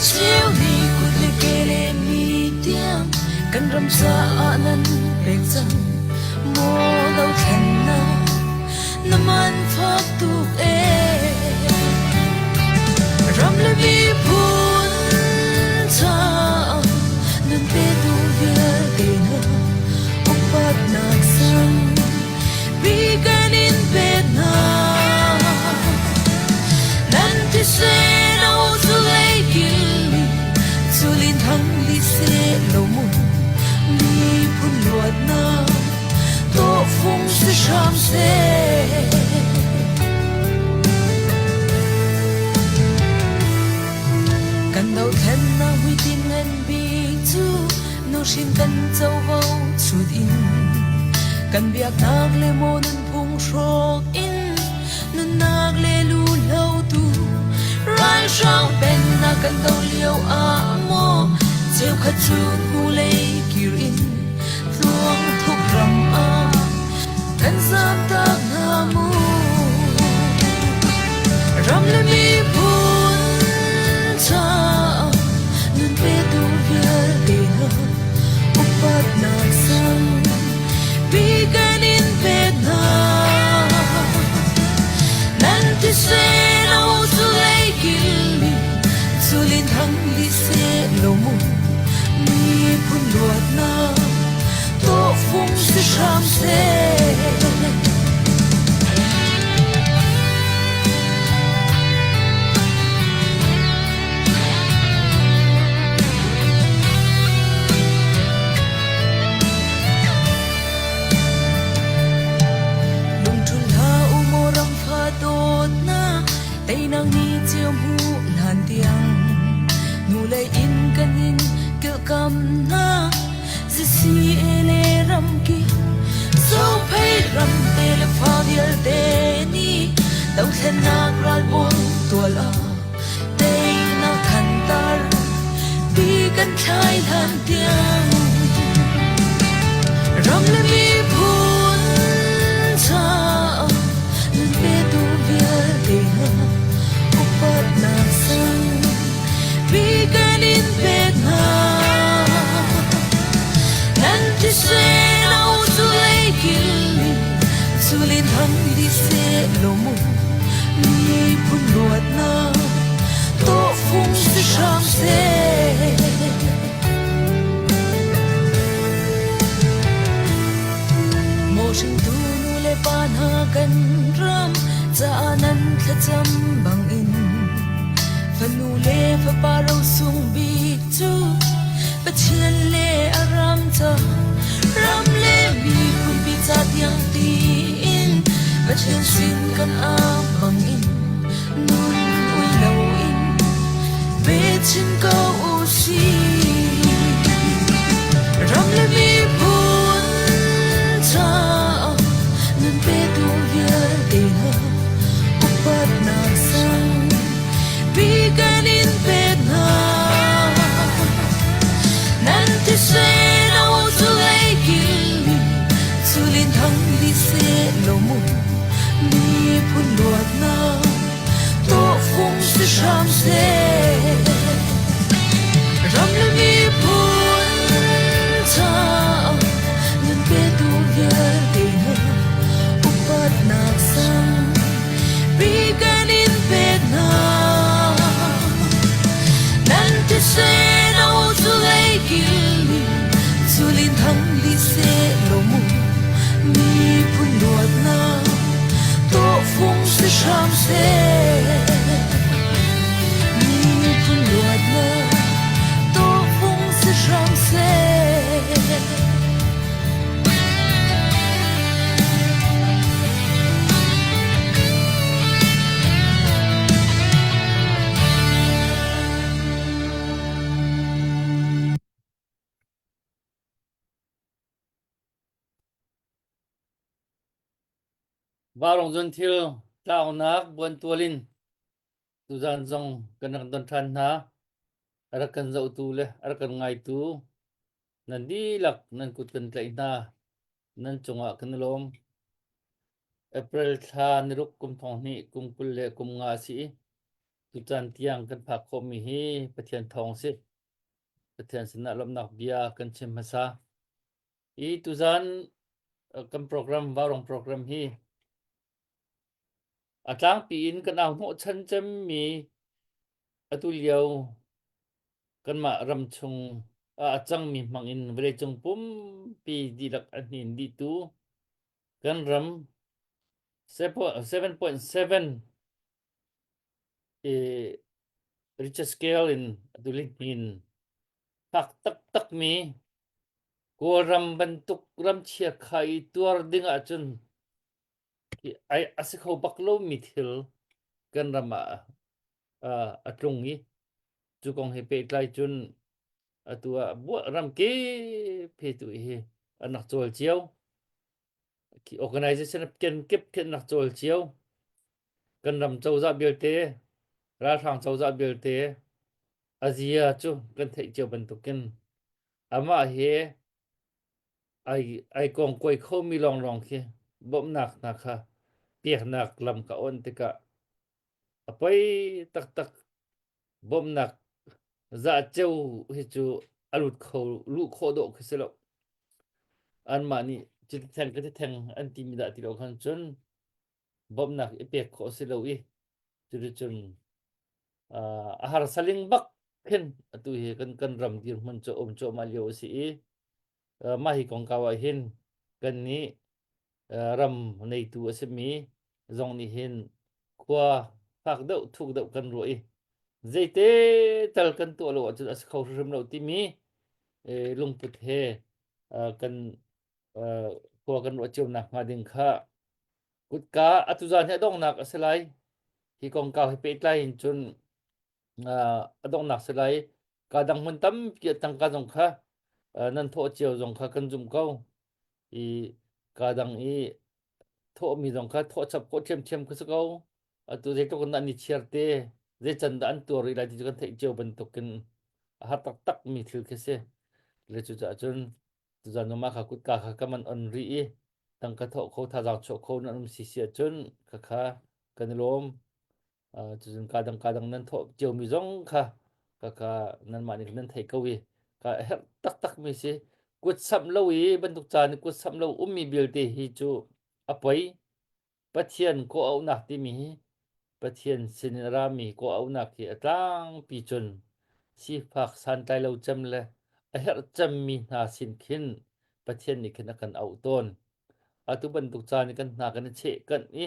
Micheu nih kut le ke le mi tiang kan ram caah nan pek cang. Maw dothlennak na man fak tuk ee. Ram le miphun caah nun petu vialte hna upatnak sang bi kan in pek hna. Nan thisen a zu lei kil culin thang li se lo mu miphun luatnak tawhfung si hram seh. Kan dothlennak hmuitinh ngan bik cu nuhrin kan covo chut in kan biaknak le maw nunphung hrawk in nunnak le lu hlotu ralhrang pennak kan do lio ah maw cheukhat cu hnulei kir in tluang thuk ram ah kan zamtak hna mu. Ram le miphun caah nun petu vialte hna upatnak sang pi kan in pek hna. Nan thisen a zu lei kil culin thang li se lo mu miphun luatnak tawhfung si hram seh. Lungṭhul hlah u maw ram fa dawtnak teinak ni cio hmuh hlan tiang nu lei in kan in kilhkam hna ZCA le ramkip Zophei ram te le fa vialte nih dothlennak ralbawi tual ah teinak thantar pi kan thlai hlan tiang ram le miphun caah nun petu vialte hna upatnak sang pi kan in pek hna. Nan thisen a zu lei kil culin hang di se lo mu miphun luatnak tawhfung si hram seh. Maw hringtu nu le pa hna kan ram caah nan thlacam bangin fanu le fapa rosung bik cu Pathian le a ram ca ram le miphun pi ca tiang tiin Pathian sin kan ap bangin nun ui loin pe chin ko u sih. Ram le miphun caah nun petu vialte hna upatnak sang pi kan in pek hna. Nan thisen a zu lei kil culin thang di seh lo mu miphun luatnak tawhfung si hram seh. Ram le miphun caah nun petu vialte hna upatnak sang pi kan in pek hna. Nan thisen a zu lei kil culin thang li seh lo mu miphun luatnak tawhfung si hram seh. Miphun luatnak tawhfung si hram seh. Varung zun thil tlaunak buantual in tuzan zong kan rak don ṭhan hna. A rak kan zohtu le a rak kan ngaitu nan dihlak nan kut kan tlaih hna. Nan cungah kan i lawm. April thla niruk kum thong hnih kum 20 le kum nga a si i. Tucaan tiang kan phak khawhmi hi Pathian thawng si. Pathian sinah lawmhnak bia kan chim hmasa. I tuzan kan program Vaurong program hi a tlangpi in kan au hnawhchan cemmi atu lio kanmah ram chung ah a cangmi hmang in vawleicung pumpi dihlak a hnin dihtu kan ram 7.7 i Richter scale in atu lihnin fak taktakmi Kawlram bantuk ramchia kha i tuar ding ahcun ai a si kho bak lomi thil kan ram ah a tlung i cu kong he pehtlai cun atu ah ram kip he tu hi an rak cawl cio. Organization kenkip khi an rak cawl cio. Kan ram cozah belte, ralhrang cozah belte, a zia cu kan theih cio bantukin amah he ai ai kongkawi khomi lawnglawng khi bawmhnak hna kha peknak lam ka on tikah a poi taktak bawmhnak zaceo hi cu a lut kho luh khawh dawh khi si lo. Anmah nih cuti theng ka ti theng an timi dah ti lo khan cun bawmhnak i pek khawh si lo i cuticun a harsa ling bak khin atu hi kan kan ram dirhmun cu um cuahmah lio a si i mah hi kongkau ah hin kan nih ram neitu a simi zong nih hin khua fak deuh thuk deuh kan ruah i zeite tal kan tuah lo ahcun a si kho hrimhrim lo timi lungput he kan khua kan ruah cio nak hnga ding kha kutka atu zan hi a donghnak a si lai hi kongkau he pehtlai in cun a donghnak si lai ka dang hmun tampi tangka zong kha nan thawh cio zong kha kan zumh ko i ka dang i thawhmi zong kha thawh chap khawh ṭhiamṭhiam ka si ko. Atu zeitluk in dah ni chiar te, zei can dah an tuar rih lai ti cu kan theih cio bantukin a har taktak mi thil khi si. Le cucaah cun tuzan zong mah kha kutka kha ka man on rih i tangka thawh kho thazaang chuah kho nan um si si ahcun khakha kan i lawm. Cucun ka dang ka dang nan thawh ciomi zong kha kaka nanmah nih nan theih ko i ka herh taktak mi si kut samh lo i bantuk caan i kut samh lo ummi vialte hi cu a poi Pathian kawh auhnak timi hi Pathian sin in a rami kawh auhnak hi a tlangpi cun sifak santlai lo cem le a herh cemmi hna sin khin Pathian nih khin a kan auh tawn atu bantuk caan i kan hna kan i cheh kanh i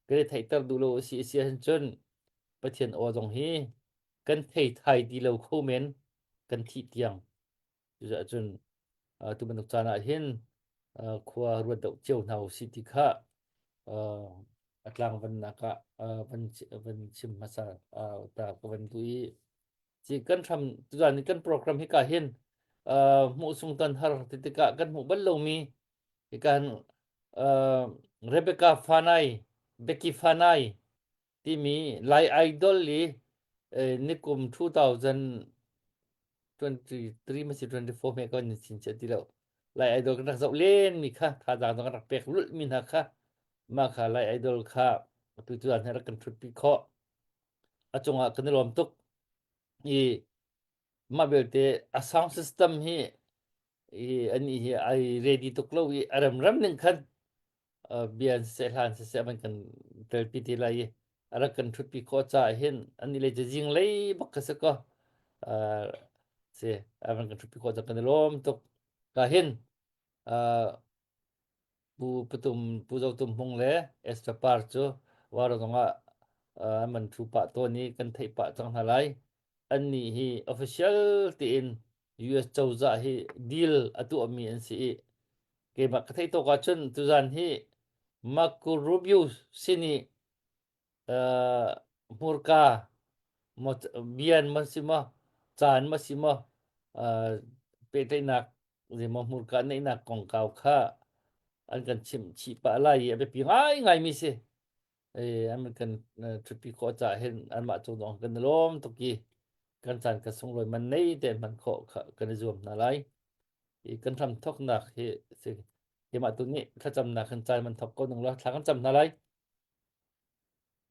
kan i theihter duh lo a si a si ahcun Pathian aw zong hi kan thei thai ti lo kho men kan thih tiang. Cucaah cun tu bantuk caan ah hin khua ruat deuh cio hna usih ti kha a tlangvannak ah van van chim hmasa ta ka van duh i ci kan hram tuzan kan program hi ka hin hmuh sung ton har ti tikah kan hmuh bal lomi Hikan uh, Rebecca Fanai, Becky Fanai timi Lai Idol i eh, nikum 2023 ma si 24 me kan chin che ti lo. Lai Idol kan rak zoh len mi kha thazaang zong kan rak pek lulh mi hna kha ma kha Lai Idol kha tu tu an rak kan thut pi khawh. A cungah kan i lawm tuk. I mah belte a sound system hi i anih hi ai ready tuk lo i a remrem ning khan bia an siseh hla an siseh man kan telpi ti lai i a rak kan ṭhutpi khawh caah hin ani lei cu zing lei bak ka si ko si a van kan ṭhutpi khawh caah kan i lawm tuk ka hin Pu Patum Pu Zo Tum Hmung le Esther Par cu Waro zongah an man thu pah tawn i kan theih pah cang hna lai. Annih hi official tiin US cozah hi deal a tuahmi an si i keimah ka theih tawk ahcun tuzan hi Marco Rubio sin i hmurka bian ma si maw caan ma si maw pehtlaihnak zeimaw hmurka neihnak kongkau kha an kan chimh chih pah lai i a biapi ngaingaimi si. An kan ṭhutpi khawh caah hin anmah cung zong kan i lawm tuk i kan caan kan sunglawi man nei tein hman khawh kha kan i zuam hna lai. I kan hram thawknak hi si keimah tu nih thlacamnak hin caan man thawk ko ning law thla kan cam hna lai.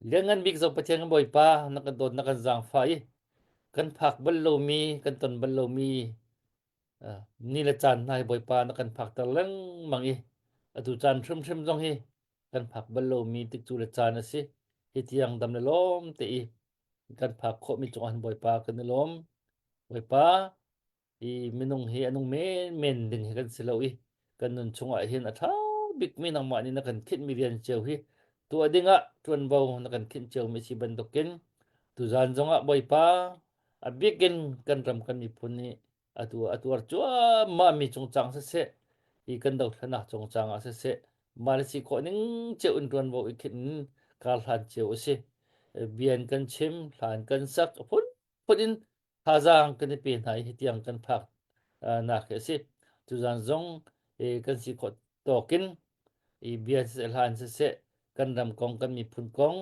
Lianngan bik zo Pathian kan Bawipa, na kan dawt na kan zaangfah i kan phak bal lomi, kan ton bal lomi ni le caan hna hi Bawipa na kan phakter lengmang i atu caan hrimhrim zong hi kan phak bal lomi tikcu le caan a si. Hi tiang dam le lawm te i kan phak khawhmi cungah hin Bawipa kan i lawm. Bawipa, i minung hi a nung menmen ding hi kan si lo i kan nun chungah hin a ṭha bikmi nangmah nih na kan khinhmi rian cio hi tuah dingah ṭuanvo na kan khinh ciomi si bantukin tuzan zongah Bawipa a bikin kan ram kan miphun nih atu a tuar cuahmah mi cungcang siseh hi kan dothlenak cungcang ah siseh mah le si khawh ning cio in ṭuanvo i khinh in kar hlan cio a si bian kan chim hlan kan sak phun phun in thazaang kan i pe hna i hitiang kan phak nak hi a si. Tuzan zong kan si khawh tawkin i bia siseh hlan siseh kan ram kong kan miphun kong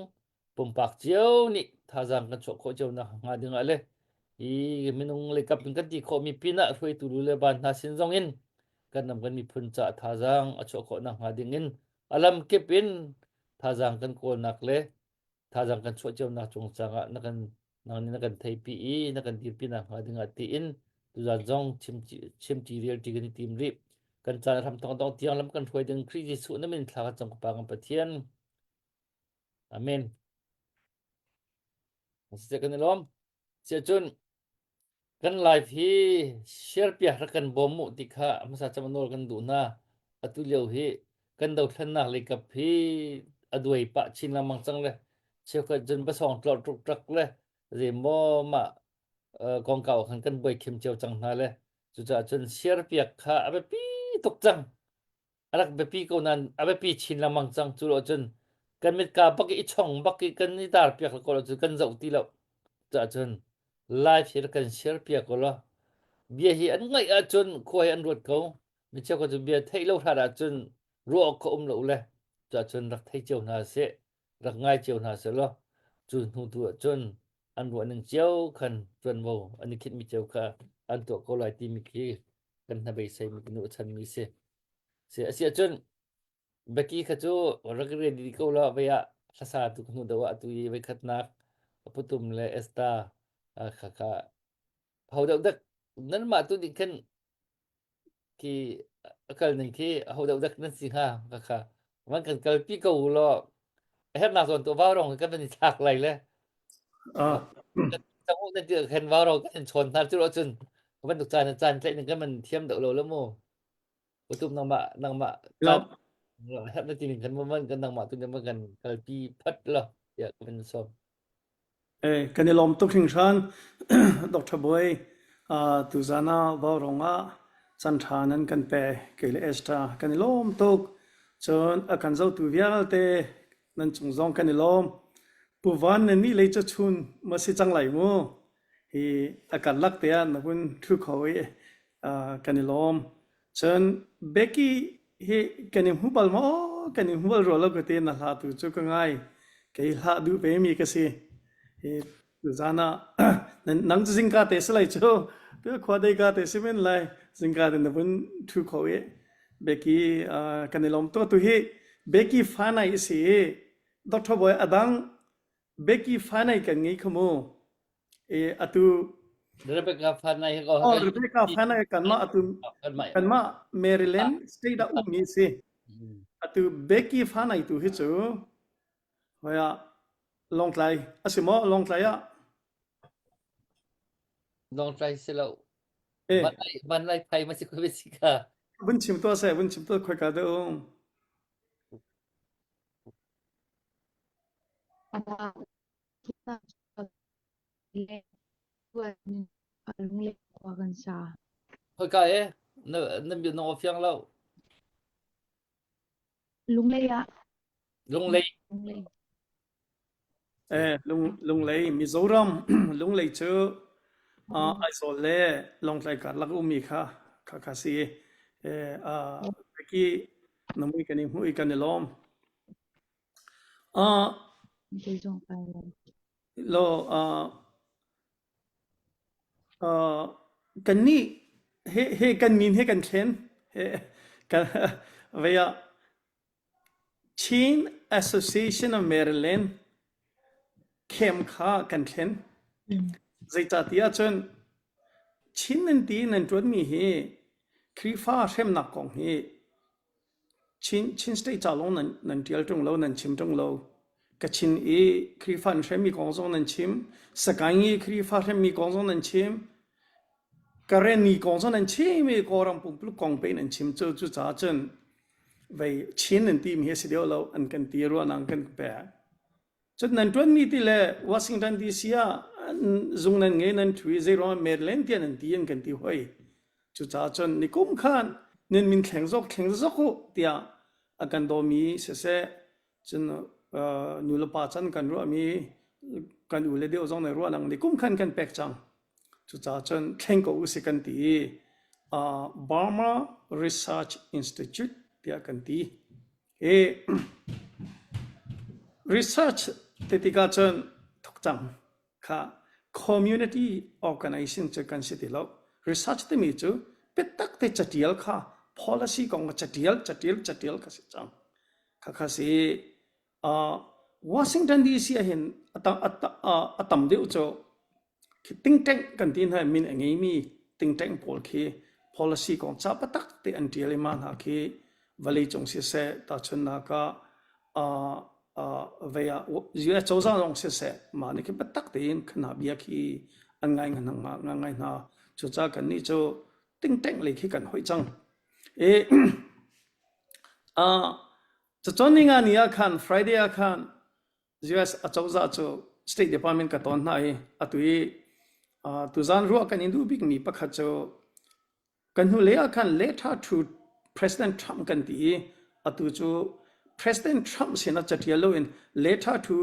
pumpak cio nih thazaang kan chuah khawh cio nak hnga ding ah le i minung leikap in kan ti khawhmi pinah hruaitu lu le van hna sin zong in kan ram kan miphun caah thazaang a chuah khawh nak hnga ding in a lam kip in thazaang kan kawlnak le thazaang kan chuah cionak cungcang ah na kan nang nih na kan theipi i na kan dirpi nak hnga dingah tiin tuzan zong chim chimṭi rialṭi kan i tim rih kan caan hram thong dong tiang lam kan hruai ding Khrih Jesuh na min thla kan cam ka pa kan Pathian Amen Siseh kan i lawm Siah cun Kan live hi share piak rak kan bawm mu ti kha hmasa cem nawl kan duh hna. Atu lio hi kan dothlennak lei kap hi a duai pah chin lengmang cang le cheukhat cun pasawng tlorh ṭukṭak le zeimaw mah kongkau ah khan kan buai khim cio cang hna le cucaah cun share piak kha a biapi tuk cang. A rak biapi ko nain a biapi chin lengmang cang. Cu lo cun kan mitka bak i chong bak i kan i tar piak ko lo cun kan zoh ti lo. Cucaah cun live hi rak kan share piak ko law bia hi an ngaih ahcun khua hi an ruat ko. Mi cheukhat cu bia theih lo hrat ahcun ruah awk kha um lo le. Cucaah cun rak thei cio hna seh, rak ngai cio hna seh law cu hnu tu ahcun an ruah ning cio khan ṭuanvo an i khinhmi cio kha an tuah ko lai timi khi kan hnabeisei mi kan chanmi si. Si a si ahcun Becky kha cu rak ready ko la vei ah hlasa tu ka hnu deuh ah atu i voikhatnak putum le Esther kha kha ho deuh dek nanmah tu nih khan khi a kal ning khi ho deuh dek nan si hnga kha kha van kan kalpi ko u law a hernak zawn tu vau rong kan van i thlak lai le Ah. Cang u nan ti khan vau rong kan chawn hna cu cun bantuk caan caan tlaih ning kan man thiam deuh lo le mu Utum nangmah nangmah caan herh na ti ning kan man kan nangmah tu nih kan kalpi phat lo tiah kan sawm. Eh, kan i lawm tuk hringhran Dr. Boy uh, tuzan ah Vaurawng ah chan ṭha nan kan pe kei le Esther kan i lawm tuk cun a kan zohtu vialte nan cung zong kan i lawm Pu Van na nih lei cu chun ma si cang lai mu hi a karlak te ah na hun ṭhu kho i uh, kan i lawm Cun Becky hi kan i hmu bal maw? Kan i hmu bal rua lo ka ti na hla tu cu ka ngai. Kei hlah duh ve mi ka si. Hi tuzan ah nang cu zingka te si lai cu. Tu khua dei ka te si men lai. Zingka te na vun thu kho i Becky uh, kan i lawm tuk tu hi Becky fa nai si i Dr. Boy adang Becky fa nai kan ngei kha mu. I atu Rebecca Fanai hi ko Oh, Rebecca Fanai kanmah atu kanmah Maryland state ah ummi si. Atu Becky Fanai tu hi cu hoi ah Lawngtlai a si maw Lawngtlai ah? Lawngtlai si lo. Eh. Van lai phai ma si ko si ka. Vun chim tuah seh, vun chim tuah khoi ka deuh. Lunglei khua kan sa. Khoika e na na na aw fiang lo. Lunglei ah. Lunglei. Lunglei. Eh, lung Lunglei Mizoram Lunglei cu uh, Aizawl le Lawngtlai karlak ummi kha kha kha si. Eh, uh, ki na mui kan i hmu i kan i lawm. Uh, Kei zong kai lawm. Lo uh, uh, kannih he he kan min he kan thlen he kan vei ah Chin Association of Maryland. Khem kha kan thlen. Zeicahtiah cun Chin nan ti nan ṭuanmi hi Khrihfa hremnak kong hi Chin, Chin state ca lawng nan, nan ṭial ṭung lo, nan chim ṭung lo. Kachin i Khrihfa an hremmi kong zong nan chim, Sagaing i Khrihfa hremmi kong zong nan chim, Karenni kong zong nan chim i Kawlram pumpuluk kong pe nan chim cu cucaah cun vei Chin nan timi hi a si deuh lo an kan ti ruahnak kan pek. Cun nan ṭuanmi ti le Washington DC ah zung nan ngei nan ṭhu i zeiruangah Maryland tiah nan ti an kan ti hoi. Cucaah cun nikum khan nan min thleng zok thleng zok u tiah a kan dawmi siseh cun nu le pa can kan ruahmi kan u le deuh zong nih ruahnak nikum khan kan pek cang. Cucaah cun thleng ko usih kan ti i Burma Research Institute tiah kan ti. I research ti tikah cun thukcang kha community organization cu kan si ti lo. Research timi cu biatak te catial kha policy kong catial catial catial kha si cang. Khakha si uh, Washington DC ah hin a tam deuh cu Tingteng kan ti hna i min a ngeimi tingteng pawl khi policy kong ca patak te an ṭial i mah hna khi vawleicung siseh, tahchunhnak ah uh, uh, vei ah US cozah zong siseh, mah nih khi biatak tein hna bia khi an ngai hna ngai hna. Cucaah kannih cu tingteng lei khi kan hoih cang. I uh, cacawn ninga ni ah khan Friday ah khan US acozah cu State Department ka ton hna i atu i uh, tuzan ruah kan in duh bikmi pakhat cu kan hnulei ah khan letter to President Trump kan ti i atu cu President Trump sinah catial loin letter to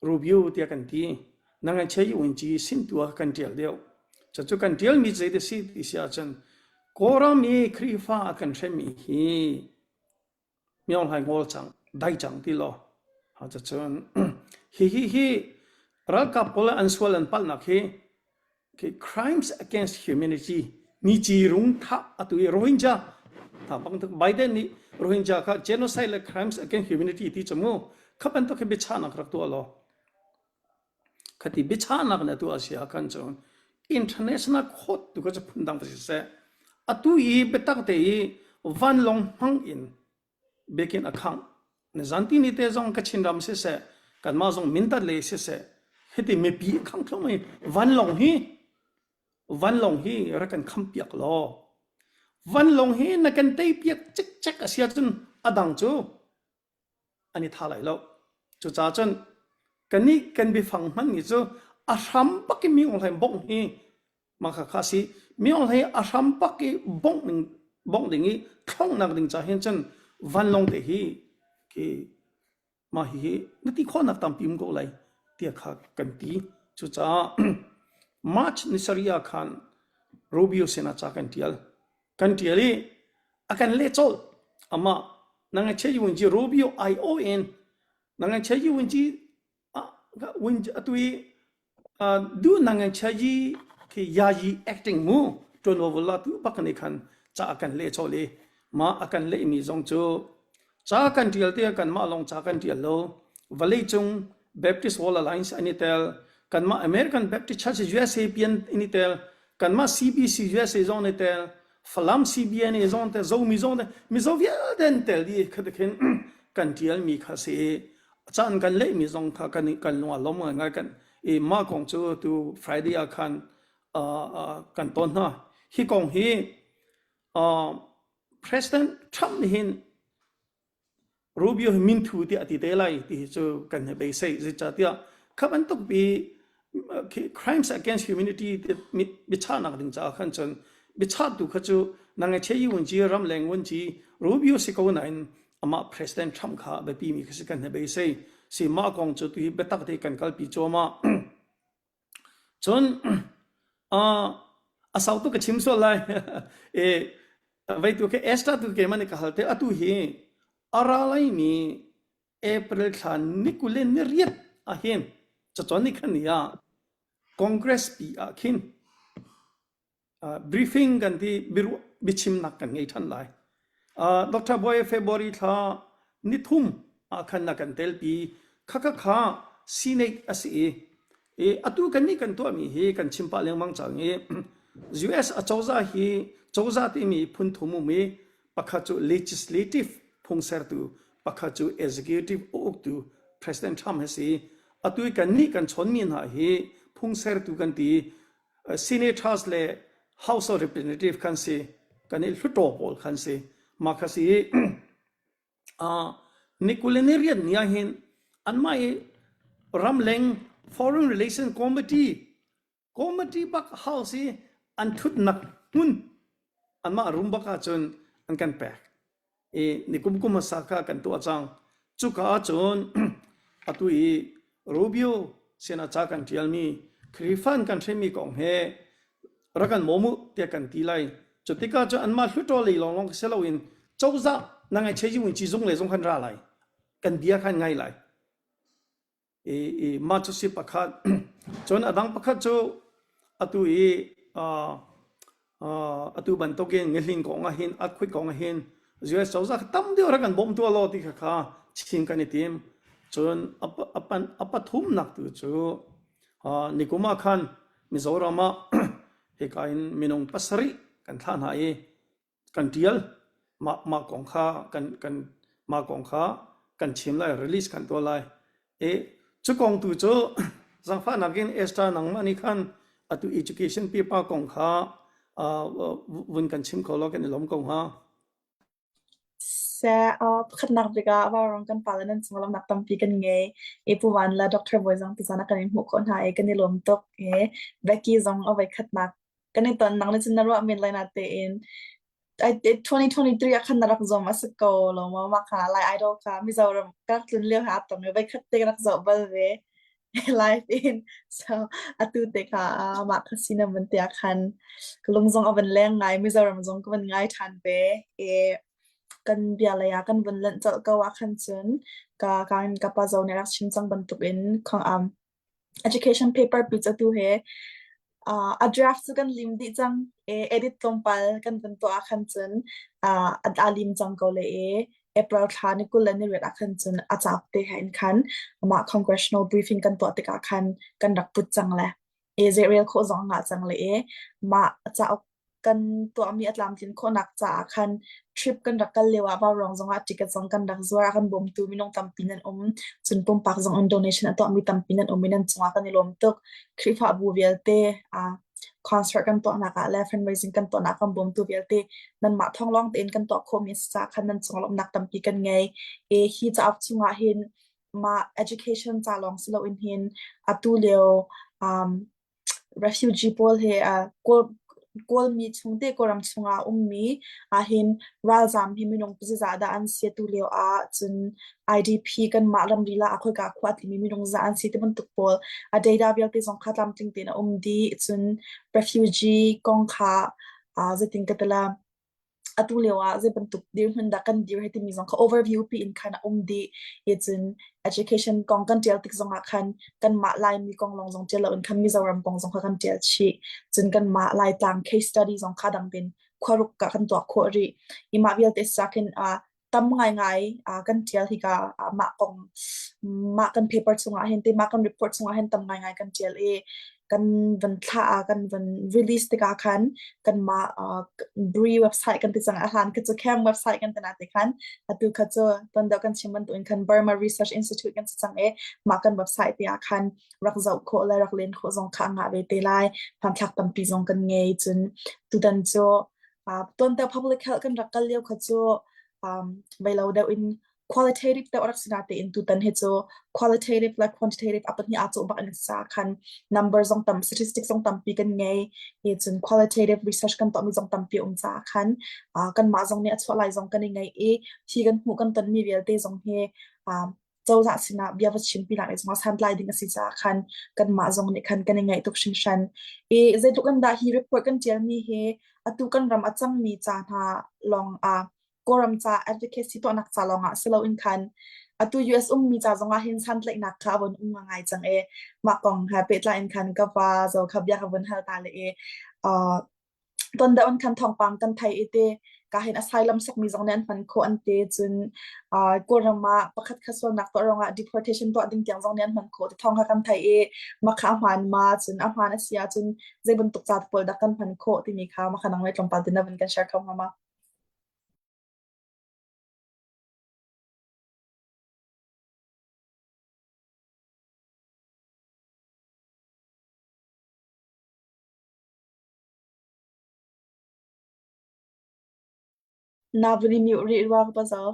Rubio tiah kan ti. Nang che yi un chi sin tu ah kan tial deuh. Cucu kan tialmi zei te si ti si ahcun Kawlram i Khrihfa a kan hremmi hi Myo Hlaing ngawl cang, dai cang ti law. Cucun hi hi hi ralkap pawl an sual an palhnak hi khi crimes against humanity ni ci rung thah atu i Rohingya tha bang Biden nih Rohingya kha genocide le crimes against humanity ti cu mu kha bantuk hi biachahnak rak tuah law Khati biachahnak nih atu a si ah khan cun international court tu kha cu phundang va si seh. Atu i biatak te i vanlawng hmang in biakinn a khangh. Nizanti ni te zong Kachin ram siseh, kanmah zong Mindat lei siseh, hiti mipi a khangh thluahmah i vanlawng hi vanlawng hi rak kan khampiak law vanlawng hi na kan teipiak cikcek a si ahcun a dang cu an i tha lai lo. Cucaah cun kannih kan biafang hmanmi cu a hram bak i mi Aung Hlaing bongh hi mah kha kha a si. Mi Aung Hlaing a hram bak i bongh ding, bongh ding i thlonghnak ding ca hin cun vanlawng te hi khi mah hihi na ti khawhnak tampi um ko lai tiah kha kan ti. Cucaah March ni sarih ah khan Rubio sinah ca kan ṭial. Kan ṭial i a kan leh colh. Amah nang che yun ji Rubio IO in nang che yun ji win atu i du nang che yi khi ya yi acting mu ṭuan wo la tu bak ni khan ca a kan leh colh i ma a kan leh mi zong cu ca kan ṭial te kan mah lawng ca kan ṭial lo vawlei cung Baptist World Alliance an i tel kanmah American Baptist Church USA pian in i tel kanmah CBC USA zong an i tel Falam CBNA zong te Zomi zong te Mizo vialte an tel dih kha khin kan ṭial mi kha si i caan kan leh mi zong kha kan kan lung a lom ngai kan i mah kong cu tu Friday ah khan kan ton hna hi kong hi President Trump nih hin Rubio hi minthu tiah a ti te lai ti hi cu kan i beisei. Zeicahtiah kha bantuk bi crimes against humanity biachahnak ding caah khan cun biachahtu kha cu nang che yi wunci ramleng wunci Rubio si ko nain amah President Trump kha biapi mi kha si kan i beisei. Si mah kong cu tu hi biatak te kan kalpi cuahmah. Cun a sau tuk ka chim sual lai. E, vei tu ke Esther tu keimah nih ka hal te atu hi a ra laimi April thla ni 20 le ni riat ah hin cacawn ni khan ni ah Congress pi ah khin briefing kan ti biaruah biachimnak kan ngei ṭhan lai. Dr. Boy February thla nithum ah khan na kan telpi. Kha kha kha. Senate a si i i atu kannih kan tuahmi hi kan chim pah lengmang cang i US acozah hi cozah timi phun thum um i pakhat cu legislative phungsertu pakhat cu executive uktu President Trump hi si. Atu i kannih kan chawnmi hna hi phungsertu kan ti senators le House of Representative kan si kan i hluttaw pawl khan si mah kha si ni 20 le ni riat ni ah hin anmah i ramleng Foreign Relations Committee committee bak house i an thutnak hmun anmah room bak ahcun an kan pek i nikum kum hmasa kha kan tuah cang. Cuka ahcun atu i Rubio sinah ca kan ṭialmi Khrihfa an kan hremmi kong he rak kan bawm u tiah kan ti lai. Cu tikah cun anmah hluttaw lei lawnglawng si loin cozah na ngaihchia ci zung le zung khan ra lai. Kan bia khan ngai lai. I, i mah cu si pakhat. Cun a dang pakhat cu atu i uh, uh, atu bantukin ngehlin kong ah hin earthquake kong ah hin US cozah kha tam deuh rak kan bawmh tuah law ti kha kha chim kan i tim. Cun a, a, a pathumnak tu cu uh, nikum ah khan Mizoram ah hika in minung pasarih kan thlah hna i kan ṭial. Mah, mah kong kha kan, kan, mah kong kha kan chim lai, release kan tuah lai. I cu kong tu cu zaangfahnak in Esther nangmah nih khan atu education pipa kong kha uh, vun kan chim kho law kan i lawm ko hnga. Seh, uh, pakhatnak bik ah vaurawng kan pale nan cung lawmhnak tampi kan ngei. I Pu Van le Dr. Bawi zong tuzaan ah kan in hmuh khawh hna i kan i lawm tuk. I Becky zong a voikhatnak kan i ton nang le cun na ruah men lai na tein 2023 ah khan na rak zuam a si ko lo maw mah kha Lai Idol kha Mizoram ka rak tlun lio ha tong i voikhat te ka rak zoh bal ve live in so atu te kha mah kha sin van te ah khan ka lung zong a van leng ngai Mizoram zong ka van ngai ṭhan ve i kan bia lei ah kan van lanh colh ko ah khan cun ka ka ka pa zo nih rak chim cang bantuk in khong am Education paper pi cu atu he uh, a draft cu kan lim dih cang i edit tlawmpal kan van tuah ah khan cun uh, a lim cang ko le i April thla ni 20 le ni riat ah khan cun a cauk te he in khan amah congressional briefing kan tuah tikah khan kan rak put cang le i zeirel khawh zong ngah cang le i mah cauk kan tuahmi a tlamtlin khawhnak caah khan trip kan rak kal lio ah vaurawng zongah ticket zong kan rak zuar a kan bawmtu minung tampi nan um cun pumpak zong in donation a tuahmi tampi nan um i nan cungah kan i lawm tuk Khrihfabu vialte uh, concert kan tuahnak ah le fundraising kan tuahnak kan bawmtu vialte nanmah thawng lawng tein kan tuah khawhmi a si caah khan nan cung lawmhnak tampi kan ngei e hi cauk chungah hin mah education ca lawng si loin hin atu lio um, Refugee pawl hi Kawl Kawlmi chungte Kawlram chungah a ummi ahhin ralzaam hi minung zeizah dah an si atu lio ah cun IDP kanmah ramri la ah khoika khua a tlimi minung zah an si ti bantuk pawl a data vialte zong kha tlamtling tein a um dih. Cun refugee kong kha zeitin ka ti la atu lio ah zei bantuk dirhmun dah kan dir hei timi zong kha overview pi in khan a um dih. Hi cun education kong kan ṭial tik zongah khan kanmah Laimi kong lawng zong ṭial loin khan Mizoram kong zong kha kan ṭial chih. Cun kanmah Laitlang case study zong kha dang tein khuaruk ah kan tuah khawh rih. I mah vialte sakin uh, tam ngaingai uh, kan ṭial hika uh, mah kong mah kan paper chungah hin te mah kan report chungah hin tam ngaingai kan ṭial i kan van thlah ah kan van release tikah khan kanmah uh, BRI website kan ti cang a hlan kha cu CAM website kan ti na te khan atu kha cu ton deuh kan chim bantukin khan Burma Research Institute kan si cang i mah kan website te ah khan rak zoh khawh le rak len khawh zong kha a ngah ve te lai hmanthlak tampi zong kan ngei cun tutan cu uh, ton deuh public health kan rak kal lio kha cu um, vei lo deuh in qualitative deuh rak si natein tutan hi cu qualitative le quantitative a pahnih aa cawh bak in sa khan number zong tam statistics zong tampi kan ngei i cun qualitative research kan tuahmi zong tampi um caah khan uh, kanmah zong nih a chuah lai zong kan i ngei i hi kan hmuh kan tonmi vialte zong hi uh, cozah sinah bia va chimpi nak zong ah santlai ding a si caah khan kanmah zong nih khan kan i ngaih tuk hringhran i zeitluk in dah hi report kan ṭialmi hi atu kan ram a cangmi ca hna lawng ah Kawlram ca advocacy tuahnak ca lawngah si loin khan atu US ummi ca zongah hin santlaihnak kha a von um ngai cang i mah kong he pehtlai in khan ka pa zo kha bia ka vun hal ta le i uh, ton deuh in khan thawngpang kan thei i te. Ka hin asylum sokmi zong nih an hman khawh an ti. Cun uh, Kawlram ah pakhat kha sualnak tuah ruangah deportation tuah ding tiang zong nih an hman khawh ti thawng kha kan theih i mah kha a hmaan ma cun a hmaan a si ahcun zei bantuk ca pawl dah kan hman khawh timi kha mah kha nang le tlawmpal te na vun kan share kho hnga ma? Na vun i mute rih rua ka pazaw.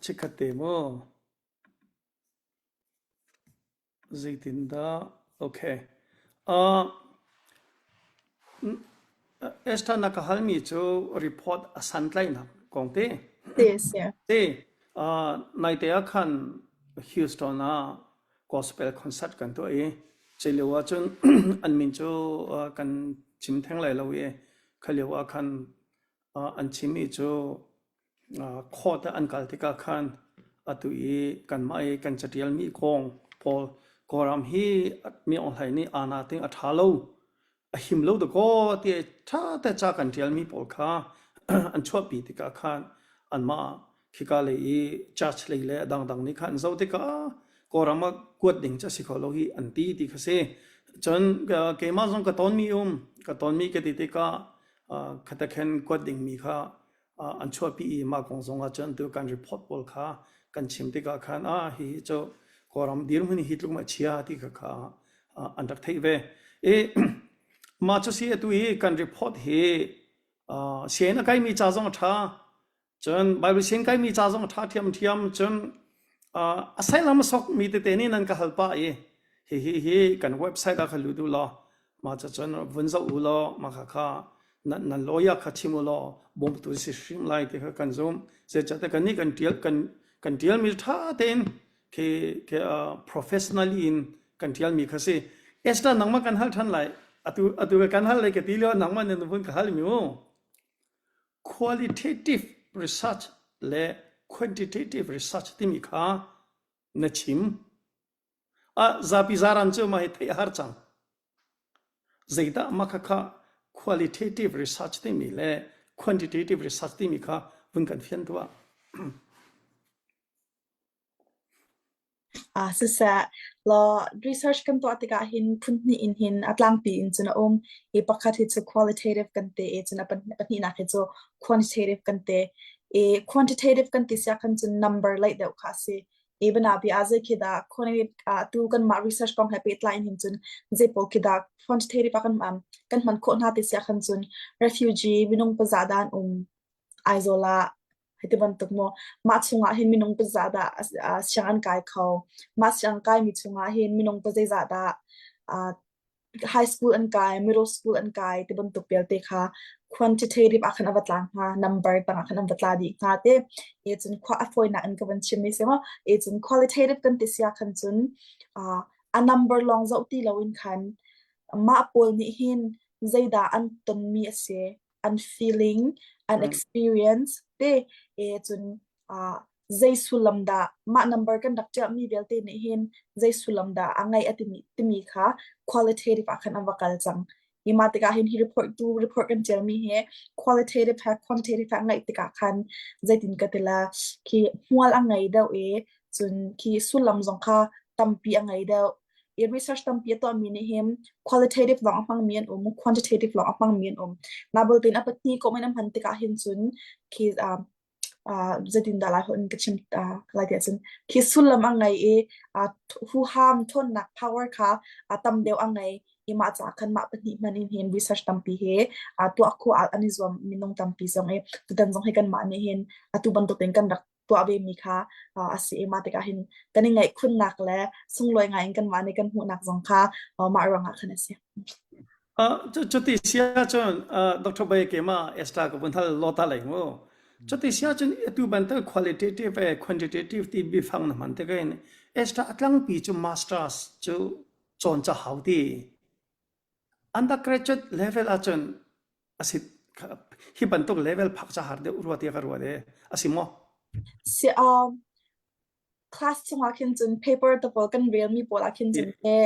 Chikkhat te mu. Zeitindah? Okay. Uh, Esther na ka halmi cu report a santlaihnak kong te. Yes, yeah. Te, uh, naite ah khan Houston ah gospel concert kan tuah i cu lio ah cun an min cu uh, kan chim theng lai lo i kha lio ah khan uh, an chimmi cu Court ah an kal tikah khan atu i kanmah i kan caṭialmi kong pawl Kawlram hi Mi Aung Hlaing nih aa ting a ṭha lo, a him lo dakaw ti ṭha te ca kan ṭialmi pawl kha an chuahpi tikah khan anmah khika lei i church lei le a dangdang nih khan an zoh tikah Kawlram ah kuat ding cu a si kho lo hi an ti ti kha si. Cun keimah zong ka tonmi um, ka tonmi ka ti tikah khatakhen kuat dingmi kha an chuahpi i mah kong zong ah cun tu kan report pawl kha kan chim tikah khan ah hihi cu Kawlram dirhmun hi tluk ma chia ti kha kha an rak theih ve. I mah cu si atu i kan report hi sianginn a kaimi ca zong a ṭha cun Bible sianginn kaimi ca zong a ṭha ṭhiamṭhiam cun asylum a sokmi tete nih nan ka hal pah i hihi hi kan website ah kha lut u law mah cun vun zoh u law mah kha kha nan, nan lawyer kha chim u law bawmtu si hrim lai ti kha kan zum zeicahtiah kannih kan tial kan kan tialmi ṭha tein khi khi uh, professionally in kan tialmi kha si Esther nangmah kan hal ṭhan lai atu atu kan hal lai ka ti lio nangmah nih vun ka hal mi u qualitative research le quantitative research timi kha na chim Ah zapi zaran cu mah hi theih a har cang. Zeidah mah khakha qualitative research timi le quantitative research timi kha vun kan fian tuah. Ah siseh law research kan tuah tikah hin phun hnih in hin a tlangpi in cun a um i pakhat hi cu qualitative kan ti i cun a pahnihnak hi cu quantitative kan ti. I quantitative kan ti siah khan cun number leih deuh kha a si. I bianabi ah zei khi dah quantitative ah tu kanmah research kong he pehtlai in hin cun zei pawl khi dah quantitative ah kan kan hman khawh hna ti siah khan cun refugee minung pazah dah an um Aizawl ah hei ti bantuk maw mah chungah hin minung pazah dah siang an kai kho mah siang kaimi chungah hin minung pa zeizah dah high school an kai, middle school an kai ti bantuk vialte kha quantitative ah khan a va tla hnga, number tang ah khan an va tla dih hnga te. E cun khua a fawinak in ka van chim mi si maw? E cun qualitative kan ti sia khan cun uh, a number lawng zoh ti loin khan mah pawl nih hin zeidah an tonmi a si, an feeling, an experience te e cun uh, zei sullam dah mah number kan rak ṭiahmi vialte nih hin zei sullam dah a ngeih a timi, timi kha qualitative ah khan an va kal cang. Hi mah tikah hin hi report tu report kan ṭialmi hi qualitative he quantitative he a ngeih tikah khan zeitin ka ti la khi hmual a ngei deuh i cun khi sullam zong kha tampi a ngei deuh. I research tampi a tuahmi nih hin qualitative lawng a hmangmi an um, quantitative lawng a hmangmi an um. Mah bultin a pahnih komh in an hman tikah hin cun khi um, uh, zeitindah lai holh in ka chim uh, lai tiah cun khi sullam a ngei i uh, huham ṭhawnnak power kha uh, tam deuh a ngei i mah caah khan mah pahnih hman in hin research tampi he uh, tuah khawh an i zuam minung tampi zong i tutan zong hi kanmah nih hin atu bantuk in kan rak tuah ve mi kha uh, a si i mah tikah hin kan i ngaih khunnak le sunglawi ngai in kanmah nih kan hmuhnak zong kha uh, mah ruangah khan a si. Uh, cuti si ahcun uh, Dr. Bay keimah extra ka vun hal lawta lei mu. Cuti si ahcun atu bantuk qualitative e quantitative ti bifang na hman te kain extra atlangpi cu masters cu cawn ca hau ti. Undergraduate level ahcun asi hi bantuk level phak ca har deuh rua ti ka rua de asi mo? Si um. Class chungah khin cun paper te pawl kan relmi pawl ah khin cun le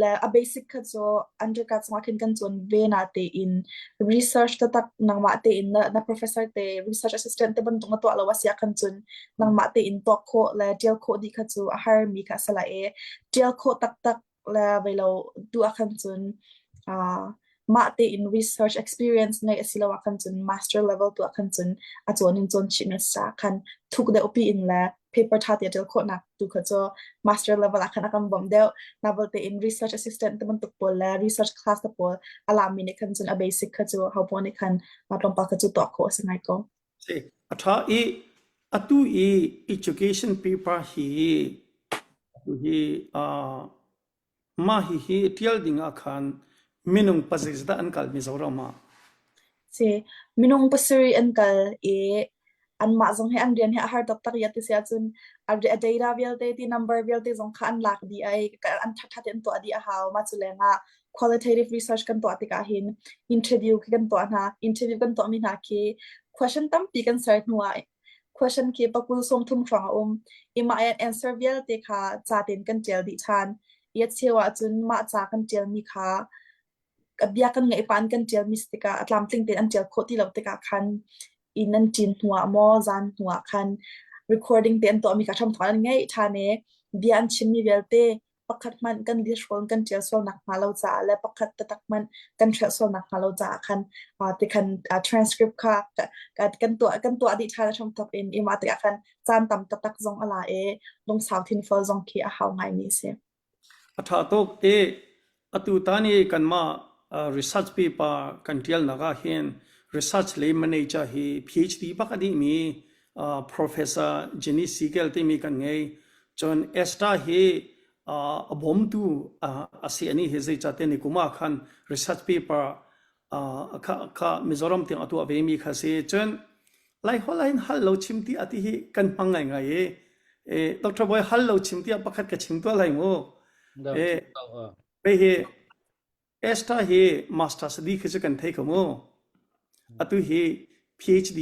le a basic kha cu undergrad chungah khin kan cawn ve na tein research taktak nangmah tein na, na professor te research assistant te bantuk na tuah lo a si ah khan cun nangmah tein tuak khawh le ṭial khawh dih kha cu a harmi kha a si lai i ṭial khawh taktak le vei lo duh ah khan cun uh, mah tein research experience ngeih a si lo ah khan cun master level tu ah khan cun a cawn in cawn chih mi sa khan thuk deuh pi in le paper tha te ṭial khawhnak tu kha cu master level ah khan a kan bawmh deuh. Navel tein research assistant te bantuk pawl le research class te pawl a lami nih khan cun a basic kha cu ho pawl nih khan mah tlawmpal kha cu tuah khawh a si ngai ko. Si. A ṭha i atu i education paper hi atu hi uh, Mah hihi ṭial ding ah khan minung pazeizdah an kal Mizoram ah? Si, minung pasarih an kal i anmah zong hi an rian hi a har taktak i a ti si ahcun a a data vialte ti number vialte zong kha an lak dih ai an ṭhaṭha tein tuah dih a hau. Mah cu lengah qualitative research kan tuah tikah hin interview khi kan tuah hna. Interview kan tuahmi hna khi question tampi kan ser hnu ah Question khi pakul 30 hrawng a um i mah i an answer vialte kha ca tein kan ṭial dih ṭhan. I a cheu ahcun mah ca kan ṭialmi kha bia kan ngeih pah in kan ṭialmi si tikah a tlamtling tein an ṭial khawh ti lo tikah khan inn an ṭin hnuah maw zan hnuah khan recording te an tuahmi kha hramthawk an ngeih ṭhan i bia an chimmi vialte pakhat hmanh kan lihrawn kan ṭial sual nakhnga lo caah le pakhat taktak hmanh kan hrelh sual nakhnga lo caah khan tikhan transcript kha kan tuah kan tuah dih ṭhan a hramthawk in i mah tikah khan caan tam taktak zong a la i lungsau thinfual zong khi a hau ngaimi a si. A ṭha tuk i atu tan i kanmah research paper kan ṭialnak ah hin research lei manager hi PhD bak a dihmi Professor Jenny Siegel timi kan ngei. Cun Esther hi a bawmtu a si ani hi zeicahtiah ni kum ah khan research paper kha kha Mizoram tiang a tuah ve mi kha si. Cun Laiholh ah hin hal lo chim ti a ti hi kan hmang ngaingai i Dr. Boy hal lo chim tiah pakhat ka chim tuah lai mu. Hei hi Esther hi masters dih khi cu kan thei ko mu. Atu hi PhD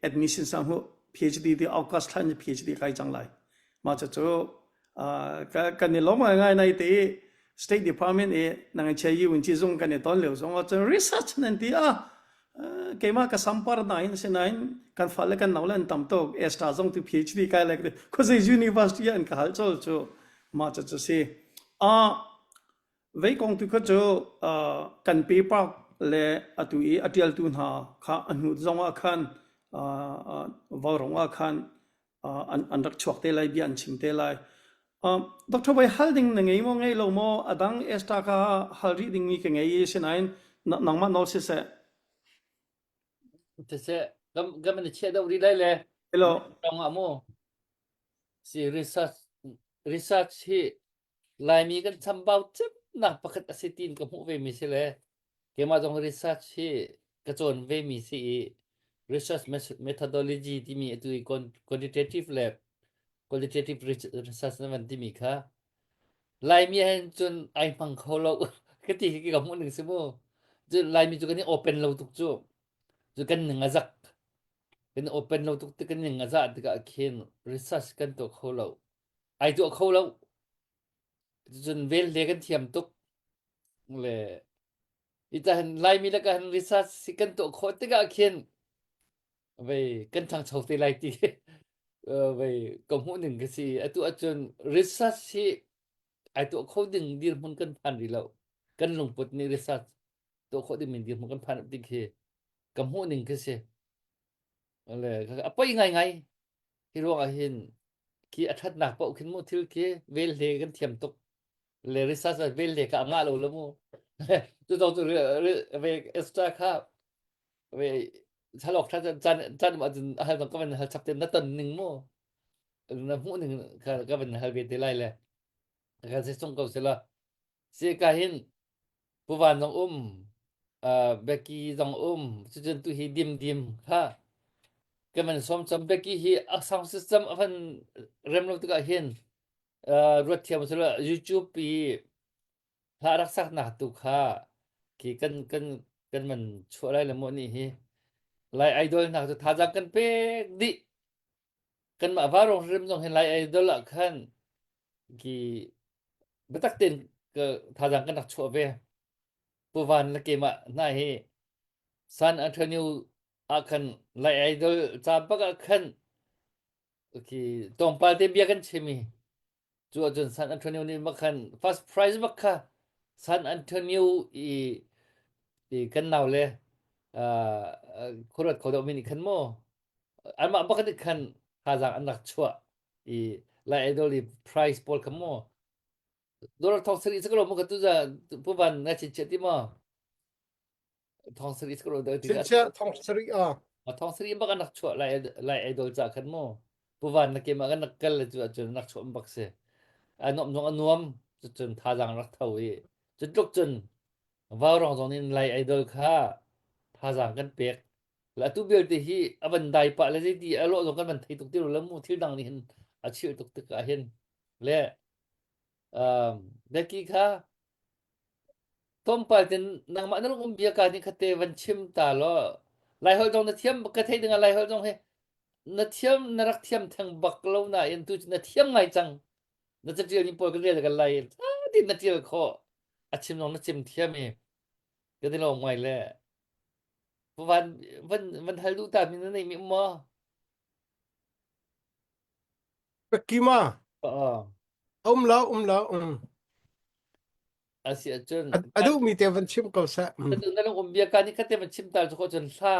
admission sang hu PhD ti August thla in PhD kai cang lai. Mah cu kan i lawm ngai nai te State Department i nang che yi un chi zung kan i ton lio zong ah cun research nan ti a keimah ka sampar nain sinain kan fale kan nau le an tam tuk Esther zong tu PhD kai le khuazei university an ka hal chol cu mah cu cu si. Vei kong tu kha cu kan paper le atu i a ṭialtu hna kha a hnu zong ah khan vaurawng ah khan an rak chuak te lai, bia an chim te lai. Dr. Vai hal ding na ngei maw ngei lo maw? A dang extra kha hal rih dingmi ka ngei i sinain nangmah nawl siseh. Siseh, kan kan i chiah deuh rih lai le. Hello. Tong ah mu. Si research research hi Laimi kan chambau cemnak pakhat a si tiin ka hmuh vemi si le keimah zong research hi ka cawn vemi si i research methodology timi atu i quantitative le qualitative research na van timi kha Laimi ahhin cun ai hmang kho lo ka ti hi ka hmuh ning si mu. Cu Laimi cu kan i open lo tuk cu. Cu kan ning a zak. Kan i open lo tuk tik kan ning a zah tikah khin research kan tuah kho lo. Ai tuah kho lo. Cun vel le kan thiam tuk. Le ita hin Laimi lakah hin research si kan tuah khawh tikah khin vei kan ṭhangcho te lai ti vei ka hmuh ning ka si. Atu ahcun research hi ai tuah kho ding dirhmun kan phan rih lo. Kan lungput nih research tuah khawh ding dirhmun kan phan tik hi ka hmuh ning ka si. Le a poi ngaingai. Hi ruangah hin khi a ṭhatnak paoh khin mu thil khi vel hle kan thiam tuk. Le research ah vel hle kha a ngah lo lo mu. Cu zong cu ve extra kha ve halok tha chan chan ma cun hal ka van hal chap te na ton ning mu na hmuh ning ka ka van hal ve te lai le ka se sung ko sela si ka hin Puvan zong um, uh, Becky zong um, cucun tu hi dim dim kha kan van sawm chom Becky hi a sound system a van rem lo tikah hin uh, ruat thiam sila YouTube i hla rak saknak tu kha khi kan kan kan man chuah lai le mo ni hi lai idol nak cu thazaang kan pek dih. Kanmah Vaurawng hrim zong hin Lai Idol ah khan ki biatak tein ka thazaang kan rak chuah ve. Pu Van le keimah hna hi San Antonio ah khan Lai Idol ca bak ah khan khi tlawmpal te bia kan chim i cu ahcun San Antonio nih bak khan first prize bak kha San Antonio i i kan nau le uh, khuaruat kho deuh mi nih khan maw anmah bak nih khan thazaang an rak chuah i Lai Idol i prize pawl kha maw dollar thong sarih cu ka tu za pu van na chin chiah ti maw thong sarih cu ka ti Chiah thong sarih a a thong sarih bak an rak chuah lai lai idol ca khan mu pu van na ke ma kan rak kal le cu ahcun rak chuah bak si a nuam zong a nuam cun thazaang rak tho i cu tluk cun vaurong zong in lai idol kha thazaang kan pek la tu belte hi a van dai pah le zeiti a lawh zong kan van thei tuk ti lo le mu thil dang nih hin a chilh tuk tik ah hin le um Becky kha tlawmpal tin nangmah na lung um bia ka nih khate van chim ta law Laiholh zong na thiam ka theih dingah Laiholh zong hi na thiam na rak thiam theng bak lo nain tu cu na thiam ngai cang na catial ni pawl ka rel ka lai tin na tial khawh a chim zong na chim thiam i ka ti lo ngai le van van van hal duh ta mi na nei mi um maw Kima Oo. um lo um lo um A si ahcun a duhmi te van chim ko seh. Na duh na lung um bia ka ni khat te van chim tal cu ko cun hla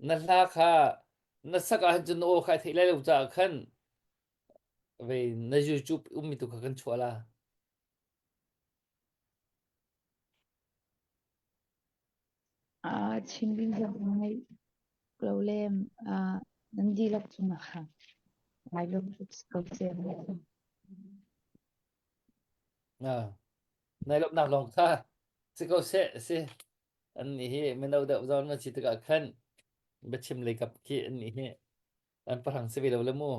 na hla kha na sak ah cun na aw kha theih lai lo caah khan ve na YouTube ummi tu kha kan chuah la. Chim ding zong ngai lo le nan dihlak cungah ngai lawm tuk ko seh. Nai lawmhnak lawng kha si ko seh si. An nih hi mino deuh zawn an si tikah khan biachim lei kap khi an nih hi an pahrang si ve lo le mu.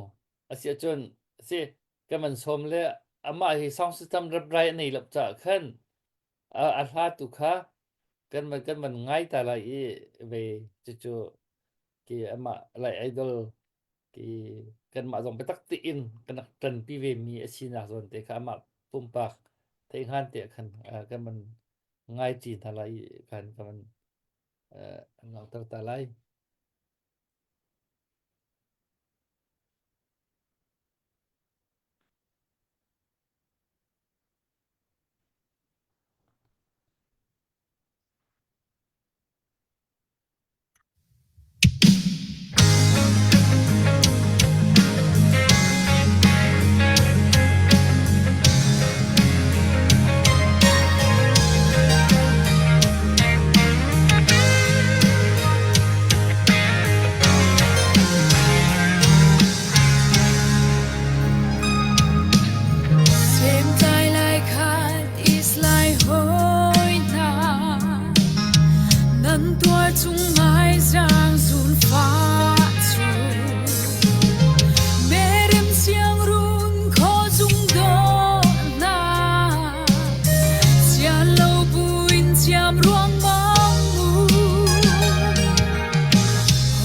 Asi ahcun si kan van sawm le amah hi sound system reprai a nei lo caah khan a hla tu kha kan van kan van ngai ta lai i ve cucu ki amah lai idol ki kanmah zong biatak tein kan rak ṭanpi ve mi a sinak zawn te kha amah pumpak theihhngan te khan kan van ngai ṭi hna lai i khan kan van langhter ta lai. Semtlai lai khat is lai hoi hna Nan tuar chung ngai zaang zun fa cu Merem siang run kho zung do na Sian lo buin chiam ruang mang mu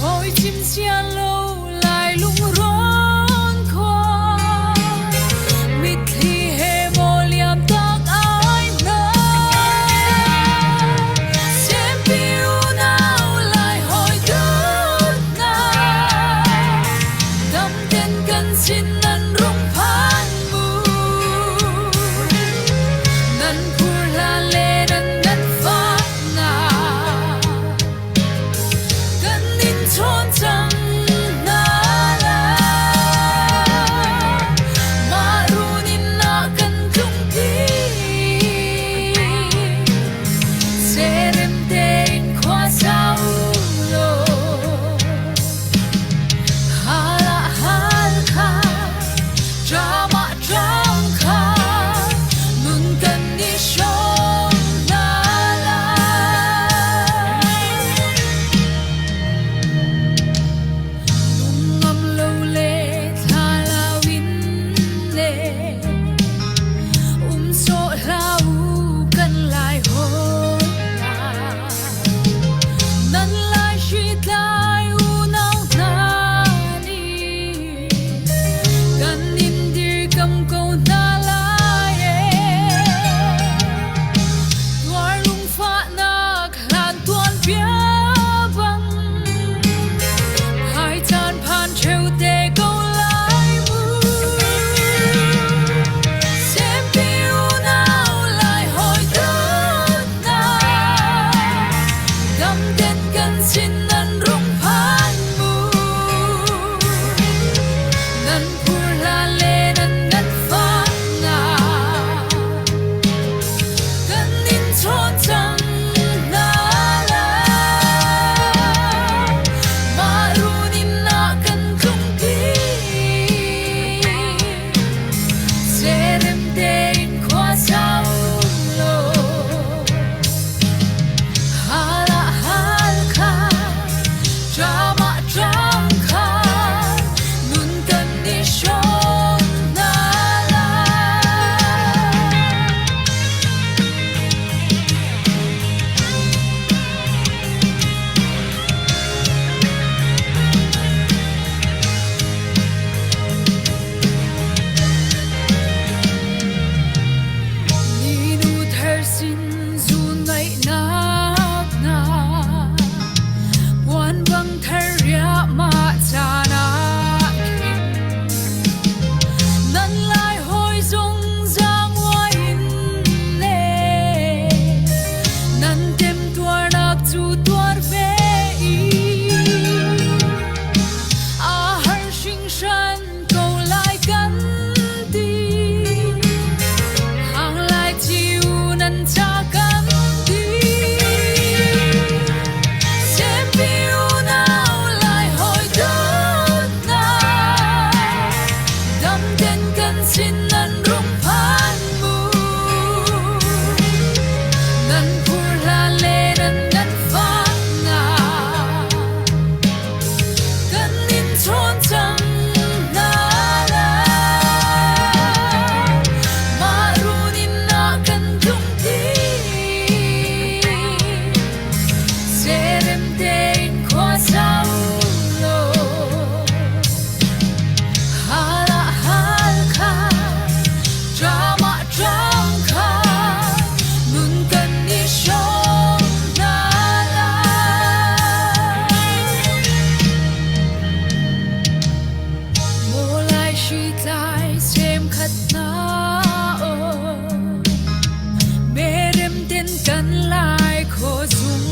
Hoi chim sian lo lai lungrawn khua Mitthli he maw liam tak ai hna Sempi unau lai hoi dawt hna. kan sin nan rung phan mu. Nan phur hla le nan nan fak nga. Kan in chawn cang hna lai. Mah run in na kan tlung ti. Serem tein khua sa u law. Hal ah hal kha, ṭam ah ṭam kha, nun kan i hrawm hna lai. Maw lai hri tlai sem khat hna aw, merem ten kan lai khaw zung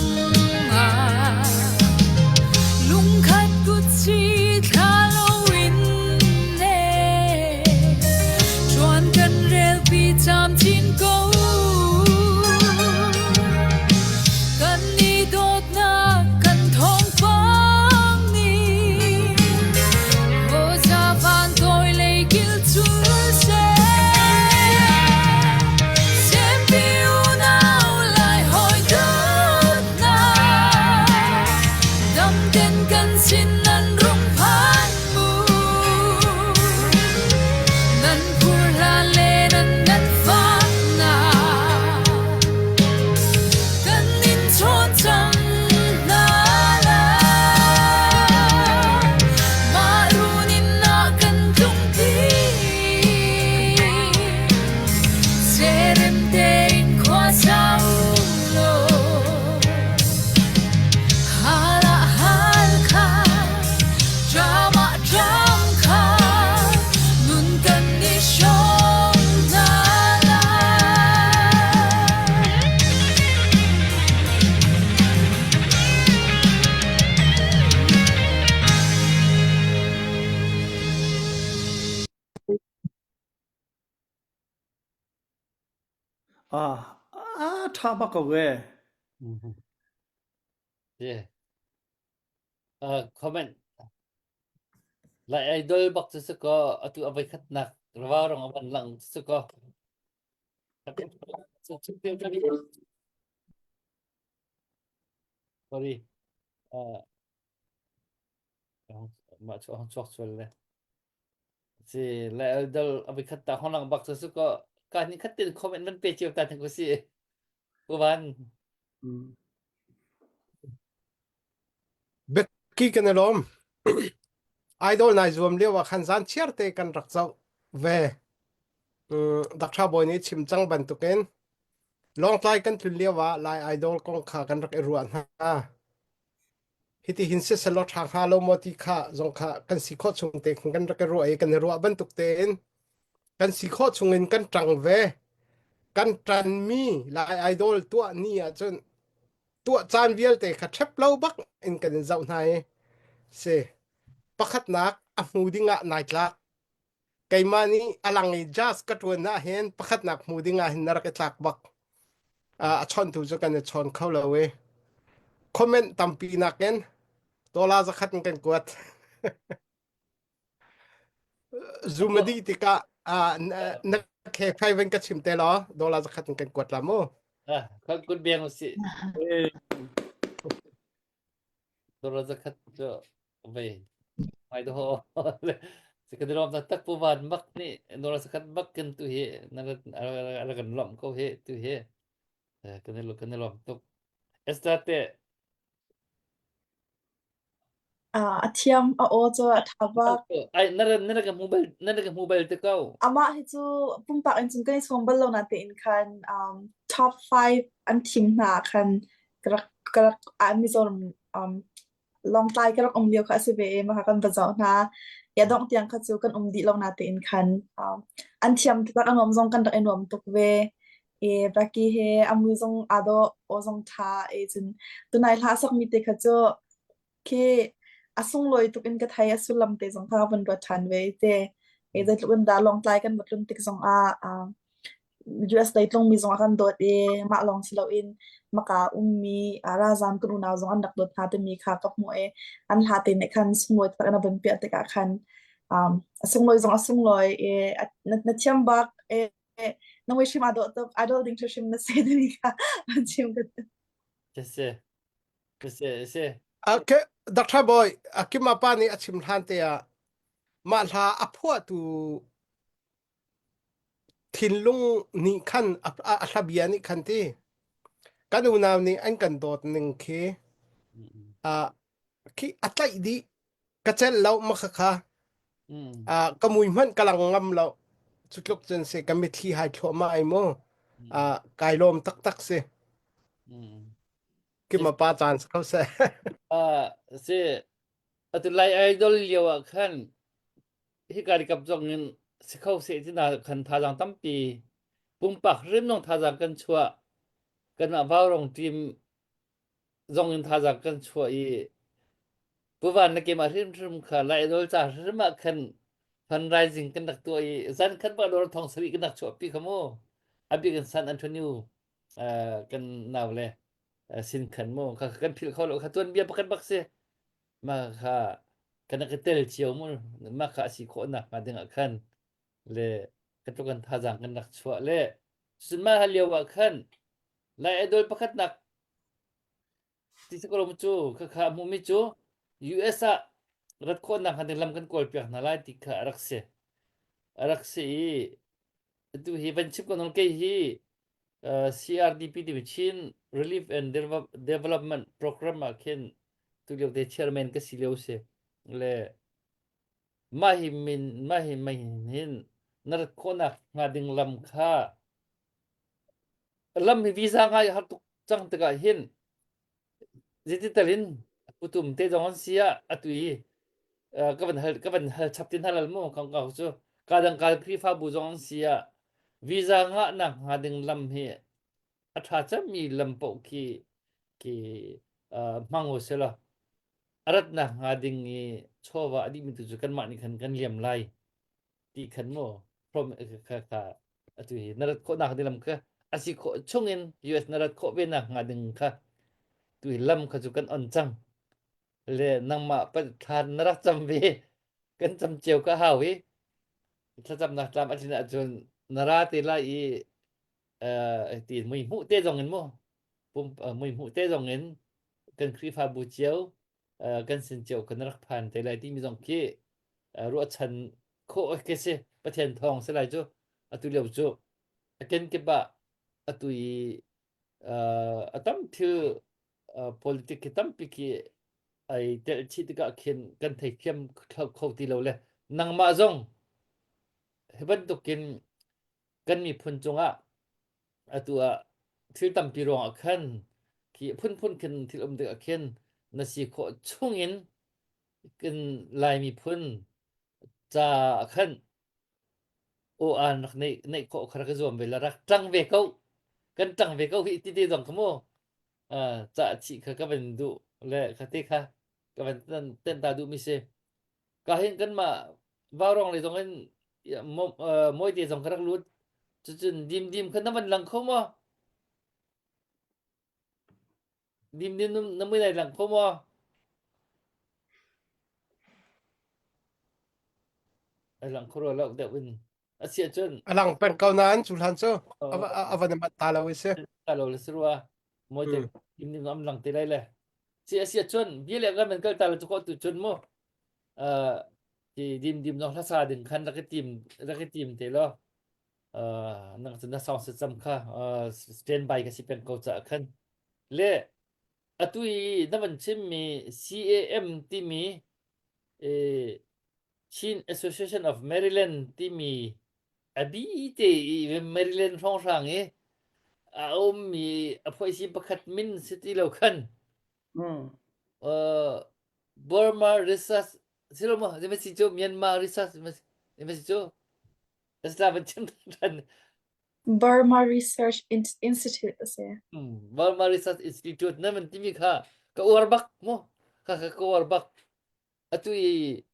ah. Lungkhat kutsi thla loin le ṭuan kan relpi camcin ko. Kan i dawtnak kan thawngpang nih Rosa van tawi lei kil cul seh. Sempi unau lai hawi dawtnak Damten kan sin nan rung phan mu. Nan phur hlan le nan nat fahnak kan in chawn cang hna lai. Mah run in na kan tlungpi. Serem tein khua sa u law. Hal ah hal kha, ṭam ah ṭam kha, nun kan i hrawm hna lai. Ah, a ṭha bak ko ee. Yeah. Uh, comment. Lai idol bak cu si ko atu a voi khatnak rawa rong a van lang cu si ko. Sorry. Uh, mah chu hong chuak sual le. Si lai idol a voi khat ta hong lang bak cu si ko. Ka ni khat tin comment man pe cio ta thang ko si. Uvan. Biaki kan i lawm. Idol nai zuam lio ah khan zan chiar te kan rak zoh ve. Mm, Dr. Bawi nih chim cang bantukin Lawngtlai kan tlun lio ah Lai Idol kong kha kan rak i ruah hna. Hiti hin siselaw ṭha hnga lo maw ti kha zong kha kan si khawh chung te khin kan rak i ruah i kan i ruah bantuk tein kan si khawh chung in kan ṭang ve. Kan ṭanmi Lai Idol tuah ni ahcun tuah caan vialte kha ṭhep lo bak in kan in zoh hna i si pakhatnak a hmu ding ah nai tlak keimah nih a lang i jazz ka ṭuan ah hin pakhatnak hmu ding ah hin na rak i tlak bak a chawntu cu kan i chawn kho lo i comment tampi nakin dollar zakhat in kan kuat Zoom a dih tikah na khe phai van ka chim te law dollar zakhat in kan kuat la mu. Ah, kan kun biang usih. Dollar zakhat cu vei mai do si kan lom tak tak pu van mak ni dollar zakhat bak kan tu hi na ra kan lom ko hi tu hi kan kan lom tuk Esther te A thiam, a aw cu a ṭha bak. Ai na na ka hmu bal na ka hmu bal te ko. Amah hi cu pumpak in cun kan i sawm bal lo natein khan um, top 5 an thim hna ah khan ka rak ka rak ah Mizoram um, Lawngtlai ka rak um lio kha a si ve i mah kha kan va zoh hna. Ya dongh tiang kha cu kan um dih lo natein khan um, an thiam taktak a nuam zong kan rak i nuam tuk ve. I Becky he a mui zong aa dawh, aw zong ṭha i cun tunai hla a sakmi te kha cu khi a sunglawi tuk in ka thei a sullam te zong kha ka vun ruat ṭhan ve te. I zeitluk in dah Lawngtlai kan va tlun tik zong ah uh, US lei tlungmi zong a kan dawt i mah lawng si loin maka ummi uh, ralzaam kan unau zong an rak dawt hna timi kha ka hmuh i an hla te nih khan sunglawi tak in a vun piah tikah khan Um, a sunglawi zong a sunglawi i na, na thiam bak i na mui hrim aa dawh tuk idol ding hrim na si timi kha an chim ka Si si si. Okay, Dr. Boy, Akima pa nih a chim hlan te ah mah hla a phuahtu thinlung nih khan a, a hla bia nih khan ti kan unau nih an kan dawt ning khi uh, khi a tlaih dih ka celh lo ma kha kha uh, ka mui hmanh ka lang ngam lo cu tluk cun si ka mitthli hai thluahmah ai mu uh, kai lawm taktak si kima pa caan si kho seh Uh, si atu lai idol lio ah khan hika kap zong in si kho seh ti na khan thazaang tampi pumpak hrim nong thazaang kan chuah kanmah vaurong team zong in thazaang kan chuah i Puvan na keimah hrimhrim kha Lai Idol ca hrim ah khan fundraising kan rak tuah i zan khat bak dawr thong sarih kan rak chuahpi kha mu. A bik in San Antonio uh, kan nau le uh, sin khan mu kha kan philh kho lo kha tuanbia pakhat bak si. Ma kha kan rak i tel cio mu ma kha a si khawh nak hnga ding ah khan le ka tluk kan thazaang kan rak chuah le cun mah lio ah khan Lai Idol pakhatnak ti si ko cu khakha a hmumi cu US ah rat khawhnak hnga ding lam kan kawl piak hna lai ti kha a rak si. A rak si i atu hi van chim ko nawn kei hi uh, CRDP timi Chin Relief and Development Program ah khin tu lio te chairman ka si lio si le mah hi min mah hi mei hin na rat khawhnak hnga ding lam kha Lam hi visa ngai har tuk cang tikah hin zeiti in putum te zong an si ah atu i ka van hal ka van hal chap tin halal mu kong ka cu ka dang ka Khrihfabu zong an si ah visa ngah nak hnga ding lam hi a tha cemmi lam paoh khi khi hmang u sila a ratnak hnga ding i chawva a dihmi tu cu kanmah nih khan kan liam lai ti khan mu from kha kha atu hi na rat khawh nak ding lam kha a si khawh chungin US na rat khawh ve nak hnga ding kha tu hi lam kha cu kan on cang le nangmah pa thlan na rak cam ve kan cam cio ka hau hi thlacamnak tlam a tlin ahcun na ra te lai i eh ti mui hmuh te zong in mu pum mui hmuh te zong in kan Khrihfabu cio kan sin cio kan rak phan te lai timi zong khi ruahchan khawh ke si Pathian thawng si lai cu atu lio cu a kenkip ah atu i a tam thil politic khi tampi khi ai telh chih tikah khin kan theithiam kho ti lo le nangmah zong hi bantukin kan miphun cungah atu ah thil tampi ruangah khan khi phunphun khin thil um tikah khin na si khawh chungin kan Lai miphun ca ah khan aw aan rak neih neih khawh kha rak i zuam ve la rak ṭang ve ko kan ṭang ve ko hi ti te zong kha mu cah chih kha ka van duh le kha te kha ka van ten ta duh mi si ka hin kanmah vaurong lei zong in mawite zong ka rak lut cucun dim dim kha na van lang kho maw dim dim na mui lai lang kho maw ai lang kho lo deuh in a si ahcun a lang peng ko nain cu hlan cu a van mat ta lo i si ta lo le si rua mawite dim dim am lang te lai le si a si ahcun bia le kan kal ta le cu ko tu cun mu uh, ti dim dim nong hlasa ding khan rak i tim rak i tim te lo uh, nang na song se cham kha uh, stand by ka si peng ko cha khan le atu i na van chim mi CAM timi eh, Chin Association of Maryland timi abi te i Maryland hrawnghrang i a ummi a phoisi pakhat min si ti lo khan Mm. Uh, Burma Research silo mo zima si cu Myanmar Research zima si cu Islam an chim than Burma Research Institute a si. Burma Research Institute na man timi kha ka uar bak mo kha kha ka uar bak atu i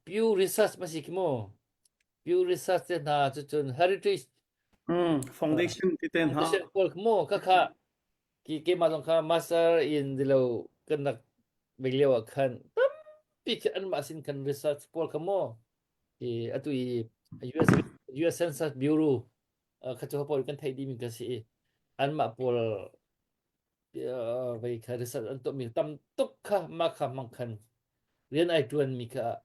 Pew Research ma si ki mo Pew Research te hna cu cun Heritage Mm, foundation ti te hna. Foundation pawl mo kha kha ki keimah zong kha master in dilo kan rak vei lio ah khan tampi khi anmah sin khan research pawl kha mo. Hi atu i US US Census Bureau kha cu pawl kan theih dihmi ka si i anmah pawl vei kha research an tuahmi tam tuk kha mah kha hmang khan rian ai ṭuanmi kha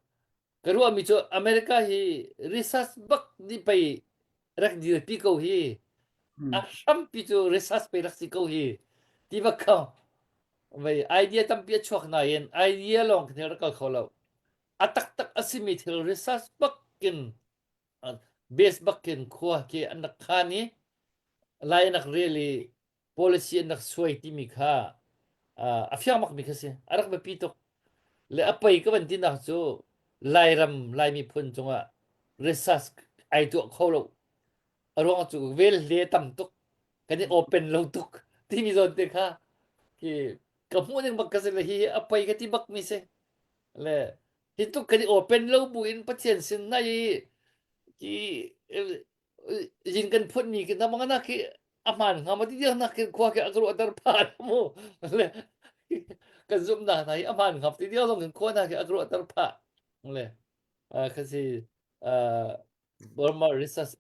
ka ruahmi cu America hi research bak nih pei rak dirpi ko hi a hrampi cu research pei rak si ko hi ti bak kha vei idea tampi a chuak nain idea lawng khin rak kal kho lo a taktak a simi thil research bak in base bak in khua khi an rak khan i lai an rak rel i policy an rak suai timi kha a fiang bakmi kha si a rak biapi tuk le a pei ka van tinak cu Lairam Lai miphun cungah research ai tuah kho lo a ruang cu vel hle tam tuk kan i open lo tuk timi zawn te kha khi ka hmuh ning bak ka si le hi a pei ka ti bak mi si le hi tuk kan i open lo bu in Pathian sin na i ki yin kan phun mi ki na mangana ki a hmaan hnga ma ti tiang nak khi khua khi a ka ruahter phah mu le kan zumh nak hna hi a hmaan hnga ti tiang zong kan khua hna khi a ka ruahter phah le kha si Burma Research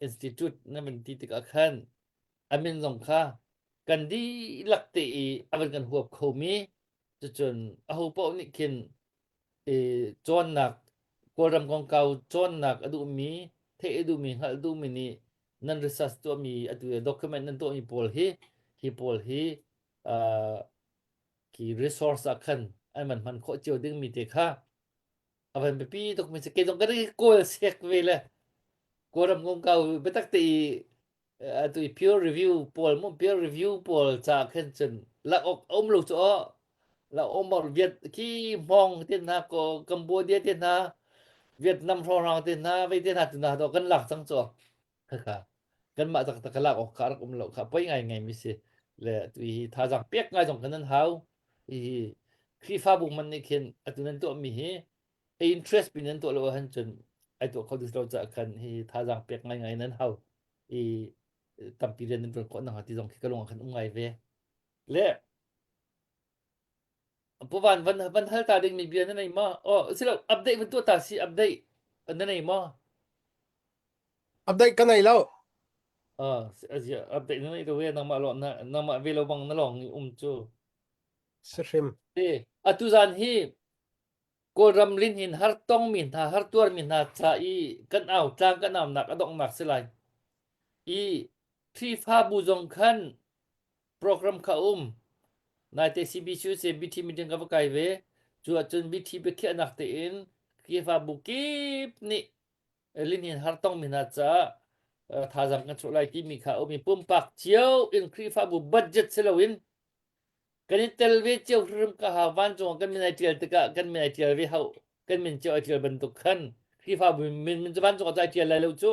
Institute na van ti tikah khan a min zong kha kan dihlak te i a van kan huap khomi cucun aho paoh nih khin i cawnnak Kawlram kongkau cawnnak a duhmi theih a duhmi hngalh duhmi nih nan research tuahmi atu document nan tuahmi pawl hi hi pawl hi uh, ki resource ah khan an van hman khawh cio dingmi te kha a van biapi tuk mi si kei zong ka kawl sek ve le Kawlram kongkau biatak te i atu i peer review pawl mu peer review pawl ca khin cun lak awk a um lo cu aw la um Viet khi Hmong te hna ko Cambodia te hna Vietnam hrawnghrang te hna vei te hna tu hna to kan lak cang cu khakha kanmah taktak ka lak awk kha rak um lo kha poi ngai ngai mi si le tu hi thazaang pek ngai zong kan nan hau hi Khrihfabu man nih khin atu nan tuah mi hi a interest pin nan tuah lo ahcun cun ai tuah kho lo caah khan hi thazaang pek ngai ngai nan hau i tampi rian nan ṭuan khawh nakhnga ti zong khi ka lung ah khan um ngai ve le Puvan van van hal ta ding mi bia na nei ma oh silo update van tuah ta si update na nei ma Update ka nei lo. Ah update na nei lo ve nangmah lo na nangmah ve lo bang na long i um cu Si hrim. E atu zan hi Kawlram lihnin har tongmi hna har tuarmi hna ca i kan au tlang kan aunak a donghnak si lai. I Khrihfabu zong khan program kha a um. Naite CBCU BT meeting ka va kai ve. Cu ahcun BT biakhiahnak tein Khrihfabu kip nih lihnin har tongmi hna caah thazaang kan chuah lai timi kha a um i pumpak cio in Khrihfabu budget si loin Kan i tel ve cio hrim ka hau vancung ah kan min ai ṭial tikah kan min ai ṭial ve hau kan min cio ai ṭial bantuk khan Khrihfabu min min cu vancung ah ai ṭial lai lo cu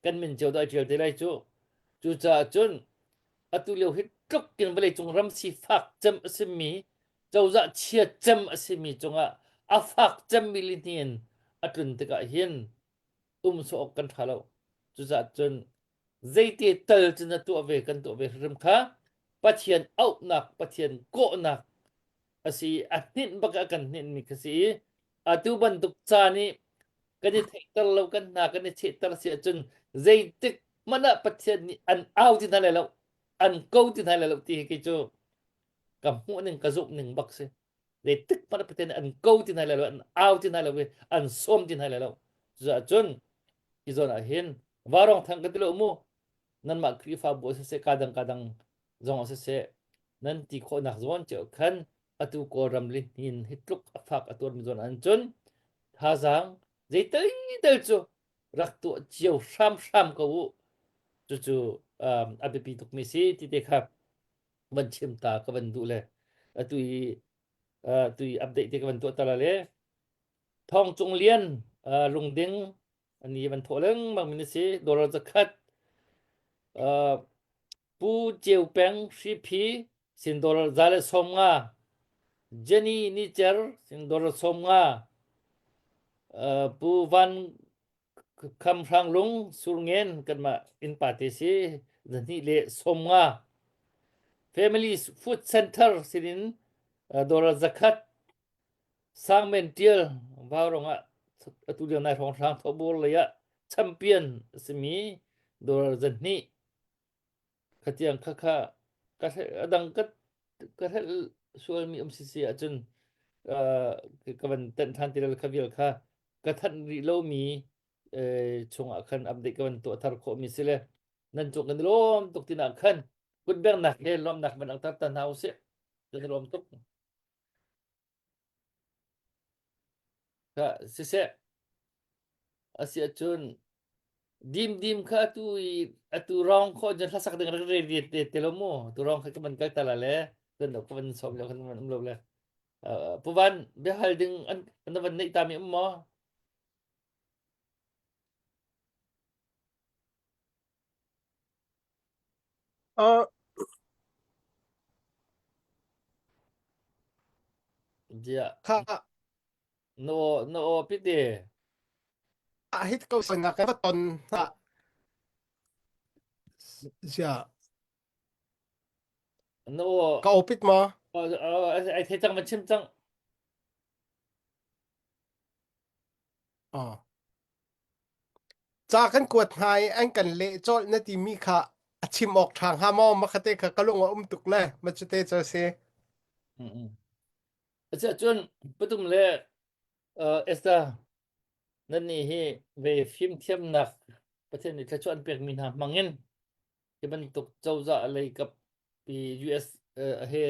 kan min cio ai ṭial te lai cu cucaah cun atu lio hi tluk in vawleicung ram sifak cem a simi cozah chia cem a simi cungah a fak cemmi lihnin a tlun tikah hin um sawh awk kan ṭha lo cucaah cun zeiti tal cu na tuah ve kan tuah ve hrim kha Pathian auhnak Pathian kawhnak a si a hninh bak a kan hninh mi kha si i atu bantuk caan i kan i theihter lo kan hna kan i chehter si ahcun zeitik hmanh ah Pathian nih an au ti hna lai lo an ko ti hna lai lo ti hi kei cu ka hmuh ning ka zumh ning bak si zeitik hmanh ah Pathian nih an ko ti hna lai lo an au ti hna lo i an sawm ti hna lai lo cucaah cun hi zawn ah hin varong thang ka ti lo mu nanmah Khrihfabu ah siseh ka dang ka dang zong ah siseh nan ti khawhnak zawn cio khan atu Kawlram lihnin hi tluk a fak a tuarmi zawn an cun thazaang zeital tal cu rak tuah cio hramhram ko u cucu um, a biapi tukmi si ti te kha van chim ta ka van duh le atu i uh, tu i update te ka van tuah ta la le Thawng Cung Lian uh, lungding ani van thawh lengmang min a si dollar zakhat uh, Pu Ceu Peng Hriphi sin dollar za le 50 Jenny Ni Cer sin dollar 50 uh, Pu Van Kham Hrang Lung Surngen kanmah innpa te si zahnih le 50 Family Food Center sinin uh, dollar zakhat Sangmen Ṭial Vaurawng ah. Atu lio nai hrawnghrang thawhbur lei ah champion a simi dollar 200 khatiang kha kha ka a dang ka ka hrelh sualmi um si si ahcun uh, ka van tenh ṭhan ti lo kha vial kha ka thanh rih lomi chungah khan update ka van tuah thar khawhmi si le nan cung kan i lawm tuk tinah khan kutbengnak he lawmnak van langhter ta hna usih kan i lawm tuk Kha siseh a si ahcun dimdim kha atu i atu rong khawh cun hlasak ding rak re ve te te lo mu tu rong kha ka van kal ta la le kan lo ka van sawm lo kan van um lo le uh, puvan biahal ding an an van neih ta mi um maw Uh, Ziah. Kha Na aw na aw pit e. Ah hit ko sang ka va ton ha. Zia. Na aw Ka opit ma? Ai thei cang ma chim cang. Oh. Ca kan kuat hna i an kan leh colh na timi kha a chim awk ṭha hnga maw? Makhate kha ka lung a um tuk le ma cute cu a si. Cun patum le Esther nannih hi ve fimthiamnak Pathian nih thluachuah an pekmi hna hmangin hi bantuk cozah lei kap pi US he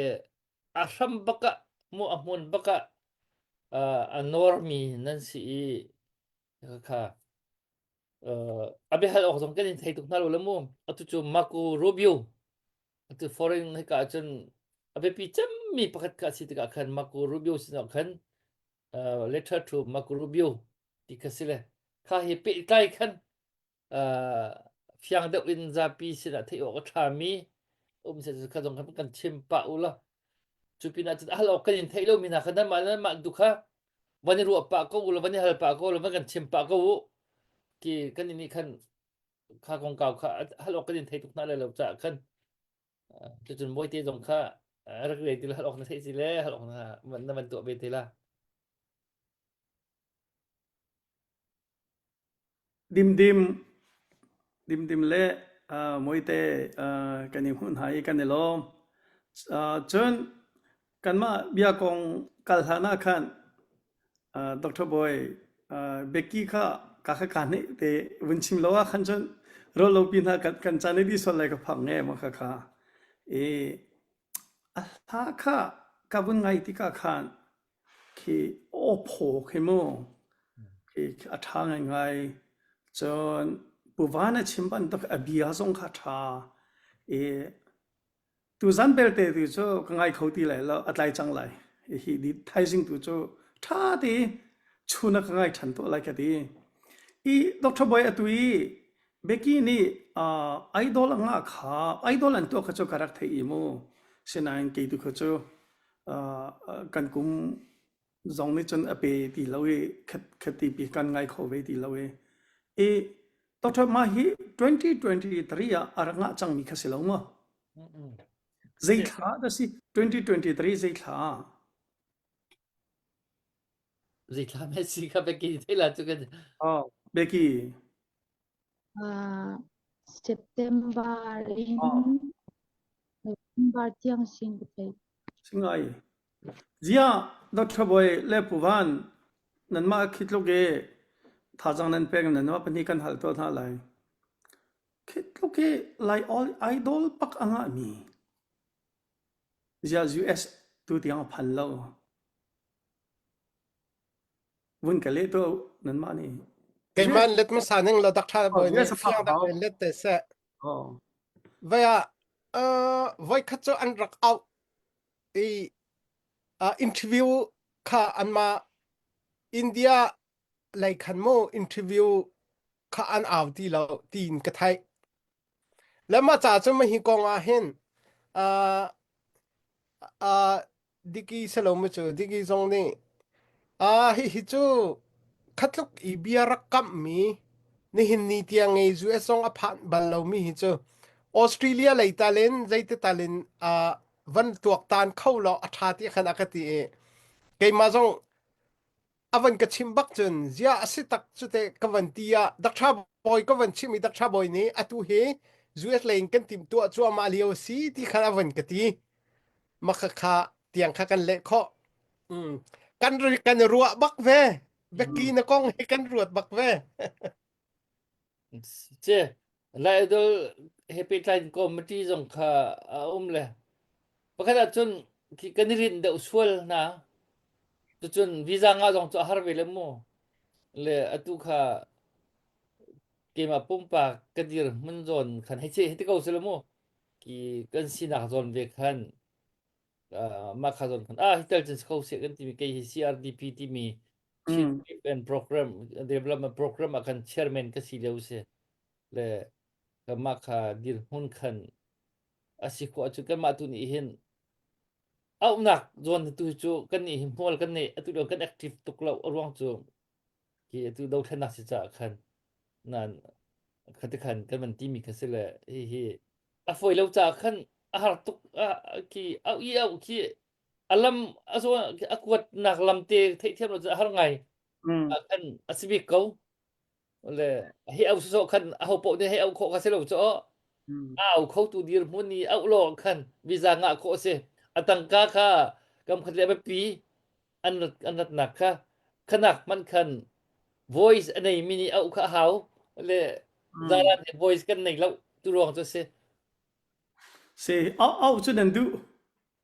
a hram bak ah mu a hmun bak ah a nawrmi nan si i kha a biahal awk zong kan in thei tuk hna lo le mu atu cu Marco Rubio atu foreign hika ahcun a biapi cemmi pakhat kha si tikah khan Marco Rubio sinah khan letter to Marco Rubio ti kha si le kha hi pehtlai khan fiang deuh in zapi sinah theih awk a ṭhami um se kha zong khan kan chim pah u law cu pinah cun hal awk kan in theih lomi hna kha nanmah nanmah tu kha van i ruah pah ko u law van i hal pah ko u law van kan chim pah ko u ki kan nih khan kha kongkau kha hal awk kan in thei tuk hna lai lo caah khan cucun mawite zong kha rak re ti hal awk na theih si le hal awk na na van tuah ve te la Dimdim, dimdim le uh, muite uh, kan i hmuh hna i kan i lawm. Uh, cun kanmah bia kong kal hlan ah khan uh, Dr. Bawi uh, Becky kha ka kha ka nih te vun chim lo ah khan cun rawl lo pi hna kan kan caan i di sual lai ka phang nge ma kha kha i a hla kha ka vun ngai tikah khan Khi awphaw khi mu khi a ṭha ngaingai. Cun Pu Van a chim bantuk a bia zong kha a ṭha. I tuzan belte tu cu ka ngai kho ti lai lo, a tlai cang lai. Hi di thaizing tu cu ṭha te chun ah ka ngai ṭhan tuah lai ka ti. I Dr. Bawi atu i Becky nih uh, idol a ngah kha idol an tuah kha cu ka rak theih i mu. Sinain kei tu kha cu kan kum zong nih cun a pe ti lo i khati pi kan ngai kho ve ti lo i i Dr. Ma hi 2023 ah a rak ngah cangmi kha si lo maw? Zei thla dah si 2023 zei thla? Zei thla me si kha Becky thei la cu kan Oh, Becky. Uh, September in Oh. November tiang sin ka thei. Singai. Zia Dr. Boy le Puvan nanmah khi tluk i thazang nan pek nanmah pahnih kan hal tuah hna lai. Khi tluk i Lai idol pak a ngahmi zia US tu tiang a phan lo. Vun ka leh tuah nanmah nih. Keimah let hmasa ning la Dr. Boy nih fiang deuh in let te seh. Oh. Vai ah uh, voikhat cu an rak auh i uh, interview kha anmah India lei khan mu interview kha an au ti lo tiin ka theih. Le mah ca cu mahi kong ah hin uh, uh, Diki selo mu cu Diki zong nih ah hihi cu khatluk i bia rak kamhmi nihin ni tiang i US zong a phan bal lomi hi cu Australia lei talin zeiti talin ah van tuaktan kho law a ṭha ti khan a ka ti i keimah zong. A van ka chim bak cun zia a si tak cu te ka van ti ah Dakṭha Bawi ka van chim i Dakṭha Bawi nih atu hi US lei in kan timhtuah cuahmah lio a si ti khan a van ka ti. Maka kha tiang kha kan leh khawh. Mm. Kan kan ruah bak ve. Becky na kong hi kan ruat bak ve. Ce Lai Idol he pehtlai in committee zong kha a um le pakhat ahcun khi kan i rinh deuh sual hna. Cucun visa ngah zong cu a har ve le mu. Le atu kha keimah pumpak ka dir hmun zawn khan hei che hei ti ko seh law mu. Ki kan sinak zawn ve khan uh, mah kha zawn khan ah hi tel cun si kho seh kan timi kei hi CRDP timi Chin Mm. and Program Development Program ah khan chairman ka si lio si le kanmah kha dirhmun khan a si khawh ahcun kanmah tu nih hin auhnak zawn tu cu kan nih hin hmual kan nei atu lio kan active tuk lo a ruang cu khi atu dothlennak si caah khan nan khati khan kan van timi kha si le hi hi a fawi lo caah khan a har tuk khi au i au khi a lam a so a kuatnak lam te theihthiam lo cu a har ngai Mm. ah khan a si bik ko le hi au so khan a ho poh nih hei au khawh kha si lo cu Mm. a au kho tu dir hmun i au lo khan visa ngah khawh a si a tangka kha kam khat le a biapi an rat an ratnak kha khanak hmanh khan voice a nei mi nih au kha a hau le Mm. zaran nih voice kan nei lo tu ruang cu si Si au au cu nan duh.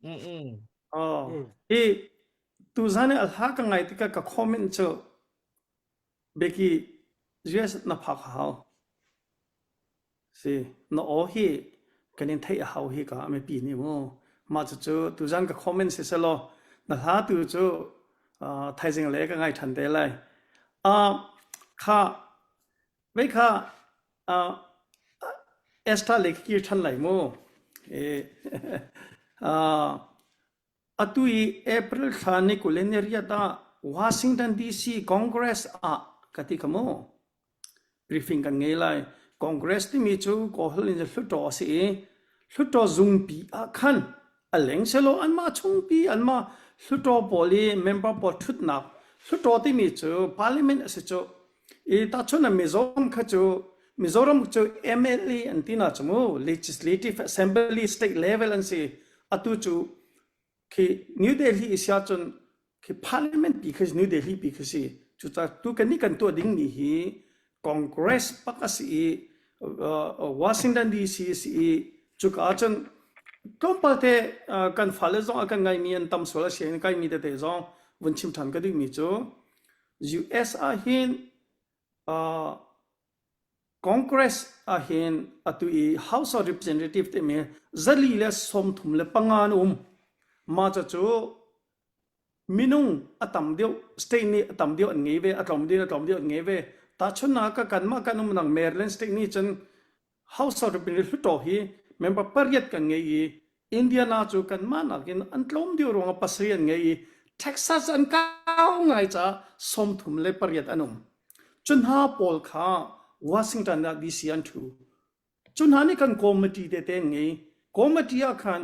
Mm mm. Oh. Mm. Hi tuzan i a hla ka ngai tikah ka comment cu Becky US na phak a hau. Si na aw hi kan in theih a hau hi ka mipi nih mu. Mah cucu tuzan ka comment si selaw na hla tu cu uh, thaizing le ka ngai ṭhan te lai. Uh, kha Mei kha uh, Esther le kir ṭhan lai mu. E, uh, atu i April thla ni kul in riat ah Washington DC Congress ah ka ti kha mu. Briefing kan ngei lai. Congress timi cu Kawlholh in Hluttaw a si i Hluttaw zungpi ah khan a leng selaw anmah chungpi anmah Hluttaw pawl i member pawl ṭhutnak Hluttaw timi cu parliament a si cu I tahchunh ah Mizoram kha cu Mizoram cu MLA an ti na cu mu Legislative Assembly state level an si. Atu cu khi New Delhi i sia cun khi parliament pi khi New Delhi pi khi si. Cucaah tu kan nih kan tuah ding mi hi Congress pak a si i uh, Washington DC a si i cuka ah cun tlawmpal te uh, kan fale zong a kan ngaimi an tam sual a si in kaimi tete zong vun chim ṭhan ka duhmi cu US ahhin uh, Congress ahhin atu i House of Representative timi zali le 35 an um. Mah cu minung a tam deuh state nih a tam deuh an ngei ve, a tlawm deuh a tlawm deuh an ngei ve. Tahchunhnak ka kanmah kan umnak Maryland state nih cun House of Representatives Hluttaw hi member pariat kan ngei i Indiana cu kanmah nakin an tlawm deuh ruangah pasarih an ngei i Texas an kau ngai caah 38 an um. Cu hna pawl kha Washington ah DC an ṭhu. Cu hna nih kan committee tete an ngei. Committee ah khan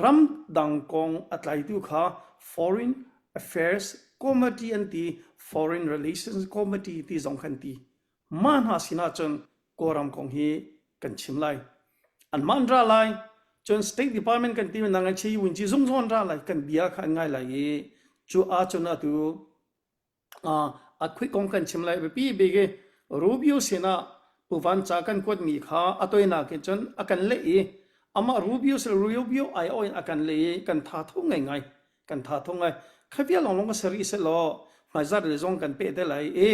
ramdang kong a tlaitu kha Foreign Affairs Committee an ti, Foreign Relations Committee ti zong khan ti. Mah hna sinah cun Kawlram kong hi kan chim lai. Anmah an ra lai. Cun State Department kan timi nang an chi win chi zung zong an ra lai. Kan bia kha an ngai lai i cu ahcun atu a quick kong kan chim lai biapi bik i Rubio sinah Pu Van Ca kan kuatmi kha a toinak in cun a kan leh i amah Rubio sin Rubio aiawh in a kan leh i kan tha tho ngaingai. Kan tha tho ngai. Kha vial lawng lawng ka sari selaw hmaizarh le zong kan peh te lai i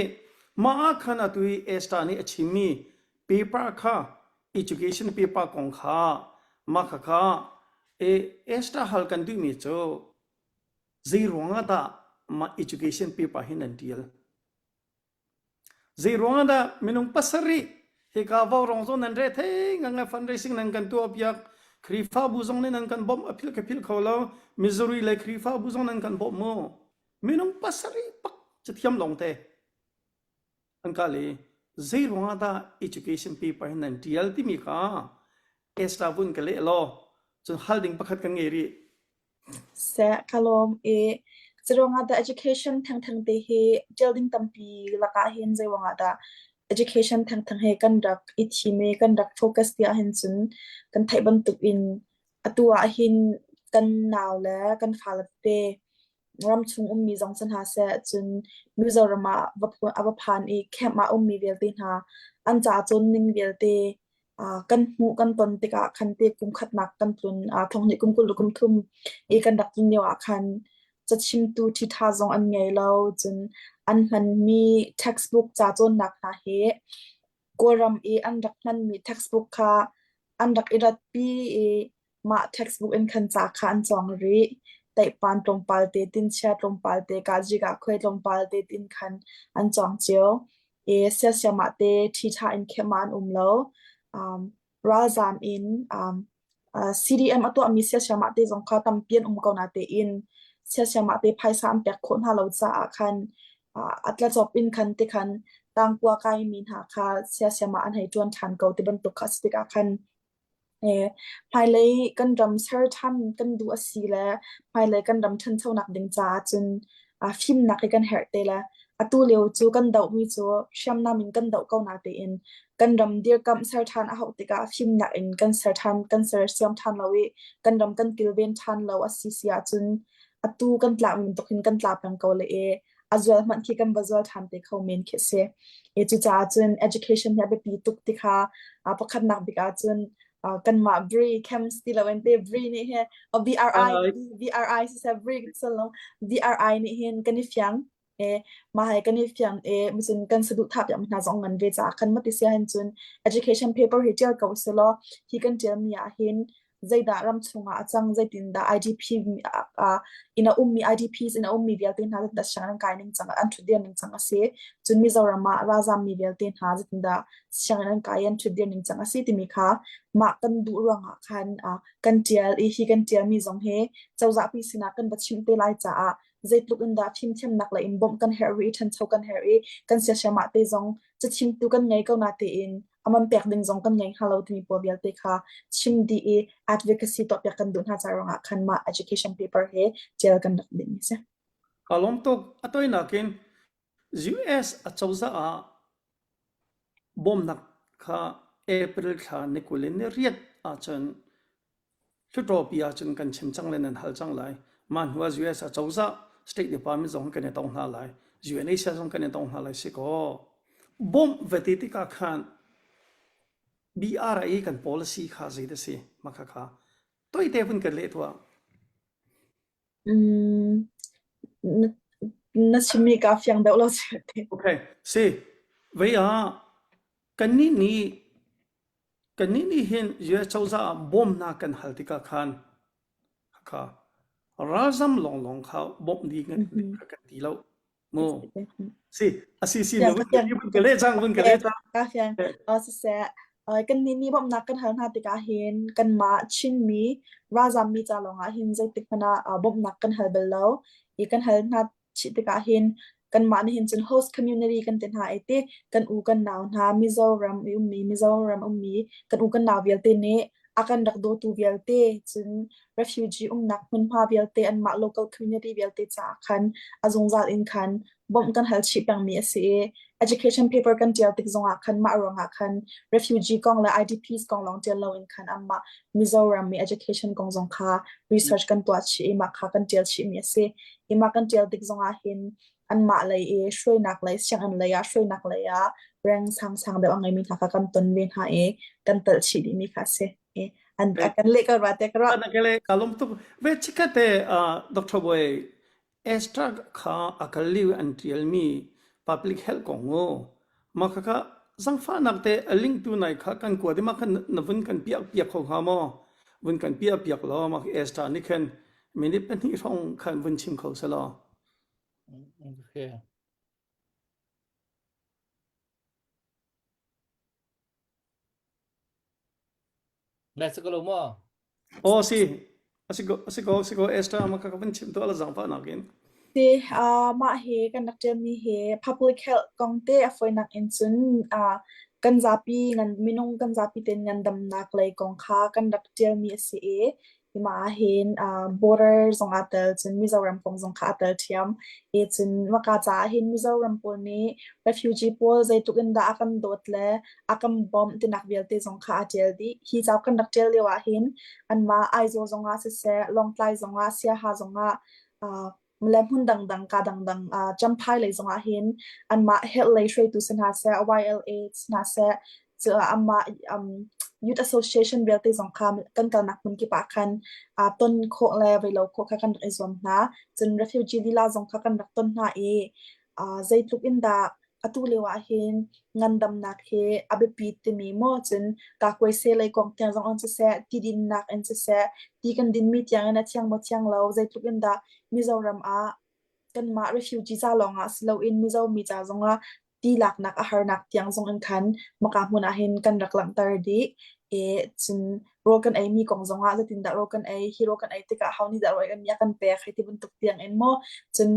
mah ah khan atu i Esther nih a chimmi paper kha education paper kong kha mah kha kha e Esther hal kan duhmi cu zei ruangah dah mah education paper hi nan tial Zei ruangah dah minung pasarih hika vaurawng zong nan re thei ngang fundraising nan kan tuah piak Khrihfabu zong nih nan kan bawmh a philh ka philh kho lo Missouri le Khrihfabu zong nan kan bawmh mu minung pasarih pak cathiam lawng te an kal i zei ruangah dah education paper hi nan tial timi kha Esther vun ka leh law cun hal ding pakhat kan ngei rih Seh ka lawm i. Zeiruangah dah education thengtheng te hi ṭial ding tampi lakah hin zeiruangah dah education thengtheng he kan rak i thim i kan rak focus ti ahhin cun kan theih bantuk in atu ah hin kan nau le kan fale tete ramchung ummi zong si hna seh cun Mizoram ah a va phan i camp ah ummi vialte hna an ca cawn ning vialte kan hmuh kan ton tikah khan te kum khatnak kan tlun thonghnih kum 20 le kum thum i kan rak tlun lio ah khan cachimtu ṭhiṭha zong an ngei lo cun an hmanmi textbook ca cawnnak hna hi Kawlram i an rak hmanmi textbook kha an rak i ratpi i mah textbook in khan ca kha an cawng rih. Teihpan tlawmpal te, tinchia tlawmpal te, kahjik ah khuai tlawmpal te tin khan an cawng cio. I siasiam ah te ṭhiṭha in khem ah an um lo. Um, ralzaam in um, uh, CDM a tuahmi siasiam ah te zong kha tampi an um ko na tein siasiam ah te phaisa an pek khawh hna lo caah khan uh, a tlacop in khan te khan tangkua kaimi hna kha siasiam ah an hei ṭuan ṭhan ko ti bantuk kha a si tikah khan Hmailei kan ram ser ṭhan kan duh a si le hmailei kan ram ṭhanchonak ding caah cun fimnak hi kan herh te le atu lio cu kan dohmi cu hriamnam in kan doh ko natein kan ram dirkamh ser ṭhan a hauh tikah fimnak in kan ser ṭhan kan sersiam ṭhan lo i kan ram kan kilven ṭhan lo a si si ahcun atu kan tlakmi bantuk hin kan tla peng ko le i a zual hmanh khi kan va zual ṭhan te kho men khi si. I cucaah cun education hi a biapi tuk ti kha pakhatnak bik ah cun kanmah BRI camps ti loin te BRI nih hin BRI BRI siseh BRI silo BRI nih hin kan i fiang e mah he kan i fiang e cun kan saduhthah piak mi hna zong ngan ve caah khan mati sia hin cun education paper hi ṭial ko selaw hi kan ṭial mi ah hin zeidah ram chungah a cang, zeitindah IDP in a ummi IDPs in a ummi vialte hna zeitindah sianginn an kai ning cang, an ṭhutdir ning cang a si. Cun Mizoram ah ralzam mi vialte hna zeitindah sianginn an kai i an ṭhutdir ning cang a si timi kha mah kan duh ruangah khan kan ṭial i hi kan ṭialmi zong hi cozahpi sinah kan va chimh te lai caah zeitluk in dah fimthiamnak lei in bawmh kan herh rih i ṭhancho kan herh i kan siasiamah te zong cachimtu kan ngei ko na tein a man pek ding zong kan ngei hnga lo timi pawl vialte kha chim dih i advocacy tuahpiak kan duh hna ca ruangah khan mah education paper he ṭial kan rak ding a si. Ka lawm tuk. A toinak in US acozah ah bawmnak kha April thla ni 20 in ni riat ahcun Hluttawpi ahcun kan chim cang le nan hal cang lai. Mah hnu ah US acozah State Department zong kan i tong hna lai. UNHCR zong kan i tong hna lai si kaw. Bawmh ve ti tikah khan BRI kan policy kha zei dah si mah kha kha toite vun kan leh tuah. Mm, na, na chimmi ka fiang deuh lo si. Okay, si. Vei ah kannih nih Kannih nih hin US cozah ah bawmhnak kan hal tikah khan kha ralzam lawnglawng kha bawmh ding Mhm. kan ti lo. Mu. Si, asi si Fiang na ka fiang. vun ka leh cang vun ka leh cang. Ka fiang. Uh, siseh, uh, kan nih nih bawmhnak kan hal hna tikah hin kanmah Chinmi ralzammi ca lawngah hin zeitik hmanh ah uh, bawmhnak kan hal bal lo. I kan hal hna chih tikah hin kanmah nih hin cun host community kan ti hna i ti kan u kan nau hna Mizoram i ummi Mizoram ummi kan u kan nau vialte nih a kan rak dawtu vialte cun refugee umnak hmunhma vialte anmah local community vialte caah khan a zungzal in khan bawmh kan hal chih pengmi a si i education paper kan ṭial tik zongah khan mah ruangah khan refugee kong le IDPs kong lawng ṭial loin khan anmah Mizoram mi education kong zong kha research kan tuah chih i mah kha kan ṭial chihmi a si. I mah kan ṭial tik zongah hin anmah lei i hruainak lei sianginn lei ah hruainak lei ah reng sangsang deuh a ngeimi hna kha kan ton ve hna i kan telh chih dihmi kha a si. I an a kan leh ko rua te ka ruah. Ka lawm tuk. Ve chikkhat te Dr. Boy Esther kha a kal lio i an ṭialmi public health kong u. Mah khakha zangfahnak te a link tu nai kha kan kuat i mah kha na vun kan piah piak kho hnga maw? Vun kan piah piak law mah khi Esther nih khan minute pahnih hrawng khan vun chim kho selaw. Okay. Na si ko lo maw? Aw si. A si ko, a si ko, a si ko. Esther ma kha ka van chim tuah la zangfahnak in. Ti uh, mah hi kan rak ṭialmi hi public health kong te a fawinak in cun uh, kan zapi ngan minung kan zapi ten ngandamnak lei kong kha kan rak ṭialmi a si i. I mah ahhin uh, border zong aa tel, cun Mizoram kong zong kha aa tel ṭhiam. I cun maka caah hin Mizoram pawl nih refugee pawl zeitluk in dah a kan dawt le a kan bawmh tinak vialte zong kha aa ṭial dih. Hi cauk kan rak ṭial lio ahhin anmah Aizawl zongah siseh, Lawngtlai zongah, Siaha zongah uh, le hmun dangdang ka dangdang uh, Champhai lei zongah hin anmah health lei hruaitu si hna seh, YLA si hna seh, cu amah um, Youth Association vialte zong kha kan kalnak hmun kip ah khan uh, ton khawh le vei lo khawh kha kan rak i zuam hna. Cun refugee lila zong kha kan rak ton hna i uh, zeitluk in dah atu lio ah hin ngandamnak hi a biapi timi maw cun kakuaise lei kong tiang zong in siseh, ti dinnak in siseh, ti kan dinmi tiang in a thiang maw thiang lo, zeitluk in dah Mizoram ah kanmah refugee ca lawng ah si loin Mizo mi ca zongah ti laknak a harnak tiang zong in khan maka hmun ah hin kan rak langhter dih. E cun rawl kan ei mi kong zongah zeitindah rawl kan ei, hi rawl kan ei tikah ho nih dah rawl kan mi a kan pek hei ti bantuk tiang in maw cun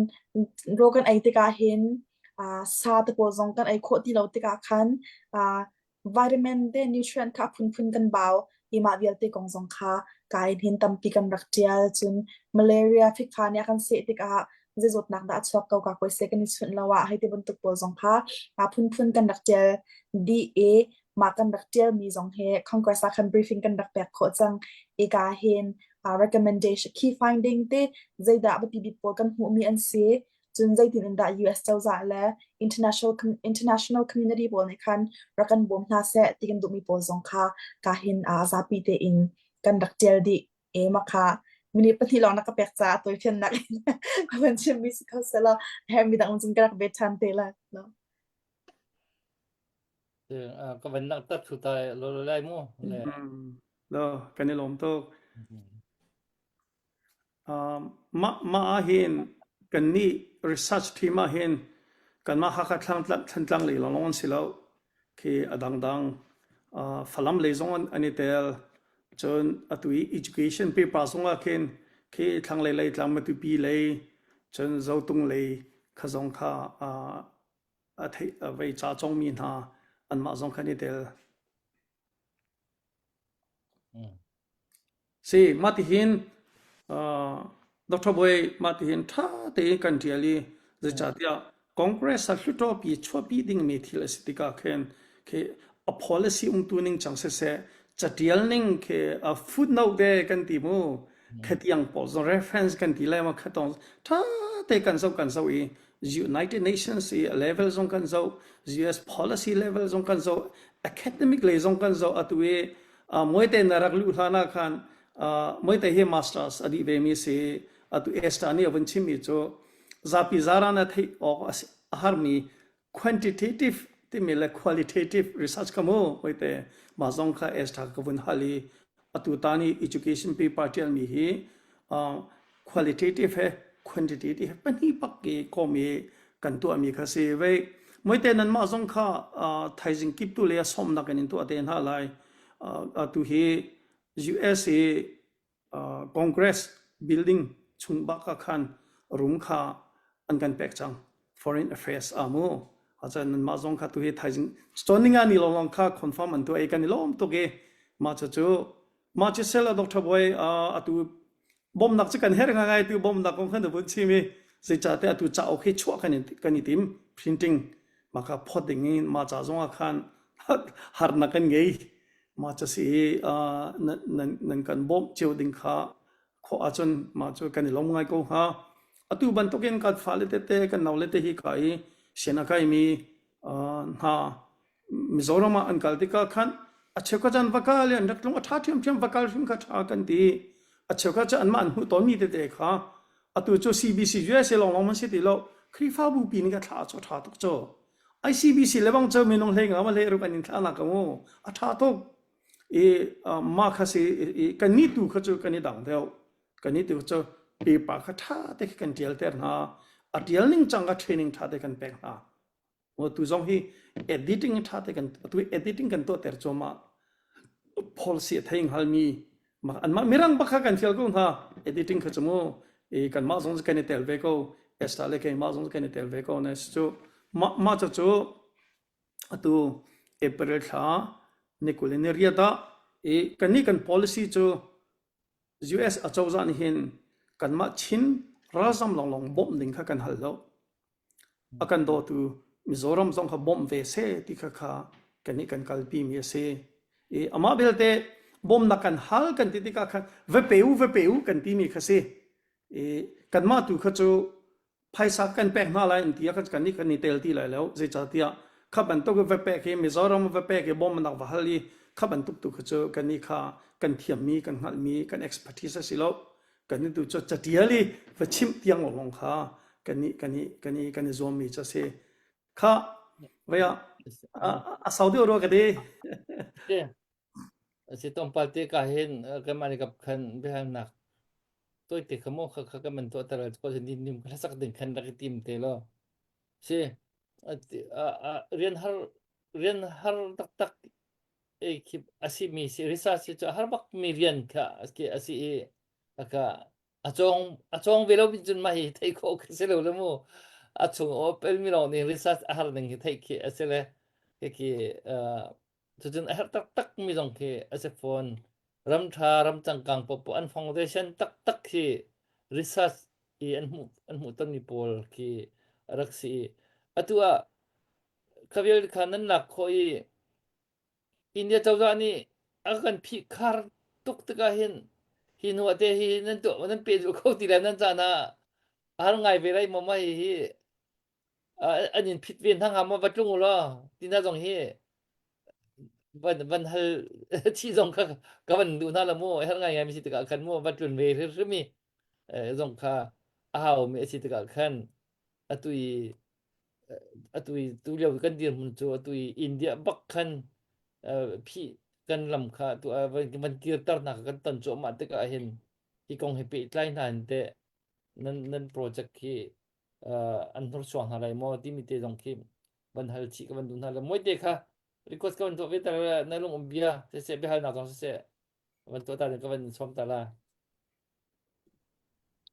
rawl kan ei tikah hin uh, sa te pawl zong kan ei khawh ti lo tikah khan uh, vitamin te nutrient kha a phunphun kan bau i mah vialte kong zong kha ka in hin tampi kan rak ṭial cun malaria fikfa nih a kan seh tikah zei zawtnak dah a chuak ko ka koi se kan i chunh lo ah hei ti bantuk pawl zong kha a phunphun kan rak ṭial dih i mah kan rak ṭialmi zong hi Congress ah khan briefing kan rak pek khawh cang i ka hin uh, recommendation key finding te zeidah biapi bik pawl kan hmuhmi an si Cun zeitin in dah US cozah le international international community pawl nih khan rak kan bawm hna seh ti kan duhmi pawl zong kha ka hin uh, zapi tein kan rak ṭial dih. E mah kha minute pahnih lawng na ka pek caah tawifiannak in ka van chimmi si kho selaw herhmi dang cun ka rak bet ṭhan te lai. No. Ka van langhter thu ta lo lai mu. Le. Lo, kan i lawm tuk. Mah mah ahhin kannih research team ahhin kanmah Hakha Thantlang lei lawnglawng an si lo. Khi a dangdang Falam lei zong an i tel. Cun atu i education paper zong ah khin khi thlanglei lei tlang Matupi lei cun Zotung lei kha zong kha a theih vei ca congmi hna anmah zong kha an i tel. Si, mah tihin uh, Dr. Bawi mah tihin ṭha tein kan ṭial i zeicahtiah Congress a hluṭawpi chuahpi dingmi thil a si tikah khin khi a policy umtu ning cang siseh caṭial ning khi a footnote te kan ti mu khatiang pawl zong reference kan ti lai ma khatong ṭha te kan zoh kan zoh i United Nations i level zong kan zoh US policy level zong kan zoh academic lei zong kan zoh atu i Muaite na rak luh hlan ah khan Muaite hi masters a dih ve mi si atu Esther nih a vun chimmi cu zapi zaran a theih awk a harmi quantitative timi le qualitative research kha mu Muaite mah zong kha Esther ka vun hal i atu tan i education paper ṭialmi hi qualitative he quantitative he pahnih pak i kawm i kan tuahmi kha si vei muite nanmah zong kha thaizing kip tu le sawmnak in in tuah te hna lai atu hi US i Congress building chung bak ah khan room kha an kan pek cang foreign affairs a mu acan nanmah zong kha tu hi thaizing stoninga ni lawng kha confirm an tuah i kan i lawm tuk i mah cu mah cu sel Dr. Boy atu Bawmhnak cu kan herh ngai tu bawmhnak kong khan na vun chim i zeicahtiah atu cauk hi chuah kan kan i tim printing mah kha phawt ding in mah ca zong ah khan harnak kan ngei mah cu si i nan nan nan kan bawmh cio ding kha khawh ahcun mah cu kan i lawm ngai ko hnga atu bantukin kan fale tete kan naule te hi ka i sian a kaimi hna Mizoram ah an kal tikah khan a cheukhat cun va kal i an rak tlung a ṭha ṭhiamṭhiam va kal hrim kha ṭha kan ti. A cheukhat cu anmah an hmuh tawnmi tete kha atu cu CBC USA lawnglawng man si ti lo Khrihfabu pi nih ka thlah cu a ṭha tuk cu. ICBC le bang cu minung hlei nga ma hlei ruk an in thlah nak ka mu a ṭha tuk. I mah kha si i kannih tu kha cu kan i dang deuh. Kannih tu cu paper kha ṭha te khi kan ṭialter hna. A ṭial ning cang kha training ṭha te kan pek hna. Tu zong hi editing ṭha te kan atu editing kan tuahter cuahmah. Policy a thei hngalmi anmah mirang bak kha kan fial ko hna editing kha cu mu i kanmah zong kan i tel ve ko Esther le keimah zong kan i tel ve ko na cu mah mah cu cu atu April thla ni 28 ah i kannih kan policy cu. US acozah nih hin kanmah Chin ralzam lawnglawng bawmh ding kha kan hal lo. A kan dawtu Mizoram zong kha bawmh ve seh ti kha kha kannih kan kalpi mi a si. I amah belte bawmhnak kan hal kan ti tikah khan va pe u va pe u kan timi kha si. I kanmah tu kha cu phaisa kan pek hna lai an ti ah kan nih kan i tel ti lai lo. Zeicahtiah kha bantuk va pek hi Mizoram va pek i bawmhnak va hal i kha bantuk tu kha cu kannih kha kan thiammi kan hngalhmi kan expertise a si lo. Kan nih tu cu catial i va chimh tiang lawnglawng kha kan nih kan i kan i kan i zuammi cu a si. Kha vei ah a sau deuh rua ka ti. A si tlawmpal te ka hin kanmah le kap khan biahalnak tawite kha maw kha kha kan man tuah ter ko nim nim hlasak ding khan rak i tim te law si rian har rian har taktak ei khi a si mi si research cu a har bak mi rian kha a si i aka a cawng a cawng ve lo bin cun mah hi thei khawh khi si lo le mu a chung aw pel mi lawng nih research a har ning hi theih khi a si le khi cucun a herh taktak mi zong khi a si fawn ram ṭha ram cangkang popo an foundation taktak khi research i an hmuh an hmuh tonmi pawl khi a rak si i atu ah kha vial kha nan lak khawh i India cozah nih a kan phih khar tuk tikah hin hi hnu ah te hi nan tuah nan pe duh kho ti le nan caan ah a har ngai ve lai maw ma hi hi an in phit ve hna hnga maw va tlung u law tina zong hi van van hal thi zong kha ka van duh hna la mu her ngai ngai mi si tikah khan mu va tlun ve hrimhrim i zong kha a hau mi a si tikah khan atu i atu i tu lio kan dirhmun cu atu i India bak khan phih kan lam kha tu van kirter hna kan ton cuahmah tikah hin hi kong hi pehtlai hna in teh nan nan project hi an hnursuang hna lai maw timi te zong khi van hal chih ka van duh hna le moi te kha request ka van tuah ve ta na lung um bia siseh biahalnak zong siseh van tuah ta ding ka van sawm ta la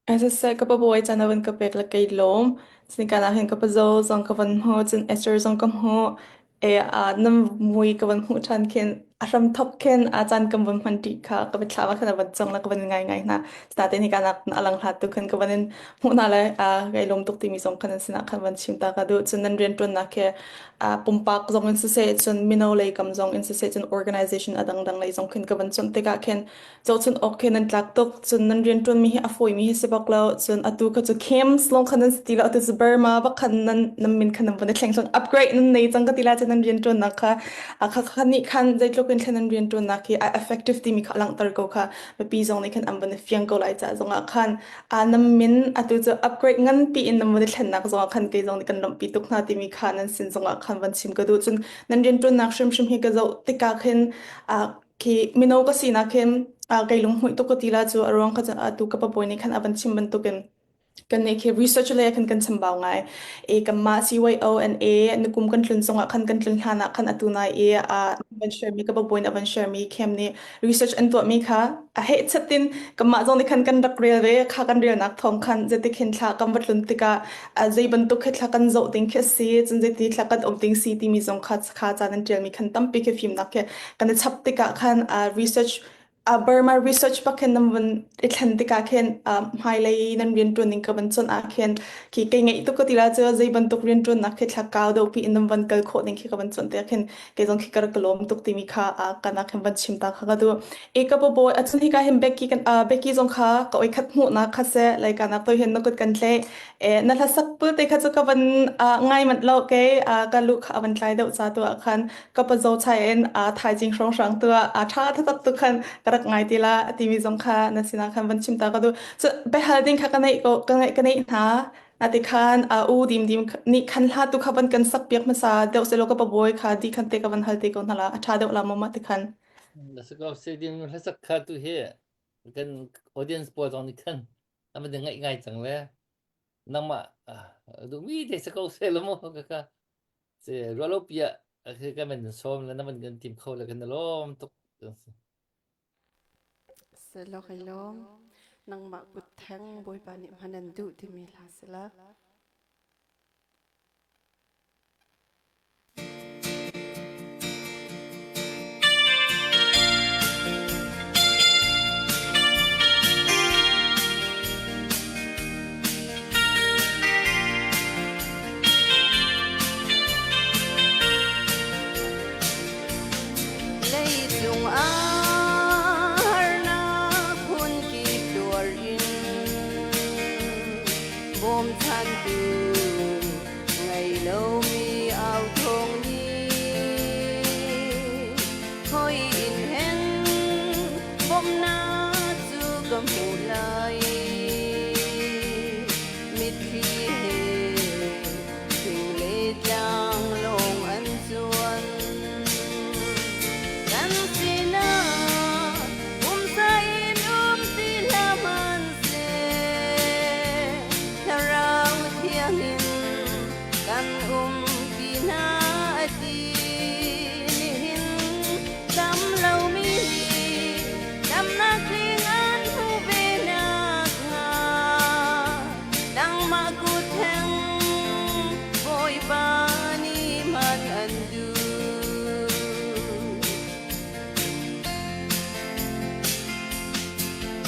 Siseh ka pabawi caan a van ka pek le kei lawm. Cun ah hin ka pazaw zong ka van hmu, cun Esther zong ka hmu. E ah nan mui ka van hmuh ṭhan khin a hramthawk khin a caan kan van hman ṭi kha ka mitthlam ah khan a van cang le ka van ngai ngai hna. Natein hika nak a lang hlat tu khan ka van in hmuh hna le kai lawm tuk timi zong khan an sinah khan van chim ta ka duh. Cun nan rianṭuannak hi pumpak zong in siseh cun mino lei kam zong in siseh cun organization a dangdang lei zong khin ka van cuanh tikah khin Zohchunh awk khi nan tlak tuk. Cun nan rianṭuanmi hi a fawimi hi si bak lo. Cun atu kha cu camps lawng kha nan si ti lo. Atu cu Burma bak khan nan nan min kha nan vun i thleng cang. Upgrade nan nei cang ka ti lai cun nan rianṭuannak kha a kha kha nih khan zeitluk in thlen nan rianṭuannak hi a effective timi kha a langhter ko kha mipi zong nih khan an vun i fiang ko lai ca zongah khan a nan min atu cu upgrade nganpi in nan vun i thlennak zongah khan kei zong nih kan lawmhpi tuk hna timi kha nan sin zongah khan van chim ka duh. Cun nan rianṭuannak hrimhrim hi ka zoh tikah khin khi mino ka sinak hin kei lunghmuih tuk ka ti la cu a ruang kha atu ka pabawi nih khan a van chim bantukin kan nih khi research lei ah khan kan chambau ngai i kanmah CYO NA nukum kan tlun zongah khan kan tlun hlan ah khan atu nai i a van share mi ka pabawi nih a van share mi khem nih research an tuah mi kha a heh chatin kanmah zong nih khan kan rak rel ve kha kan relnak thawng khan zetik hin thla kan va tlun tikah zei bantuk khi thla kan zoh ding khi a si cun zeiti thla kan um ding si timi zong kha kha ca nan ṭialmi khan tampi khi fimnak khi kan i chap tikah khan research Burma research bak khin nan vun i thlen tikah khin hmailei nan rianṭuan ning ka van chawnh ah khin khi kei ngeih tuk ka ti la cu zei bantuk rianṭuannak khi thla kau deuh pi in nan van kal khawh ning khi ka van chawnh tikah khin kei zong khi ka rak ka lawm tuk timi kha kan ah khin van chim ta kha ka duh. E ka bawi acun hika hin Becky kan Becky zong kha ka oi khat hmuhnak kha se lai ka nak to hin na kut kan tle E, na hlasak pulte kha cu ka van uh, ngai manh lo ke uh, ka lu kha a van tlai deuh ca tu ah khan ka pa zo chai in uh, thaizing hrawnghrang tu ah a tha thatak tu khan ka rak ngai ti la timi zong kha na sinah khan van chim ta ka du so behal ding kha ka neih ko ka ngeih ka neih hna ati khan uh, u dim dim nih khan hla tu kha van kan sak piak hmasa deuh selo ka pa boy kha di khan te ka van hal te ko hna la a tha deuh la mama ti khan Na si ko se din hlasak kha tu hi kan audience pawl zong nih khan a van ngaih ngai cang le nangmah duhmi te si ko se lo mu ka ka se rualo pia khi kan van sawm le na van kan tim kho le kan lawm tuk Se lo kai lawm nangmah kut theng bawipa nih hman an duh timi hla si la. Vawleicung ah harnak phunkip tuar in bawmchantu ngei lomi au thawng nih khoi in hen bawmhnak cu ka hmuh lai. Mitthli he thing le tlang lawng an zuan. Kan sinah pumsa in um ti hlah hmanhseh, Thlarau Thiang in kan umpi hna a ti. Nihin dam lomi nih damnak tling an hmuh ve nakhnga nangmah kut theng Bawipa nih hman an duh.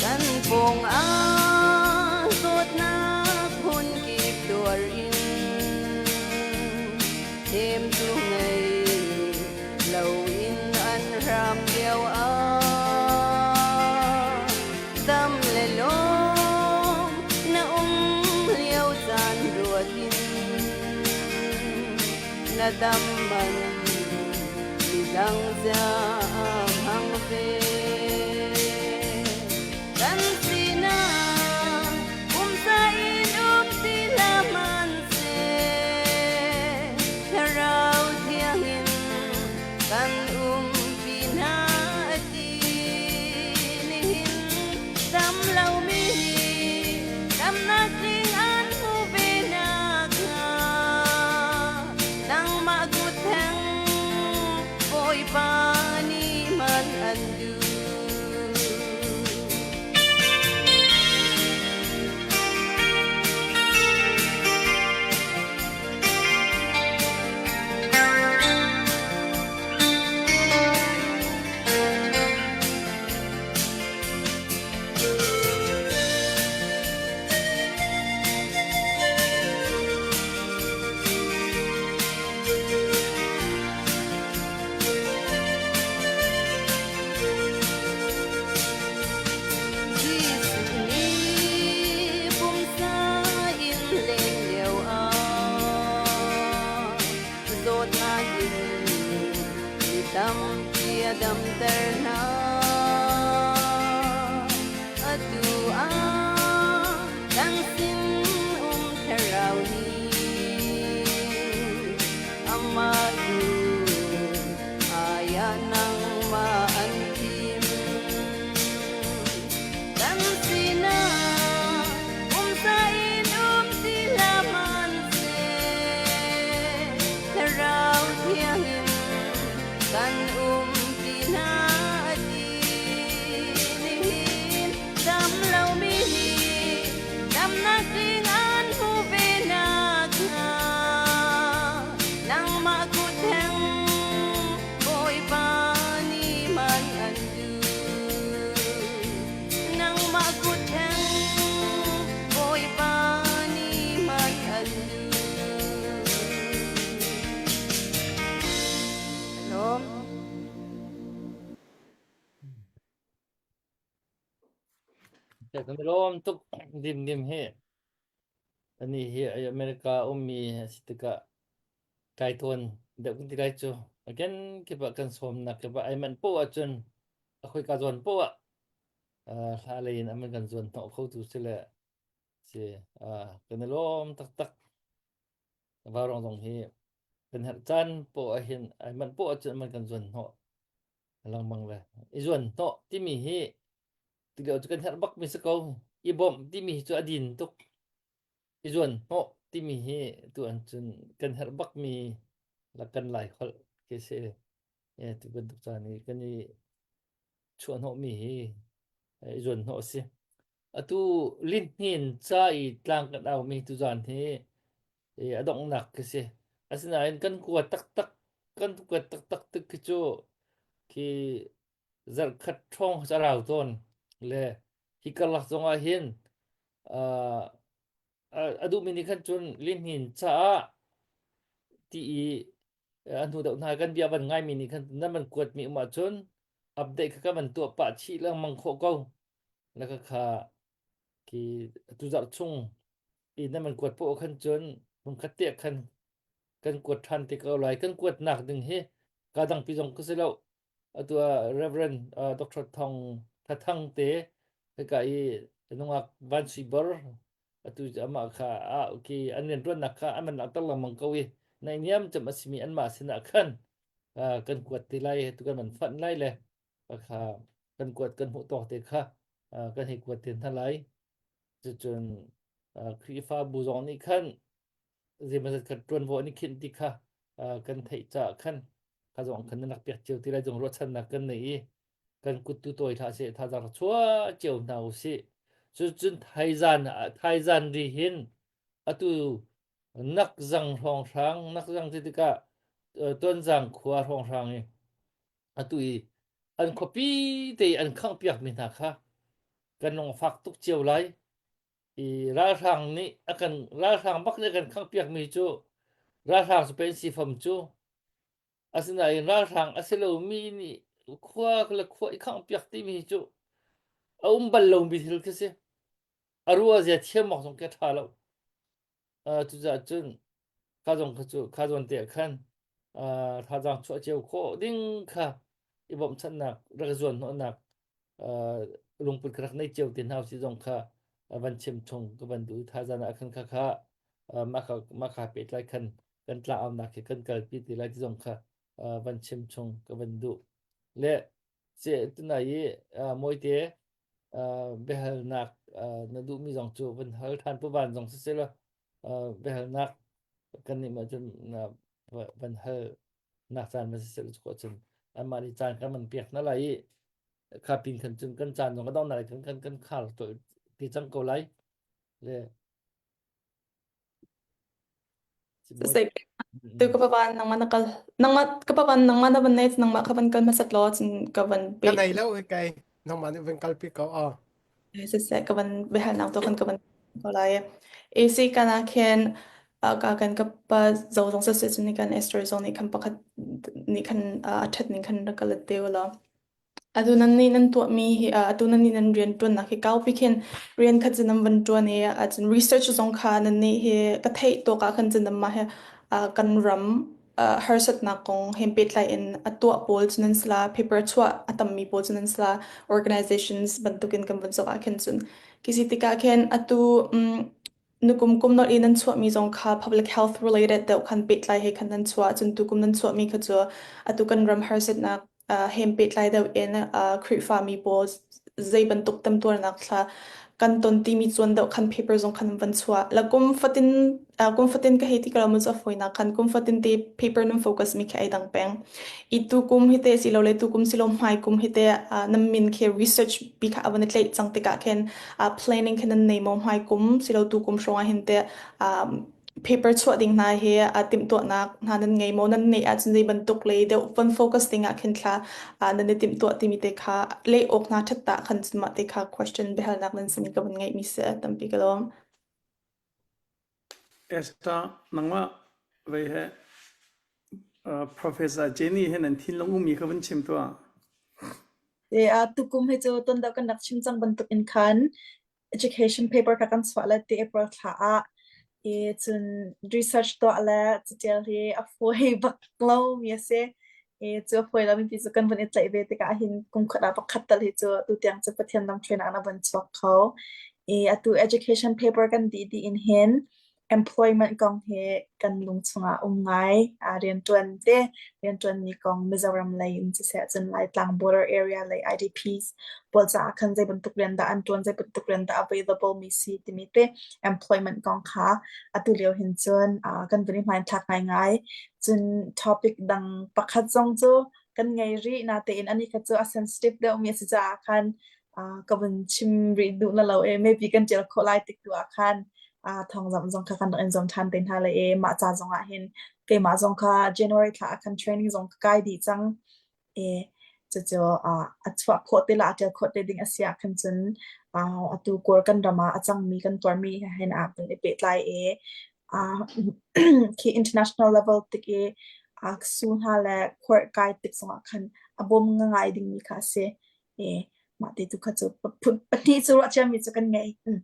Kan pawng ah zawtnak phunkip tuar in hnemtu ngei loin an hram lio ah dam le lawm na um lio caan ruat in na dam man midang caah hmang ve. Kan sinah pumsa in um ti hlah hmanhseh, Thlarau Thiang in kan umpi hna a ti. Nihin dam lomi nih damnak tling an hmuh ve nakhnga, nangmah kut theng Bawipa nih hman an duh. Jesuh nih pumsa in leng lio ah zawtnak in mi tampi a damter hna. Atu ah kan sin um thlarau nih amah cu ai ah nangmah an thim. Kan sinah pumsa in um ti hlah hmanhseh, Thlarau Thiang in kan umpi hna a ti. Nihin dam lomi nih damnak tling an hmuh ve nakhnga, nangmah kut theng Bawipa nih man an duh. Nangmah kut theng Bawipa nih man an duh. Lawm. Kan i lawm tuk dim dim hi. Ani hi America ummi a si tikah kai tawn deuh kan ti lai cu. Again kip ah kan sawmnak kip ah ai manh poah ahcun a khoika zawn poah ah hla lei in an kan zuan hnawh kho tu si le si kan i lawm taktak. Vaurawng zong hi kan herh caan poah ahhin ai manh poah ahcun an kan zuan hnawh lengmang le i zuan hnawh timi hi tilio cu kan herh bak mi si ko. I bawmh timi hi cu a din tuk. I zuan hnawh timi hi tu an cun kan herh bak mi la kan lai holh khi si. E tu bantuk caan i kan i chuah hnawh mi hi i zuan hnawh a si. Atu lihnin ca i tlang kan au mi tuzaan hi a donghnak khi si. Asinain kan kuat taktak kan kuat taktak tik khi cu khi zarhkhat ṭhawng a rau tawn le hi karlak zongah hin uh, a duhmi nih khan cun lihnin caah ti i an hnu deuh hna kan bia van ngaimi nih khan nan van kuatmi um ahcun. Update kha kan van tuah pah chih lengmang khawh ko. Na ka kha ki tuzarh chung i na man kuat poah khan cun hmunkhat te khan kan kuat ṭhan te ko lai. Kan kuatnak ding hi ka dangpi zong ka si lo. Atu ah Reverend uh, Dr. Thong Thathang te hika i nungak Van Sui Bor atu amah kha ah okay an rian ṭuannak kha an man langhter lengmang ko i naihniam cem a simi anmah sinah khan uh, kan kuat te lai tu kan man fanh lai le kha kan kuat kan hmuh tawk te kha uh, kan hei kuat te hna lai cucun uh, Khrihfabu zong nih khan zeimazat kha ṭuanvo an i khinh ti kha uh, kan theih caah khan kha zong khan nan rak pek cio ti lai zong ruahchannak kan nei i kan kut tu tawi hlah seh thazaang chuah cio hna u sih cucun thaizan thaizan ri hin atu nakzang hrawnghrang nakzang ti tikah tuanzang khua hrawnghrang i atu i an khuapi te i an khangh piak mi hna kha kan lung a fak tuk cio lai i ralhrang nih a kan ralhrang bak nih a kan khangh piak mi cu ralhrang cu pen si fam cu Asinain ralhrang a si lomi nih khua le khua i khanghpiak timi cu a um bal lomi thil khi si. A ruah zia thiam awk zong khi a ṭha lo. Uh, cucaah cun kha zong kha cu kha zawn te ah khan uh, thazaang chuah cio khawh ding kha i bawmhchanhnak rak zuan hnawhnak uh, lungput ka rak nei cio te hna si zong kha van chim chung ka van duh thazaang ah khan kha kha uh, mah kha mah kha pehtlai khan kan tlaaunak hi kan kalpi ti lai ti zong kha uh, van chim chung ka van duh le ce tunai i uh, mawite uh, biahalnak uh, na duhmi zong cu van hal than pu van zong si la uh, biahalnak kan nih ma cun na van hal nak caan van si sel cu cun anmah nih caan kan man piak na lai i kha pin khan cun kan caan zong ka dong na lai kan kan kan khar to ti cang ko lai le Siseh tu ka pavan nangmah na kal nangmah ka pavan nangmah na van nei nangmah ka van kal hmasat law cun ka van pe Ka nei lo hi kai nangmah nih van kalpi ko aw. Siseh ka van biahalnak tu kan ka van ko lai. AC kana khin ka kan ka pa zo zong siseh cun ni kan Esther zong nih khan pakhat nih khan a ṭhat ning khan rak ka let te law. Atu nannih nan tuahmi hi atu nannih nan rianṭuannak hi kaupi khin rian khat cu nan van ṭuan i ahcun research zong kha nannih hi ka theih tawk ah khan cun nanmah hi kan ram harsatnak kong he pehtlai in a tuah pawl cu nan si la, paper chuah a tammi pawl cu nan si la, organizations bantukin kan vun zoh ah khin cun khi si tikah khin atu Nukum kum nolh i nan chuahmi zong kha public health related deuh khan pehtlai he khan nan chuah. Cun tukum nan chuahmi kha cu atu kan ram harsatnak uh, he pehtlai deuh in uh, Khrihfami pawl zei bantuk temtuarnak thla kan ton timi cuan deuh khan paper zong khan van chuah. La kum fatin uh, kum fatin ka hei ti ka lo mu cu a fawinak khan kum fatin te paper nan focus mi khi ai dang peng. I tu kum hi te silo le tu kum silo hmai kum hi te uh, nan min khi research bi kha a van i tlaih cang tikah khin uh, planning khi nan nei maw hmai kum silo tu kum hrawng ah hin te um, paper chuah ding hna hi uh, timhtuahnak hna nan ngei maw nan neih ahcun zei bantuk lei deuh van focus ding ah khin thla uh, nan i timhtuah timi te kha leh awk hna ṭhat ta khan cun mah te kha question biahalnak nan sin ka van ngeih mi si tampi ka lawm. Esther nangmah vei he uh, Professor Jenny he nan thinlung ummi kha van chim tuah. Te a tukum hi cu ton deuh kan rak chim cang bantuk in khan education paper kha kan chuah le ti April thla ah i cun research tuah le catial hi a fawi bak lo mi a si. I cu a fawi lo mi pi cu kan vun i tlaih ve tikah hin kum khat ah pakhat tal hi cu tutiang cu Pathian lamhruainak in a vun chuak kho. I atu education paper kan dih dih in hin employment kong hi kan lung chungah um ngai. Uh, rianṭuan te, rianṭuanmi kong Mizoram lei in siseh cun Laitlang border area lei IDPs pawl caah khan zei bantuk rian dah an ṭuan, zei bantuk rian dah available mi si timi te employment kong kha atu lio hin cun uh, kan vun i hmanthlak ngaingai. Cun topic dang pakhat zong cu kan ngei rih natein ani kha cu a sensitive deuhmi a si caah khan uh, ka vun chim rih duh na lo e maybe kan ṭial khawh lai tik tu ah khan uh, thawngzamh zong kha kan rak in zuam ṭhan te hna lai e mah ca zong ah hin keimah zong kha January thla ah khan training zong ka kai dih cang e cucu uh, a chuah khawh te la a ṭial khawh te ding a si ah khan cun uh, atu kawl kan ram ah a cangmi kan tuarmi hin ah kan i pehtlai e uh, khi international level tik i. Su hna le court kai tik zongah khan a bawm ngai dingmi kha a si. E, mah te tu kha cu pahnih cu ruah ciami cu kan ngei. Mm.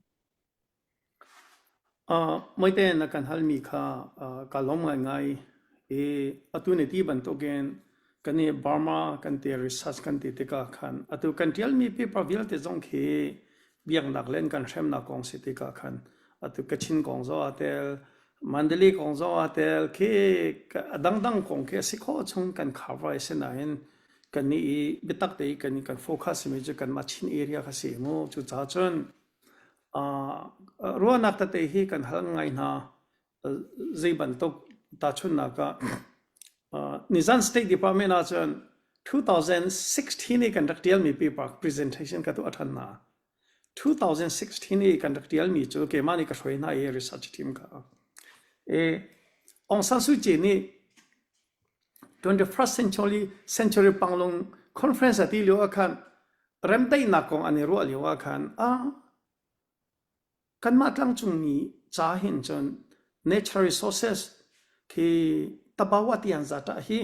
Uh, Moite na kan halmi kha uh, ka lawm ngaingai i atu ni ti bantukin kan i Burma kan ti research kan ti tikah khan atu kan ṭialmi paper vialte zong khi biaknak le kan hremnak kong si tikah khan atu Kachin kong zong aa tel Mandalay kong zong aa tel khi a dangdang kong khi a si khawh chung kan cover a si nain kan nih i biatak te i kan kan focus mi cu kanmah Chin area kha si mu cucaah cun Ruahnak tete hi kan hal ngai hna. Zei bantuk tahchunhnak ah nizan State Department ahcun 2016 i kan rak ṭialmi paper presentation ka tuah ṭhan hna. 2016 i kan rak ṭialmi cu keimah nih ka hruai hna i research team kha. I Aung San Suu Kyi nih 21st century century Panglong Conference a ti lio ah khan remdaihnak kong an i ruah lio ah khan ah kanmah tlangcungmi ca hin cun natural resources khi tabawa tian zata hi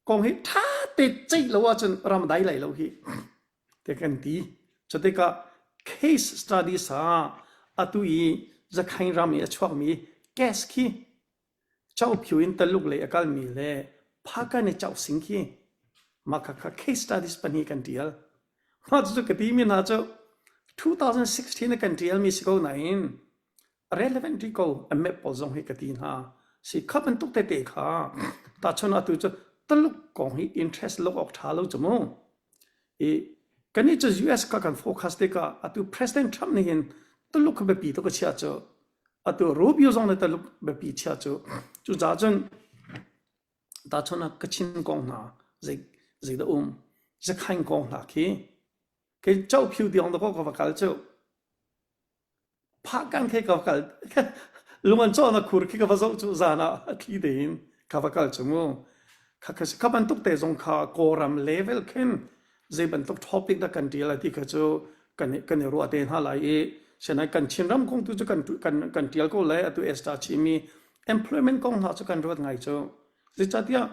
kong hi ṭha te ceih lo ahcun ram dai lai lo hi te kan ti. Cutikah case studies ah atu i Zakhain ram i a chuakmi gas khi Caukphio in Taluk lei a kalmi le Phakan i cauk khi mah khakha case studies pahnih kan ṭial. Mah cucu ka timi hna cu 2016 ah kan ṭialmi si ko nain relevant rih ko a map pawl zong hi ka ti hna. Si kha bantuk tete kha tahchun atu cu Taluk kong hi interest lok awk ṭha lo cu mu. I kannih cu US kha kan focus tikah atu President Trump nih hin Taluk kha biapi tuk a chiah cu atu Rubio zong nih Taluk biapi chia cu cucaah cun tahchun ah Kachin kong hna zei zeidah um Zakhain kong hna khi kei Chokphyu tiang dakaw ka va kal cu Phahkan khi ka va kal lung an cawhnak khur khi ka va zoh cu zan ah a thli tein ka va kal cu mu kha kha kha bantuk te zong kha Kawlram level khin zei bantuk topic dah kan ṭial ti kha cu kan kan i ruah te hna lai i sinai kan Chinram kong tu cu kan kan kan ṭial ko lai atu Esther chimi employment kong hna cu kan ruat ngai cu zeicahtiah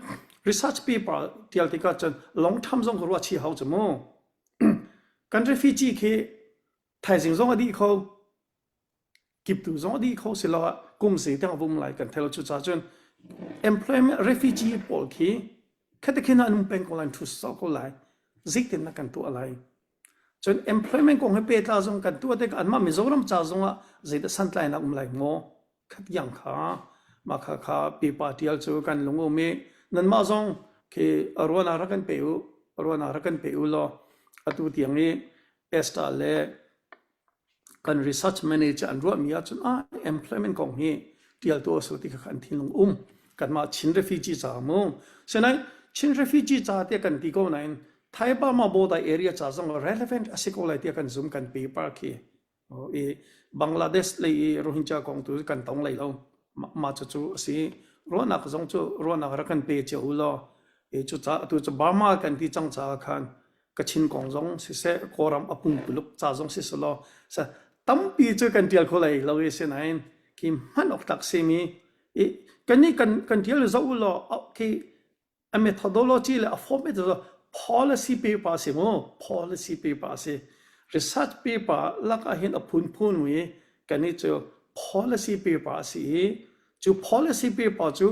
research paper ṭial tikah cun long term zong ka ruah chih hau cu mu kan refugee khi thaizing zong a dih kho kiptu zong a dih kho siloah kum zei tiang a vum lai kan thei lo cucaah cun employment refugee pawl khi khate khin an um peng ko lai thu sawh ko lai zeitin na kan tuah lai cun employment kong he petla zong kan tuah tik anmah Mizoram ca zong ah zeidah santlainak um lai maw khat yang kha mah kha kha pipa tial cu kan lung um i nanmah zong khi ruana rak kan pe u ruana rak kan pe u law atu tiang i Esther le kan research manager an ruahmi ahcun ah employment kong hi tial tu a si ti kha an thinlung um kanmah Chin refugee ca mu sinain Chin refugee ca te kan ti ko nain Thai Burma border area ca zong relevant a si ko lai tiah kan zum kan paper khi i Bangladesh lei i Rohingya kong tu kan tong lai lo mah cu cu a si ruahnak zong cu ruahnak rak kan pe cio u law i cu ca tu cu Burma kan ti cang caah khan Kachin kong zong siseh Kawlram a pungpuluk ca zong si selaw sa tampi cu kan tial kho lai lo i sinain khi hman awk tlak simi i kan nih kan kan tial zoh u law khi a methodology le a format cu policy paper si mu policy paper si research paper lak ah hin a phunphun wi kan nih cu policy paper a si i Cu policy paper cu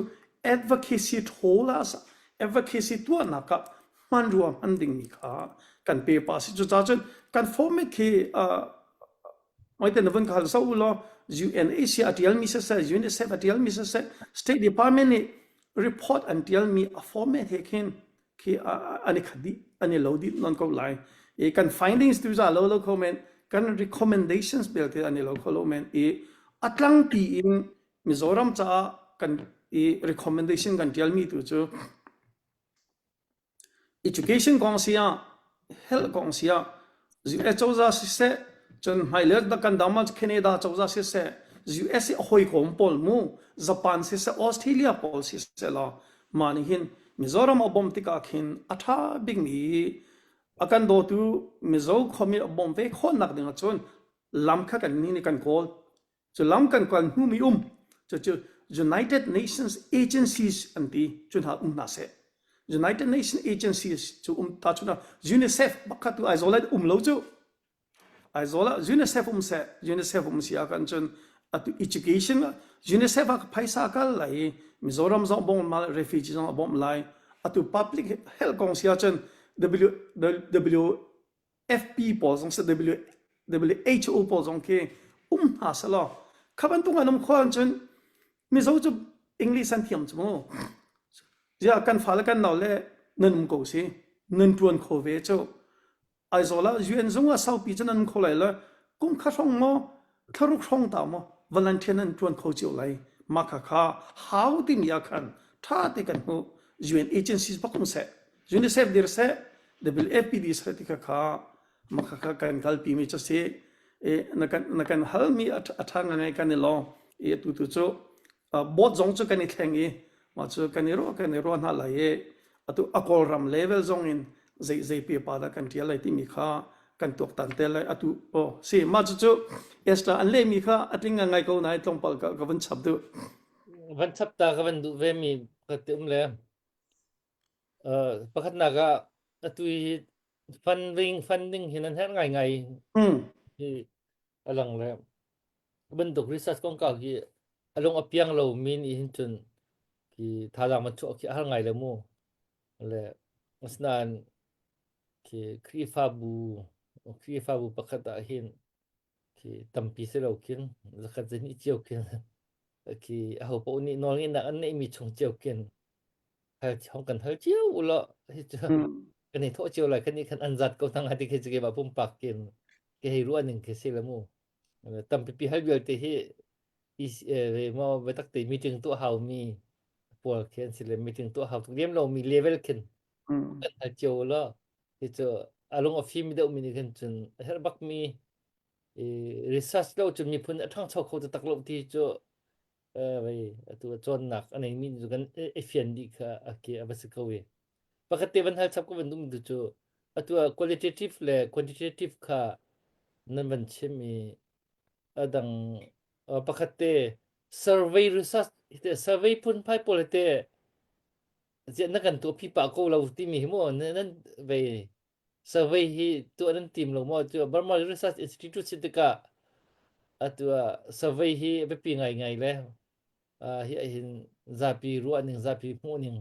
advocacy ṭhawl ah advocacy tuahnak ah hmanrua hman dingmi kha kan paper a si. Cucaah cun kan format khi uh, Oite na vun ka hal so u law UNHCR a ṭialmi siseh, UNICEF a ṭialmi siseh, State Department nih report an ṭialmi a format he khin khi an i khat dih, an i lo dih non ko lai. I kan findings tu za lo lo kho men, kan recommendations belte an i lo kho lo men i a tlangpi in Mizoram caah kan i recommendation kan ṭialmi tu cu education kong si ah health kong si ah US cozah siseh cun hmailei kan dam ah Canada cozah siseh US i a hawikom pawl mu Japan siseh Australia pawl siseh law mah nih hin Mizoram a bawmh tikah khin a ṭha bikmi a kan dawtu Mizo khuami a bawmh ve khawhnak ding ahcun lam kha kan nih nih kan kawl. Cu lam kan kal hnumi um. Cucu United Nations agencies an ti cu hna um hna seh. United Nations agencies cu um ta chun UNICEF bakha tu Aizawl ah um lo cu Aizawl ah UNICEF um seh UNICEF um si ah kan cun atu education UNICEF ah phaisa kal lai Mizoram zong bawm ma refugee zong a bawmh lai atu public health kong si ahcun W WFP pawl zong si W WHO pawl zong khi um hna selaw kha bantuk an um khawh ahcun Mizo cu English an thiam cu mu. Ziah kan fale kan nau le nan um ko si nan ṭuan kho ve cu. Aizawl ah UN zung ah saupi cu nan um kho lai lo. Kum kha hrawng maw thlaruk hrawng ta maw volunteer nan ṭuan kho cio lai. Mah kha kha hau timi ah khan ṭha te kan hmuh. UN agencies bak um seh. UNICEF dir seh, WFP dir seh ti kha kha mah kha kha kan kalpi mi cu si. I na kan na kan halmi a ṭha ngai kan i lawm. I atu tu cu board zong cu kan i thleng i mah cu kan i ruah kan i ruah hna lai i atu a Kawlram level zong in zei zei pipa dah kan ṭial lai timi kha kan tuaktan te lai atu oh si mah cu cu Esther an lehmi kha a tling ngai ko nain tlawmpal ka ka vun chap duh Van chap ta ka van duh ve mi ka ti um le uh, pakhatnak ah atu hi funding funding hi nan herh ngai ngai mm. hi a lang le bantuk research kongkau hi a lung a piang lo mi nih hin cun khi thazaang man chuah khi a har ngai le mu le asinain khi Khrihfabu Khrihfabu pakhat ah hin khi tampi si lo khin zakhat zahnih cio khin khi aho paoh nih nawlngeihnak an neihmi chung cio khin hal hong kan hal cio u law hi cu kan i thawh cio lai kan nih khan an zat ko hna ti khi cu keimah pumpak kin ke hei ruah ning khi si le mu tampipi hal vialte hi maw biatak te meeting tuah hau mi pawl khi an si le meeting tuah hau tuk lem lo mi level khin kan hal cio law hi cu a lung a fim deuh mi nih khin cun a herh bak mi research lo cun miphun a ṭhangcho kho taktak lo ti cu vei atu cawnnak a neimi cu kan i fian dih kha a ke a va si ko i pakhat te van hal chap ka van duhmi tu cu atu ah qualitative le quantitative kha nan van chim i a dang pakhat te survey research te survey phunphai pawl te ziah na kan tuah phi pah ko lo timi hi mu nan vei survey hi tuah nan tim lo maw cu Burma Research Institute si tikah atu ah survey hi a biapi ngaingai le hi hin zapi ruah ning zapi hmuh ning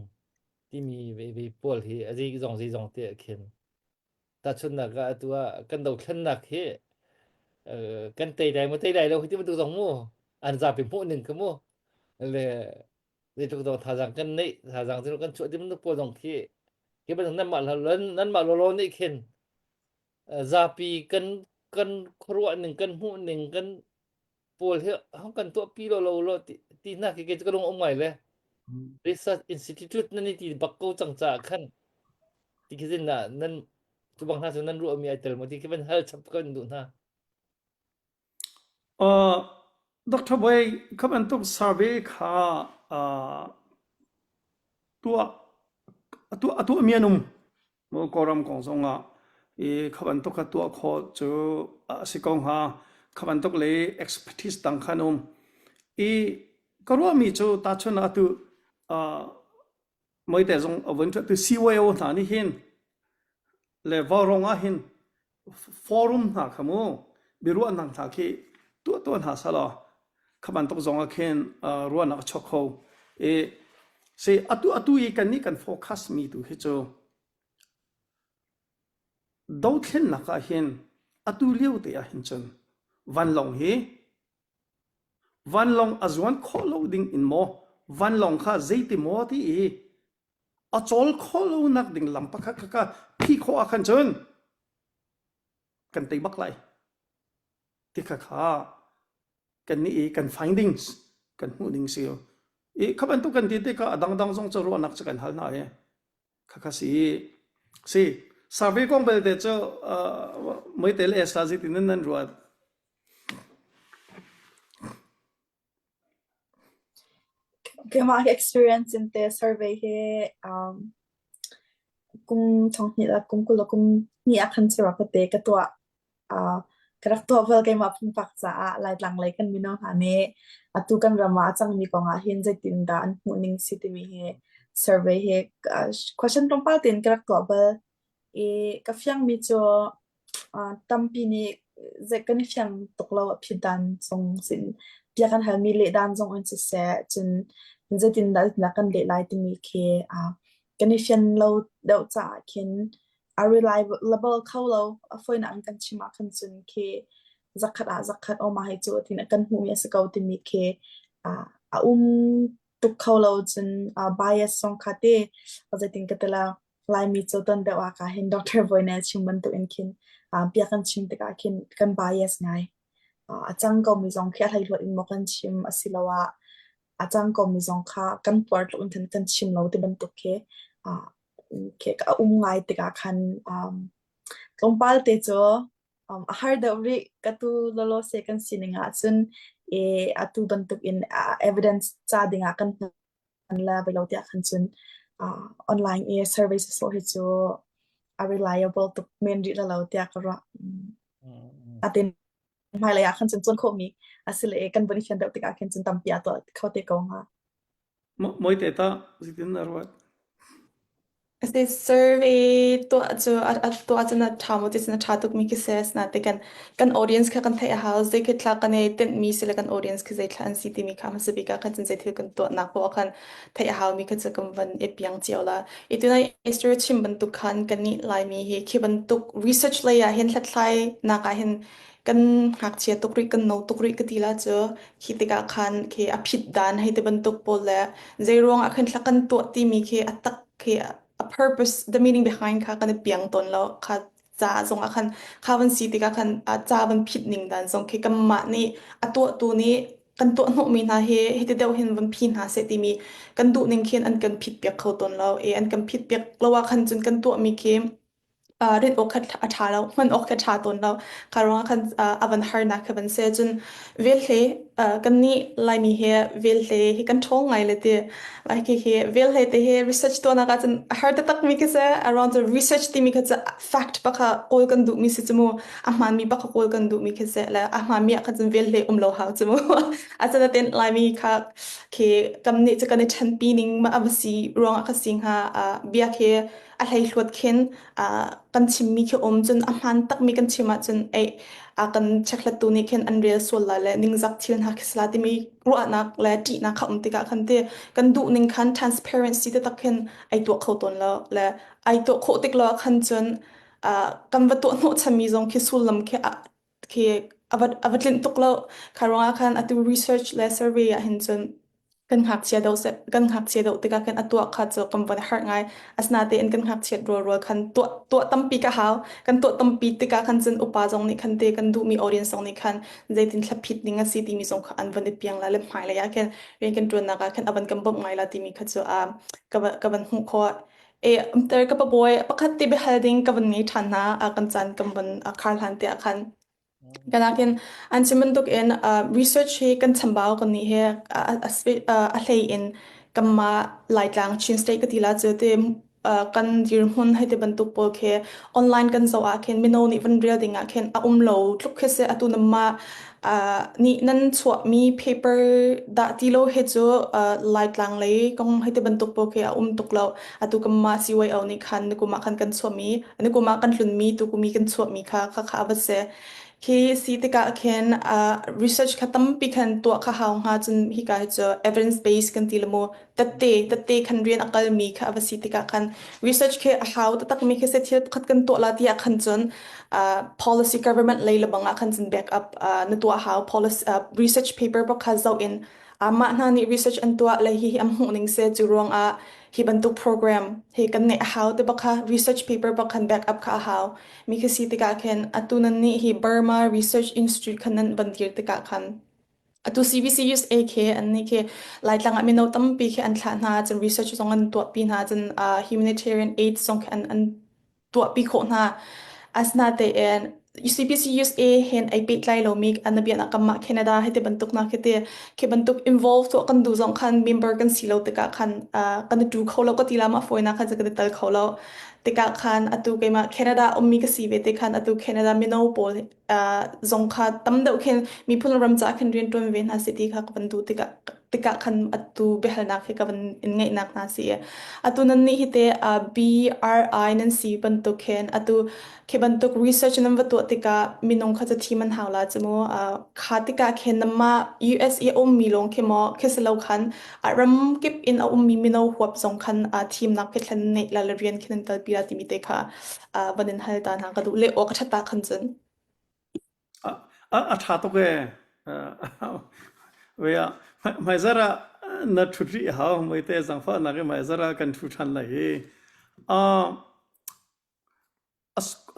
timi ve ve pawl hi a zei zong zei zong te ah khin tahchunhnak ah atu ah kan dothlennak hi kan tei lai maw tei lai lo hi ti bantuk zong mu an zapi hmuh ning kha mu le zeitluk dawh thazaang kan neih thazaang cu kan chuah ti bantuk pawl zong khi khi bantuk nanmah nanmah lawlaw nih khin zapi kan kan khuaruah ning kan hmuh ning kan pawl hi hong kan tuah pi lo lo lo ti ti hna khi ka lung um ngai le research institute nan i ti bak ko cang caah khan ti khi zin na nan cu bang hna cu nan ruah mi ai tel mo ti khi van hal chap kan duh hna Uh, Dr. Bawi, kha bantuk survey kha uh, tuah a tuah a tuahmi an um. Maw Kawlram kong zongah i kha bantuk kha tuah khawh cu a si ko hnga. Kha bantuk le expertise dang kha an um. I ka ruahmi cu tahchun ah atu uh, Moite zong a vun tu CYO hna nih hin le Vaurawng ah hin forum hna kha mu biaruahnak hna khi tuah tuah hna selaw kha bantuk zong ah khin ruahnak a chuak kho i si atu atu i kan nih kan focus mi tu hi cu dothlennak ah hin atu lio te ah hin cun vanlawng hi vanlawng a zuan khawh lo ding in maw vanlawng kha zeiti maw ti i a cawl khawh lonak ding lam pakhat kha ka phi khawh ah khan cun kan tei bak lai ti kha kha kan nih i kan findings kan hmuh ding si i kha bantuk kan ti tikah a dangdang zong cu ruahnak cu kan hal hna i kha kha si si survey kong belte cu meite le esa zeitin nan ruat Keimah hi experience in te survey hi um, kum thonghnih le kum 22 ah khan sira ka te ka tuah. Uh, Ka rak tuah bal keimah pumpak caah Laitlang lei kan mino hna nih atu kan ram ah a cangmi kong ah hin zeitindah an hmuh ning si timi hi survey hi question tlawmpal tein ka rak tuah bal. I ka fiangmi cu tampi nih zei kan i fiang tuk lo a phit dan zong sin bia kan halmi leh dan zong in siseh cun zeitindah zeitindah kan leh lai timi khi kan i fian lo deuh caah khin a reliable kho lo. A fawinak in kan chim ahkhan cun khi zakhat ah zakhat aw mah hi cu tin kan hmuhmi a si ko timi khi a um tuk kho lo cun bias zong kha te zeitin ka ti la Laimi cu ton deuh ah ka hin Dr. Voine chim bantuk in khin bia kan chim tikah khin kan bias ngai. A cang komi zong khi a hleihluat in maw kan chim asiloah a cang komi zong kha kan puar tluk in khan kan chim lo ti bantuk khi khi a um ngai tikah khan tlawmpal te cu a har deuh rih. Ka tu lawlaw se kan sining ahcun i atu bantuk in evidence ca dingah kan hman la ve lo tiah khan cun online i survey sawsawh hi cu a reliable tuk men rih la lo tiah ka ruah. Atin hmailei ah khan cun cawn khawhmi a si le kan vun i fian deuh tikah khin cun tampi aa tuah kho te ko hnga. Mawite tah zeitin na ruat? Asi survey tuah cu a tuah cun a ṭha maw ti cun a ṭha tukmi khi si. Asinain kan kan audience kha kan theih a hau. Zei khi thla kan i tinhmi si le kan audience khi zei thla an si timi kha hmasa bik ah khan cun zei thil kan tuahnak poah ah khan theih a haumi kha cu kan van i piang cio la. I tunai Esther chim bantuk khan kannih Laimi hi khi bantuk research lei ah hin hlathlainak ah hin kan ngakchia tuk rih kan no tuk rih ka ti la cu khi tikah khan khi a phit dan hei ti bantuk pawl le zei ruang ah khan thla kan tuah timi khi a tak khi a purpose the meaning behind kha kan i piang tawn lo kha ca zong ah khan kha van si tikah khan a ca van phit ning dan zong khi kanmah nih a tuahtu nih kan tuah hnawhmi hna hi hiti deuh hin van phi hna seh timi kan duh ning khin an kan phit piak kho tawn lo i an kan phit piak lo ah khan cun kan tuahmi khi rinh awk kha a ṭha lo, hman awk kha ṭha tawn lo. Kha ruangah khan a van harnak kha van si. Cun velhle kannih Laimi hi velhle hi kan ṭhawng ngai le ti. Like hi velhle te hi research tuahnak ahcun a har taktak mi khi si. Around the research timi kha cu fact bak ah kawl kan duhmi si cu mu. A hmaanmi bak kha kawl kan duhmi khi si. Le a hmaanmi ah khan cun velhle um lo hau cu mu. Asinain Laimi kha khi kam nih cu kan i ṭhenpi ning ma a va si ruangah ka si hnga. Bia khi a hleihluat khin kan chimmi khi um cun a hmaan takmi kan chim ahcun ei a kan chekhlattu nih khin an rel sual lai le ningzak thil hna khi sala timi ruahnak le ṭihnak kha um tikah khan ti kan duh ning khan transparency taktak khin ai tuah kho tawn lo le ai tuah khawh tik lo khan cun kan va tuah hnawhchanmi zong khi sullam khi khi a va a va tlinh tuk lo. Kha ruangah khan atu research le survey ah hin cun kan ngakchia deuh kan ngakchia deuh tikah khan a tuah kha cu kan von harh ngai. Asinain kan ngakchiat rualrual khan tuah tuah tampi ka hau. Kan tuah tampi tikah khan cun upa zong nih khan te kan duhmi audience zong nih khan zeitin thlaphit ning a si timi zong kha an von i piang la le hmailei ah khin rian kan ṭuannak ah khan a van kan bawmh ngai la timi kha cu ka ka van hmuh khawh. E umter ka pabawi pakhat te biahal ding ka van ngei ṭhan hna a kan caan kan van a khar hlan te ah khan kanakin an chim bantuk in research hi kan chambau kan nih hi a hlei in kanmah Laitlang Chin State ka ti la cu te kan dirhmun hei te bantuk pawl khi online kan zoh ah khin mino nih van rel ding ah khin a um lo tluk khi si atu nama nih nan chuahmi paper dah ti lo hi cu Laitlang lei kong hei ti bantuk pawl khi a um tuk lo. Atu kanmah CYO nih khan nikum ah khan kan chuahmi nikum ah kan hlunmi tukumi kan chuahmi kha kha kha a va si. Khi si tikah khin research kha tampi khan tuah kha hau hnga cun hika hi cu evidence based kan ti le mu tette tette khan rian a kalmi kha a va si tikah khan research khi a hau taktakmi khi si thil pakhat kan tuah la ti ah khan cun uh, policy government lei lebang ah khan cun back up uh, na tuah hau policy uh, research paper bak kha zoh in amah hna nih research an tuah le hi hi am hmuh ning se cu ruang ah hi bantuk program hi kan neih a hau te bak kha research paper bak khan back up kha a hau mi kha si tikah khin atu nan nih hi Burma Research Institute khan nan van dir tikah khan Atu CBC USA khi an nih khi Laitlang ah mino tampi khi an thlah hna cun research zong an tuahpi hna cun uh, humanitarian aid zong khi an an tuahpi khawh hna. Asinatein CPC USA hen ai pehtlai lomi an bian ah kanmah Canada hei ti bantuk nak khi ti khi bantuk involve tuah kan duh zong khan member kan si lo tikah khan kan i tu kho lo ka ti la ma fawinak khan kan i tal kho lo tikah khan atu keimah Canada ummi ka si ve te khan atu Canada mino pawl zong kha tam deuh khin miphun ram ca khin rian ṭuan ve hna si ti kha ka van duh tikah tikah khan atu biahalnak hi ka van in ngeihnak hna si. Atu nan nih hi te BRI nan si bantuk khin atu khi bantuk research nan va tuah tikah minung kha cu thim an hau la cu mu kha tikah khin namah US i a ummi lawng khi maw khi si lo khan ram kip in a ummi mino huap zong khan thimnak khi thlen neih la le rian khi nan kalpi la timi te kha van in hal ta hna ka duh le awk a ṭhat ta khan cun. A ṭha tuk ee. Ve ah hmaizarh ah na ṭhut rih hau muite zaangfahnak i hmaizarh ah kan ṭhu ṭhan lai hi.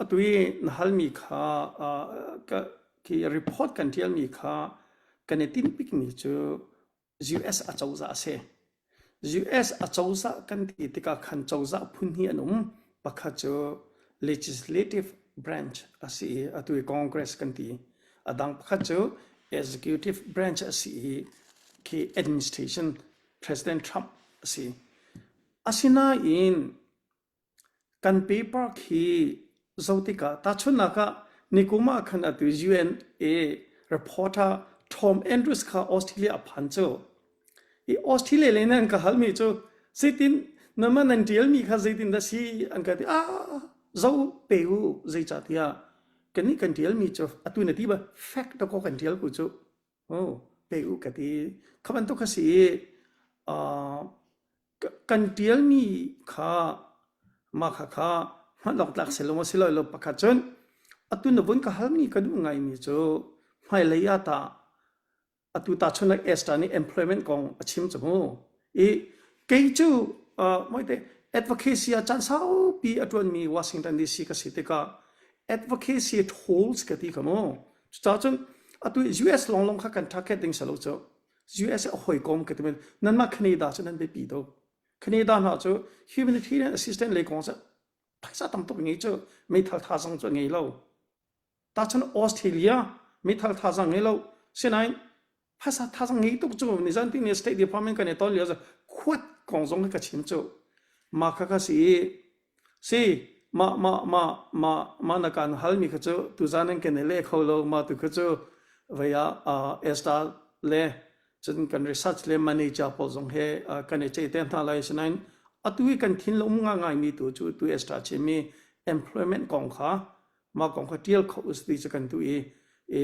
Atu i na halmi kha khi report kan ṭialmi kha kan i tinhbikmi cu US acozah a si. US acozah kan ti tikah khan cozah phun hi an um. Pakhat cu legislative branch a si i atu i Congress kan ti. A dang pakhat cu executive branch a si i khi administration President Trump a si. Asinain Kan paper khi zoh tikah tahchunhnak ah nikum ah khan atu UNA reporter Tom Andrews kha Australia a phan cu. I Australia lei nan ka halmi cu zeitin nama nan ṭialmi kha zeitin dah si an ka ti ah zo pe u zeicahtiah kannih kan ṭialmi cu atu na ti ba fact dakaw kan ṭial ku cu Oh, pe u ka ti. Kha bantuk kha si i uh, kan ṭialmi kha mah kha kha hman awk tlak si lo maw si lo lo pakhat cun atu na vun ka halmi ka duh ngaimi cu hmailei ah tah atu tahchunhnak Esther nih employment kong a chim cu mu i kei cu uh, moite advocacy ah caan saupi a ṭuanmi Washington DC ka si tikah advocacy tools ka ti kha mu Cucaah cun atu US lawnglawng kha kan target ding si lo cu. US a hawikom ka ti men nanmah Canada cu nan biapi tuk. Canada hna cu humanitarian assistance lei kong cu phaisa tam tuk ngei cu meithal thazang cu ngei lo. Tachan Australia meithal thazang ngei lo. Sinain phaisa thazang ngei tuk cu nizan ti ni State Department kan i ton lio cu khuat kong zong ka chim cu. Mah kha kha si Si, mah mah mah mah mah na kan halmi kha cu tuzan in kan i leh kho lo. Mah tu kha cu vei ah uh, Esther le cun kan research le manager pawl zong he uh, kan i ceih te hna lai. Sinain atu i kan thinlung ngaingaimi tu cu tu Esther chimmi employment kong kha mah kong kha ṭial kho us ti cu kan duh i, i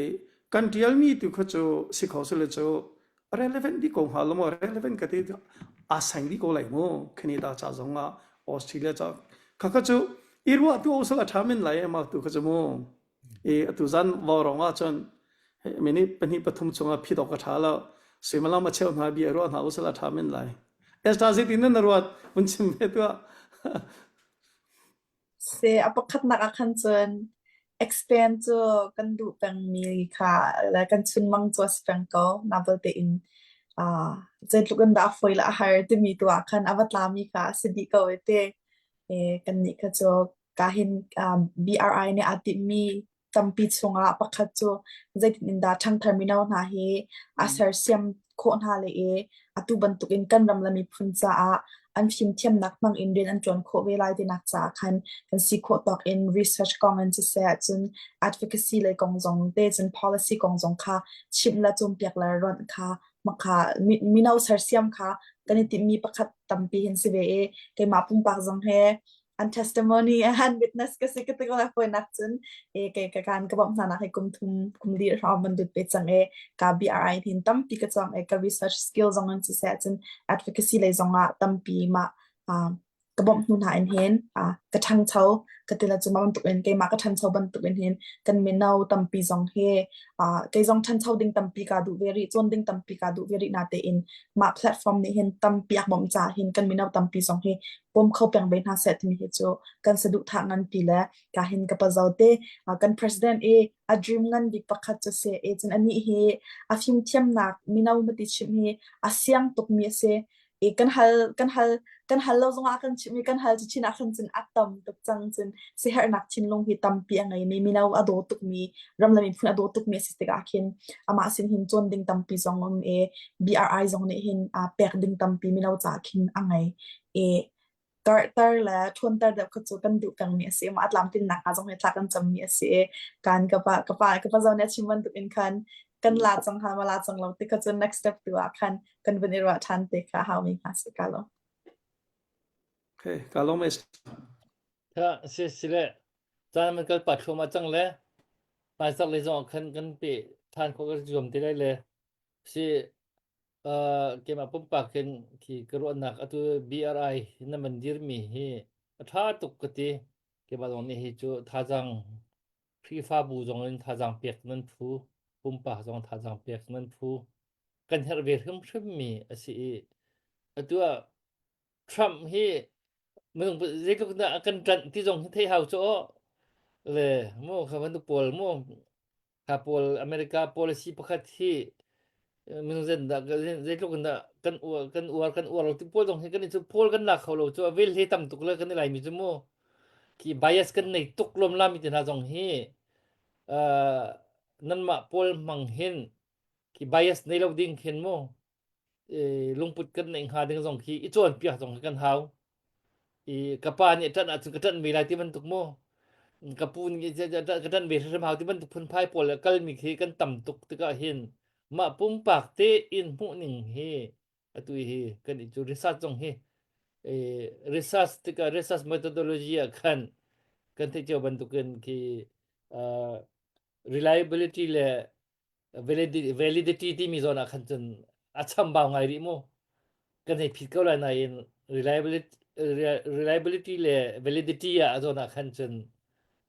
kan ṭialmi tu kha cu si kho sile cu relevant dih ko hnga lo maw relevant ka ti aa seng dih ko lai mu Canada ca zong ah Australia ca kha kha cu i ruah tu osal a ṭha men lai ma tu kha cu mu i atu zan vaurawng ah cun minute pahnih pathum chungah phit awk a ṭha lo suimilam a cheu hna bia ruah hna usal a ṭha men lai Esther zeitin na ruat vun chim ve tuah Se a pakhatnak ah khan cun expand cu kan duh pengmi kha le kan chunmang cu a si peng ko. Na belte in uh, zeitluk in dah a fawi le a har timi tu ah khan a va tlami kha a si dih ko i te. E, kannih kha cu kahin um, BRI nih aa timhmi tampi chungah pakhat cu zeitin in dah ṭhangthar mino hna hi a sersiam khawh hna le i atu bantukin kan ram le miphun caah an fimthiamnak hmang in rian an ṭuan khawh ve lai tinak caah khan kan si khawh tawk in research kong in siseh cun advocacy lei kong zong te cun policy kong zong kha chimh le cawnpiak le ronh kha makha mino sersiam kha kan i timhmi pakhat tampi hin si ve i keimah pumpak zong he an testimony an witness ka si ka ti ko la nak cun e ke ka kan ka bawmh hna nak hi kum thum kum li hrawng man dut pe cang e ka BRI hin tampi ka cawng e ka research skill zong in siseh cun advocacy lei zong ah tampi ma ka bawmh hnu hna in hin ka ṭhangcho ka ti la cu ma bantuk in keimah ka ṭhancho bantuk in hin kan mino tampi zong hi kei zong ṭhancho ding tampi ka duh ve rih cawn ding tampi ka duh ve rih na tein mah platform nih hin tampi a bawmh caah hin kan mino tampi zong hi bawm kho peng ve hna seh timi hi cu kan saduhthah nganpi le ka hin ka pazo te kan president i a dream ngan bik pakhat cu si e cun anih hi a fimthiamnak mino mati chim hi a siang tukmi a si. I kan hal kan hal kan hal lo zongah kan chimh i kan hal chin ah khan cun a tam tuk cang cun siherhnak thinlung hi tampi a ngeimi mino a daw tukmi ram le miphun a daw tukmi a si tikah khin amah sin hin cawn ding tampi zong um i BRI zong nih hin aa pek ding tampi mino caah khin a ngei i karhter le ṭhawnter deuh kha cu kan duh pengmi a si. Mah a tlamtlinnak hnga zong hi thla kan cammi a si i kan ka pa ka pa ka pa zong nih a chim bantuk in khan kan la cang hnga ma la cang lo ti kha cu next step tu ah khan kan vun i ruah ṭhan te kha haumi hnga si ka lo. Okay, ka lawm es. Tha si si le caan man kal pa thluahmah cang le hmaisar lei zong ah khan kan pe than khawh kan zuam te lai le si keimah pumpak in khi ka ruahnak atu BRI na man dirmi hi a ṭha tuk ka ti. Keimah zong nih hi cu thazaang Khrihfabu zong in thazaang pek nan phu, pumpak zong thazaang pek nan phu. Kan herh ve hrimhrimmi a si i atu ah Trump hi minung zeitluk dah a kan ṭanh ti zong hi theih hau cu aw. Le mu kha bantuk pawl mu kha pawl America policy pakhat hi minung zen dah zeitluk in dah kan uar kan uar kan uar lo ti pawl zong hi kan i cu pawl kan lak kho lo cu a vel he tam tuk le kan i laimi cu mu khi bias kan nei tuk lom lami te hna zong hi uh, nanmah pawl hmang hin khi bias nei lo ding khin mu lungput kan neih hnga ding zong khi i cawnpiak zong khi kan hau. I ka pa nih ṭanh ahcun ka ṭanh ve lai ti bantuk mu. Ka pu nih ka ṭanh ve hrimhrim hau ti bantuk phunphai pawl le kalmi khi kan tam tuk tikah hin mah pumpak tein hmuh ning hi atu hi kan i cu research zong hi research tikah research methodology ah khan kan theih cio bantukin khi reliability le validity timi zawn ah khan cun a chambau ngai rih mu kan hei phit ko lai nain reliability reliability le validity ah a zawn ah khan cun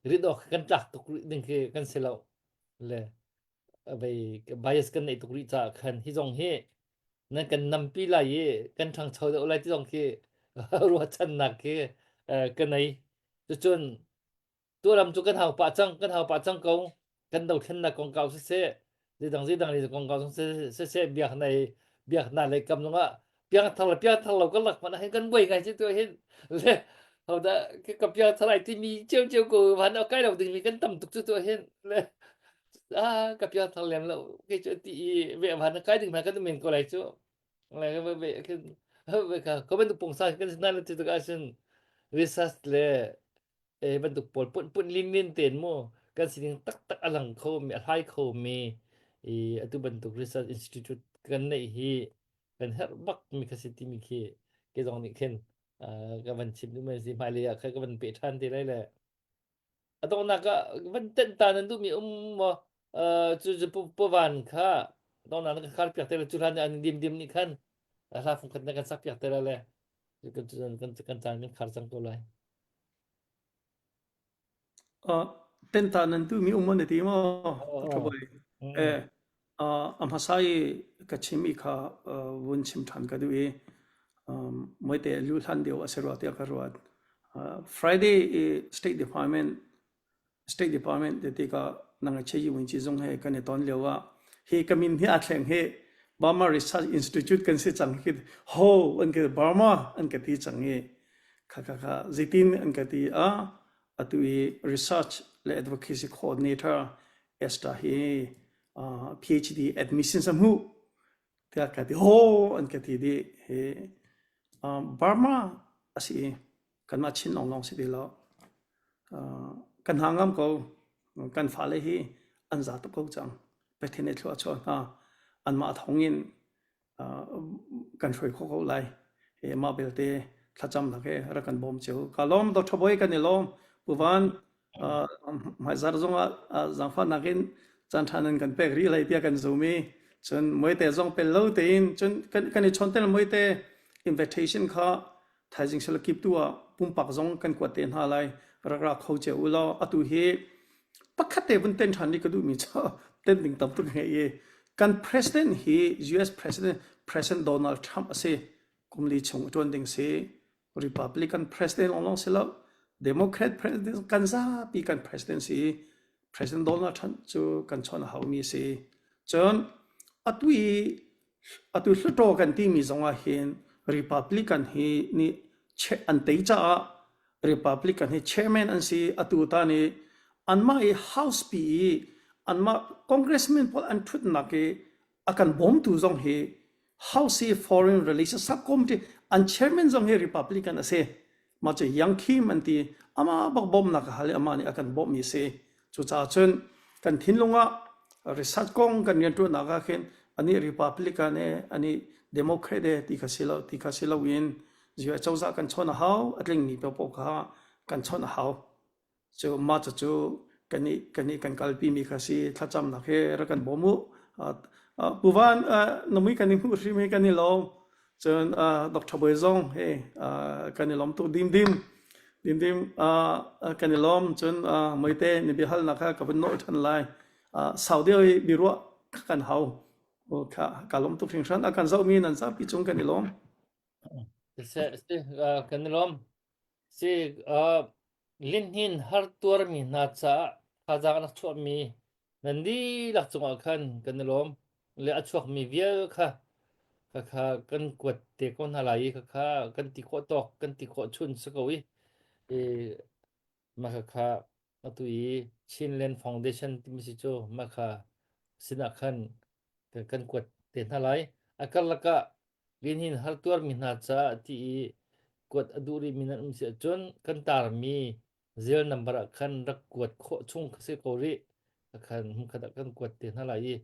rit awk kan tlak tuk rih ding khi kan si lo le vei bias kan neih tuk rih caah khan hi zong hi nan kan nampi lai i kan ṭhangcho deuh lai ti zong khi ruahchannak khi ka nei cucun Tuaram cu kan hau pah cang, kan hau pah cang ko. Kan dothlennak kongkau siseh, zeidang zeidang lei kongkau zong siseh, biaknai biaknak lei kam zongah piangthar le piangthar lo kan lak hmanh ah hin kan buai ngai si tu hin le hodah ka piangthar ai timi cio cio ko van kai lo dingmi kan tam tuk cu tu hin le ah ka piangthar lem lo ke cu ti i ve van kai ding hmanh kan men ko lai cu le ve khin ka ka bantuk pungsa kan sin na ti tik ahcun research le e bantuk pawl pun pun lin lin ten mu kan sining taktak a lang kho mi a hlai kho mi i atu bantuk research institute kan neih hi kan herh bak mi kha si timi khi ke zong nih khin ka van chim duh mi si hmailei ah kha ka van pe ṭhan te lai le a donghnak ah van tenh ta nan duh mi um maw cu cu puvan kha donghnak na kan khar piak te le cu hlan an dim dim nih khan hla fung khat na kan sak piak te le kan kan kan caan kan khar cang ko lai Tenta nan duhmi um na ti maw? Dr. Bawi. Eh, a hmasa i ka chim i kha vun chim ṭhan ka duh i moite lu hlan deuh a si rua tiah ka ruat. Friday i State Department State Department ti tikah nang a che win chi zung he kan i ton lio ah hi ka min hi aa thleng hi Burma Research Institute kan si cang hi ho an ka Burma an ka ti cang i kha kha kha zeitin an ka ti a atu i research le advocacy coordinator Esther hi uh, PhD admission sa hmu tiah ka ti ho an ka ti di hi uh, Burma asi kanmah Chin lawnglawng si ti lo uh, kan hna ngam ko kan fale hi an za tuk ko cang Pathian nih thlua chuah hna anmah thawng in kan hruai khawh ko lai. Hi mah belte thlacamnak he rak kan bawm cio. Ka lawm Dr. Boy kan i lawm. Pu Van hmaizar zongah zaangfahnak in caan ṭha nan kan pek rih lai tiah kan zum i cun muaite zong pel lo tein cun kan, kan i chawn tel muaite invitation kha thaizing sila kip tu ah pumpak zong kan kuat te hna lai rak ra kho cio u law atu hi pakhat te vun ten ṭhan ni ka duhmi cu ten ding tam tuk ngei i kan president hi US president President Donald Trump a si kum li chung a ṭuan ding si Republican president lawnglawng si lo Democrat president kan zapi kan president si President Donald Trump cu kan chawn a haumi si cun atu i atu hluttaw kan timi zong ah hin Republican hi nih an tei caah Republican hi chairman an si. Atu tan i anmah i House pi i anmah congressman pawl an ṭhutnak i a kan bawmtu zong hi House i Foreign Relations Subcommittee an chairman zong hi Republican a si. Mah cu Young Kim an ti. Amah bak bawmhnak a hal i amah nih a kan bawmhmi a si. Cucaah cun kan thinlung ah research kong kan rianṭuannak ah khin anih Republican e anih Democrat e ti kha si lo ti kha si loin US cozah kan chawnh a hau a tlingmi paohpaoh kha kan chawnh a hau. Cu mah cucu kan i kan i kan kalpi mi kha si thlacamnak he rak kan bawm u. Pu Van na mui kan i hmuh hrim hi kan i lawm. Cun Dr. Bawi zong he kan i lawm tuk dimdim. Dimdim kan i lawm. Cun Moite na biahalnak kha ka vun nawl ṭhan lai. Sau deuh i biaruah kan hau. Kha ka lawm tuk hringhran. A kan zohmi nan zapi cung kan i lawm. Siseh, si, kan i lawm. Si, Lihnin har tuarmi hna caah thazaang an rak chuahmi nan dihlak cungah khan kan i lawm le a chuakmi vial kha khakha kan kuat te ko hna lai i khakha kan ti khawh tawk kan ti khawh chun si ko i i mah khakha atu i Chinland Foundation timi si cu mah kha sinah khan kan kuat te hna lai. A karlak ah Lihnin hartuarmi hna caah ti i kuat a duh rihmi nan um si ahcun kan tarmi zel number ah khan rak kuat khawh chung kha si ko rih. Khan hmunkhat ah kan kuat te hna lai i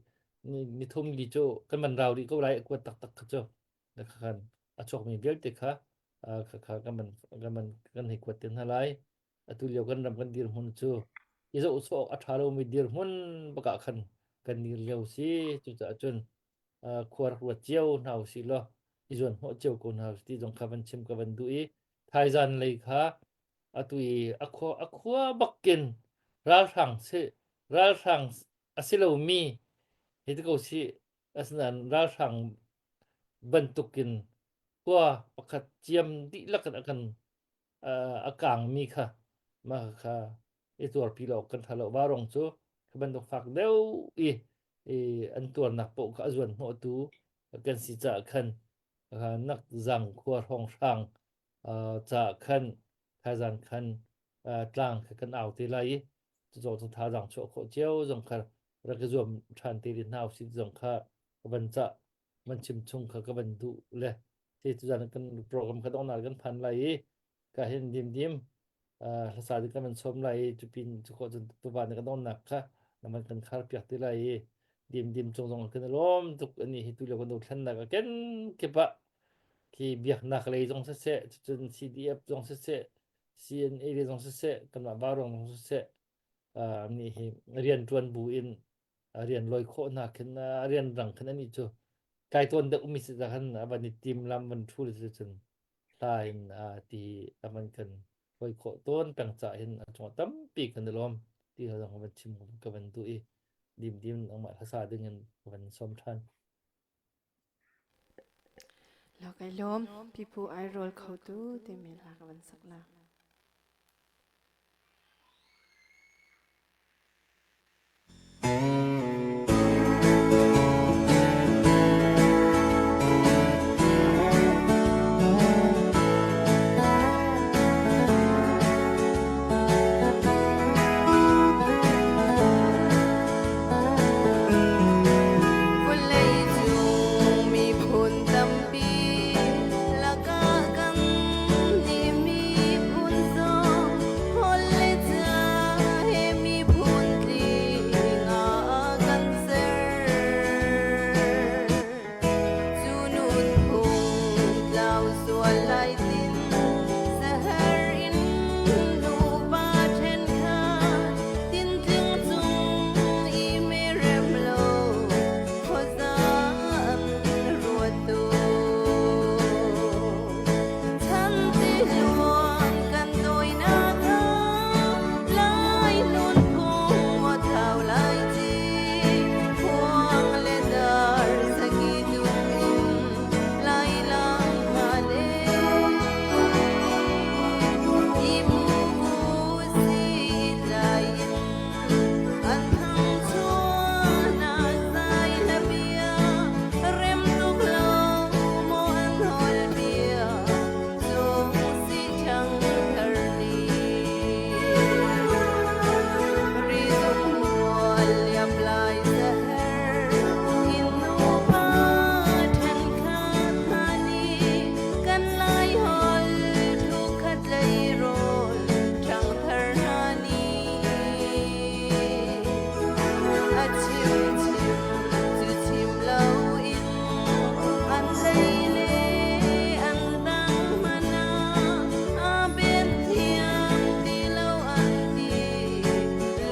ni thum li cu kan van rau rih ko lai kuat taktak kha cu. Khan a chuakmi vialte kha kha kan van kan van kan hei kuat te hna lai. Atu lio kan ram kan dirhmun cu i zoh sawh a ṭha lomi dirhmun bak ah khan kan dir lio si. Cucaah cun khua rak ruat cio hna usih law i zuan hnawh cio ko hna ti zong kha van chim ka van duh i thaizan lei kha atu i a khua a khua bakin ralhrang si ralhrang a si lomi hi ti ko si asinain ralhrang bantukin khua pakhat ciam dihlak in a kan a kangmi kha mah kha i tuarpi lo kan ṭha lo. Vaurawng cu khi bantuk fak deuh i, i an tuarnak paoh kha a zuan hnawhtu kan si caah khan nak zang khua hrawnghrang caah khan thaizang khan tlang kha kan au te lai i cucu cu thazaang chuah khawh cio zong kha rak i zuam ṭhan te rih hna usih zong kha ka van cah van chim chung kha ka van duh le te tuzan kan program kha donghnak kan phan lai i ka hin dimdim hlasa ding kan van sawm lai i cupin cukhawh cun tuvan kan donnak kha naman kan khar piak ti lai i dimdim cung zong kan lawm tuk ani hi tu lio kan dothlennak a ken kip ah khi biaknak lei zong siseh cun CDF zong siseh CNA lei zong siseh kanmah Vaurawng zong siseh ni hi rian tuan bu in rian loi khawh hna khin rian rang khin ani cu kai tawn deuh mi si khan van i tim lam van thu le cun hla in ti a van kan hoi khawh tawn peng ca hin a chung tampi kan i lawm ti zong van chim ka van duh i dim dim nangmah hlasa ding in ka van som than. Lo kai lawm pipu ai rawl kho tu timi hla ka van sak la. Vawleicung miphun tampi lakah kan nih miphun. Mual liam lai zaher in nupa ṭhen khat hna nih kan lai hol thu khat lei rawl ṭhangthar hna nih a chim chim cu chim loin an lei le an dang hmanh ah a ben thiam ti lo an ti.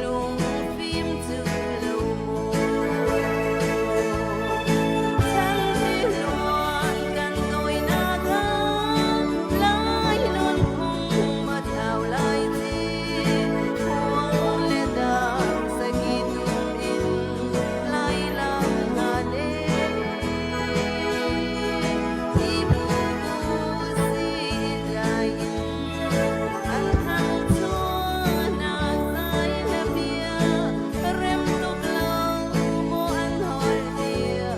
Lungfim cu lo maw Changte luan kan tawinak ah Lai nunphung a thlau lai ci Khuang le dar sagi tum in Lai lam hna le Hi bu bu si lai in An thangchuahnak zai le bia rem tuk lo maw an holh bia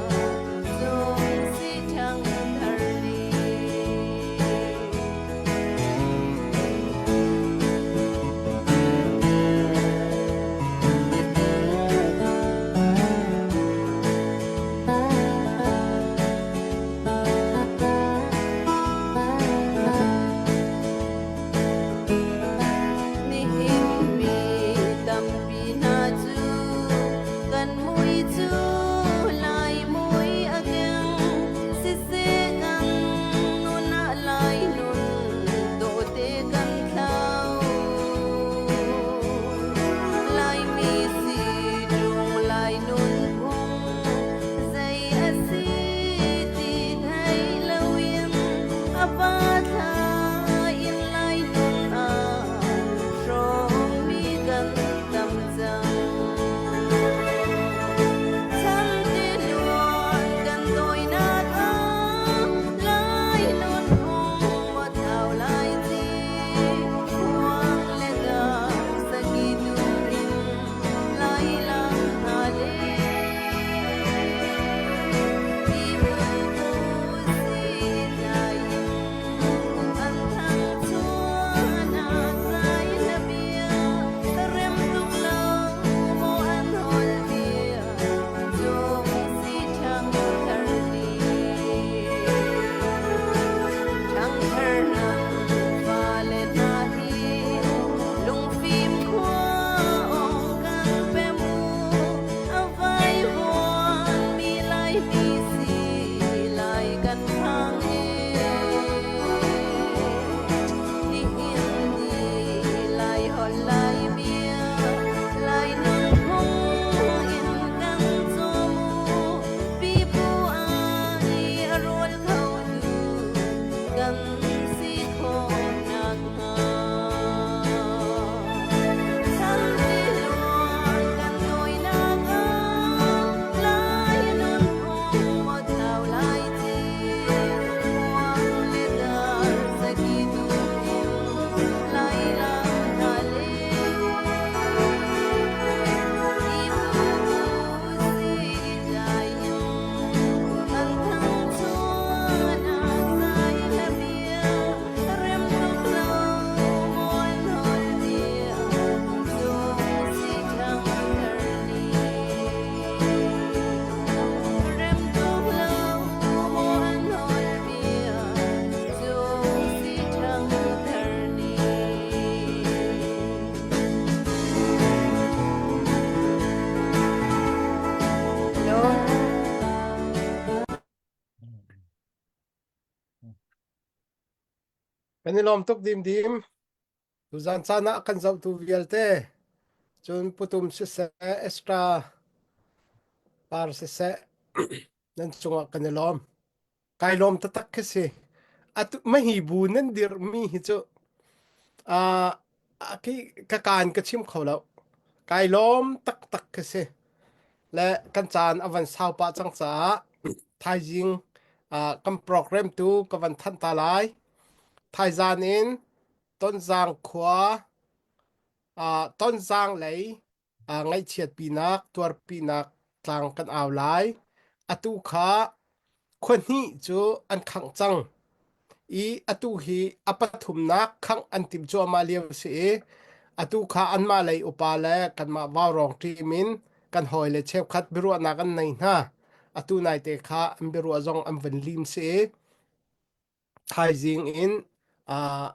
zung si ṭhangthar ni. Nihin mi tampi hna cu kan mui cu lai mui a keng siseh kan nun ah lai nun dawhte kan thlau. Laimi si ṭung lai nunphung zei a si ti thei loin a va thla in lai nun ah hrawmmi kan tam cang. Chan tiluan kan dawinak ah lai nunphung maw thlau lai ci khuang le dar saki tum in lai lam hna le pipu pu si lai in an thangchuahnak zai hla bia rem tuk lo maw an holh bia cung si ṭhangthar ni ṭhangthar nan fale hna hi lungfim khua ong kan pe mu a vaivuan mi Laimi si lai kan phang e. Nihin ni Lai holh Lai bia Lai nunphung in kan cawm u pipu ai a rawl kho tu kan si khawh nakhnga. Chan tiluan kan dawinak ah Lai nunphung maw thlau lai ci khuang le dar saki tum in lai lam hna le pipu bu si lai in an thangchuahnak zai hla bia rem tuk lo maw an holh bia cung si ṭhangthar ni. Rem tuk lo maw an holh bia cung si ṭhangthar ni. Hello. Kan i lawm tuk dimdim. Tuzan caan ah kan zohtu vialte cun putum siseh, extra par siseh nan cungah kan i lawm. Kai lawm taktak khi si. Atu mahi bu nan dirhmi hi cu ah khi ka kaan ka chim kho lo. Kai lawm taktak khi si. Le kan caan a van sau pah cang caah thaizing ah kan program tu ka van thanh ta lai. Thaizan in Tonzang khua ah Tonzang lei ah ngaihchiatpinak tuarpinak tlang kan au lai. Atu kha khua hnih cu an khangh cang i atu hi a pathumnak khangh an timh cuahmah lio a si i atu kha anmah lei upa le kanmah vaurawng team in. Kan hawile cheukhat biaruahnak an nei hna. Atu naite kha an biaruah zong an van lim si i thaizing in uh,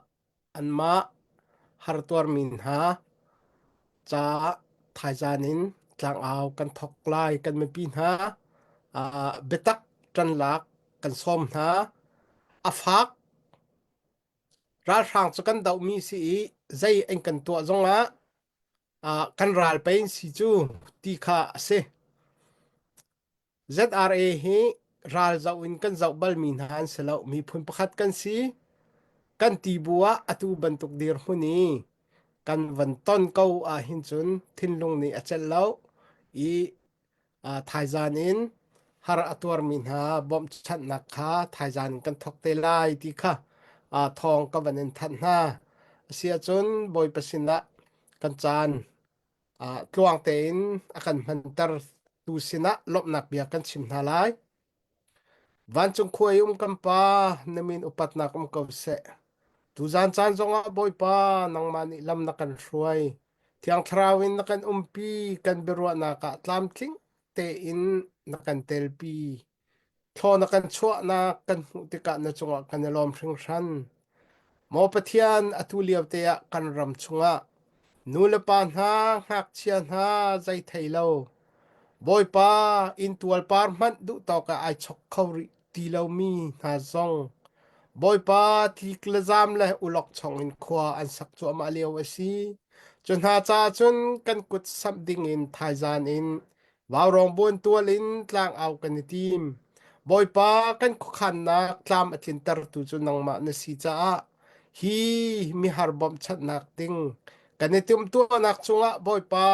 anmah hartuarmi hna ca thaizan in tlangau kan thok lai kan mipi hna uh, biatak ṭanlak kan sawm hna. A fak ralhrang cu kan dohmi si i zei an kan tuah zongah uh, kan ral pei si cu ti kha a si. ZRA hi ral zoh in kan zoh balmi hna an si lo. Miphun pakhat kan si. Kan ti bu ah atu bantuk dirhmun i kan van ton ko ahhin cun thinlung nih a celh lo i thaizan in har a tuarmi hna bawmhchanhnak kha thaizan in kan thawk te lai ti kha thawng ka van in thanh hna. Asiahcun Bawipa sinah kan caan tluang tein a kan hmanter tu sinah lawmhnak bia kan chim hna lai. Vancung khua i um kan Pa, na min upatnak um ko seh. Tuzan caan zongah Bawipa, nangmah nih lam na kan hruai. Thiang Thlarau in na kan umpi, kan biaruahnak ah tlamtling tein na kan telpi. Thlaw na kan chuahnak kan hmuh tikah na cungah kan i lawm hringhran. Maw Pathian, atu lio te ah kan ram chungah nu le pa hna, ngakchia hna zei thei lo, Bawipa inntual par hmanh duh tawk ah ai chok kho rih ti lomi hna zong Bawipa tlik le zaam le ulok chong in khua an sak cuahmah lio a si. Cu hna caah cun kan kut samh dingin thaizan in Vaurawng buantual in tlangau kan i tim. Bawipa kan khuakhannak tlam a tlintertu cu nangmah na si caah hi mihar bawmhchanhnak ding kan i timhtuahnak cungah Bawipa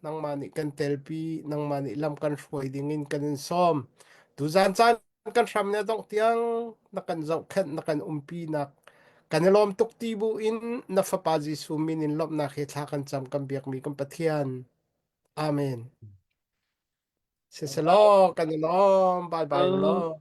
nangmah nih kan telpi, nangmah nih lam kan hruai dingin kan in sawm. Tuzan caan kan hram nih a dongh tiang na kan zohkhenh, na kan umpinak kan i lawm tuk ti bu in na Fapa Jesuh min in lawmhnak he thla kan cam kan biakmi kan Pathian. Amen. Siselaw kan i lawm. Bye bye law.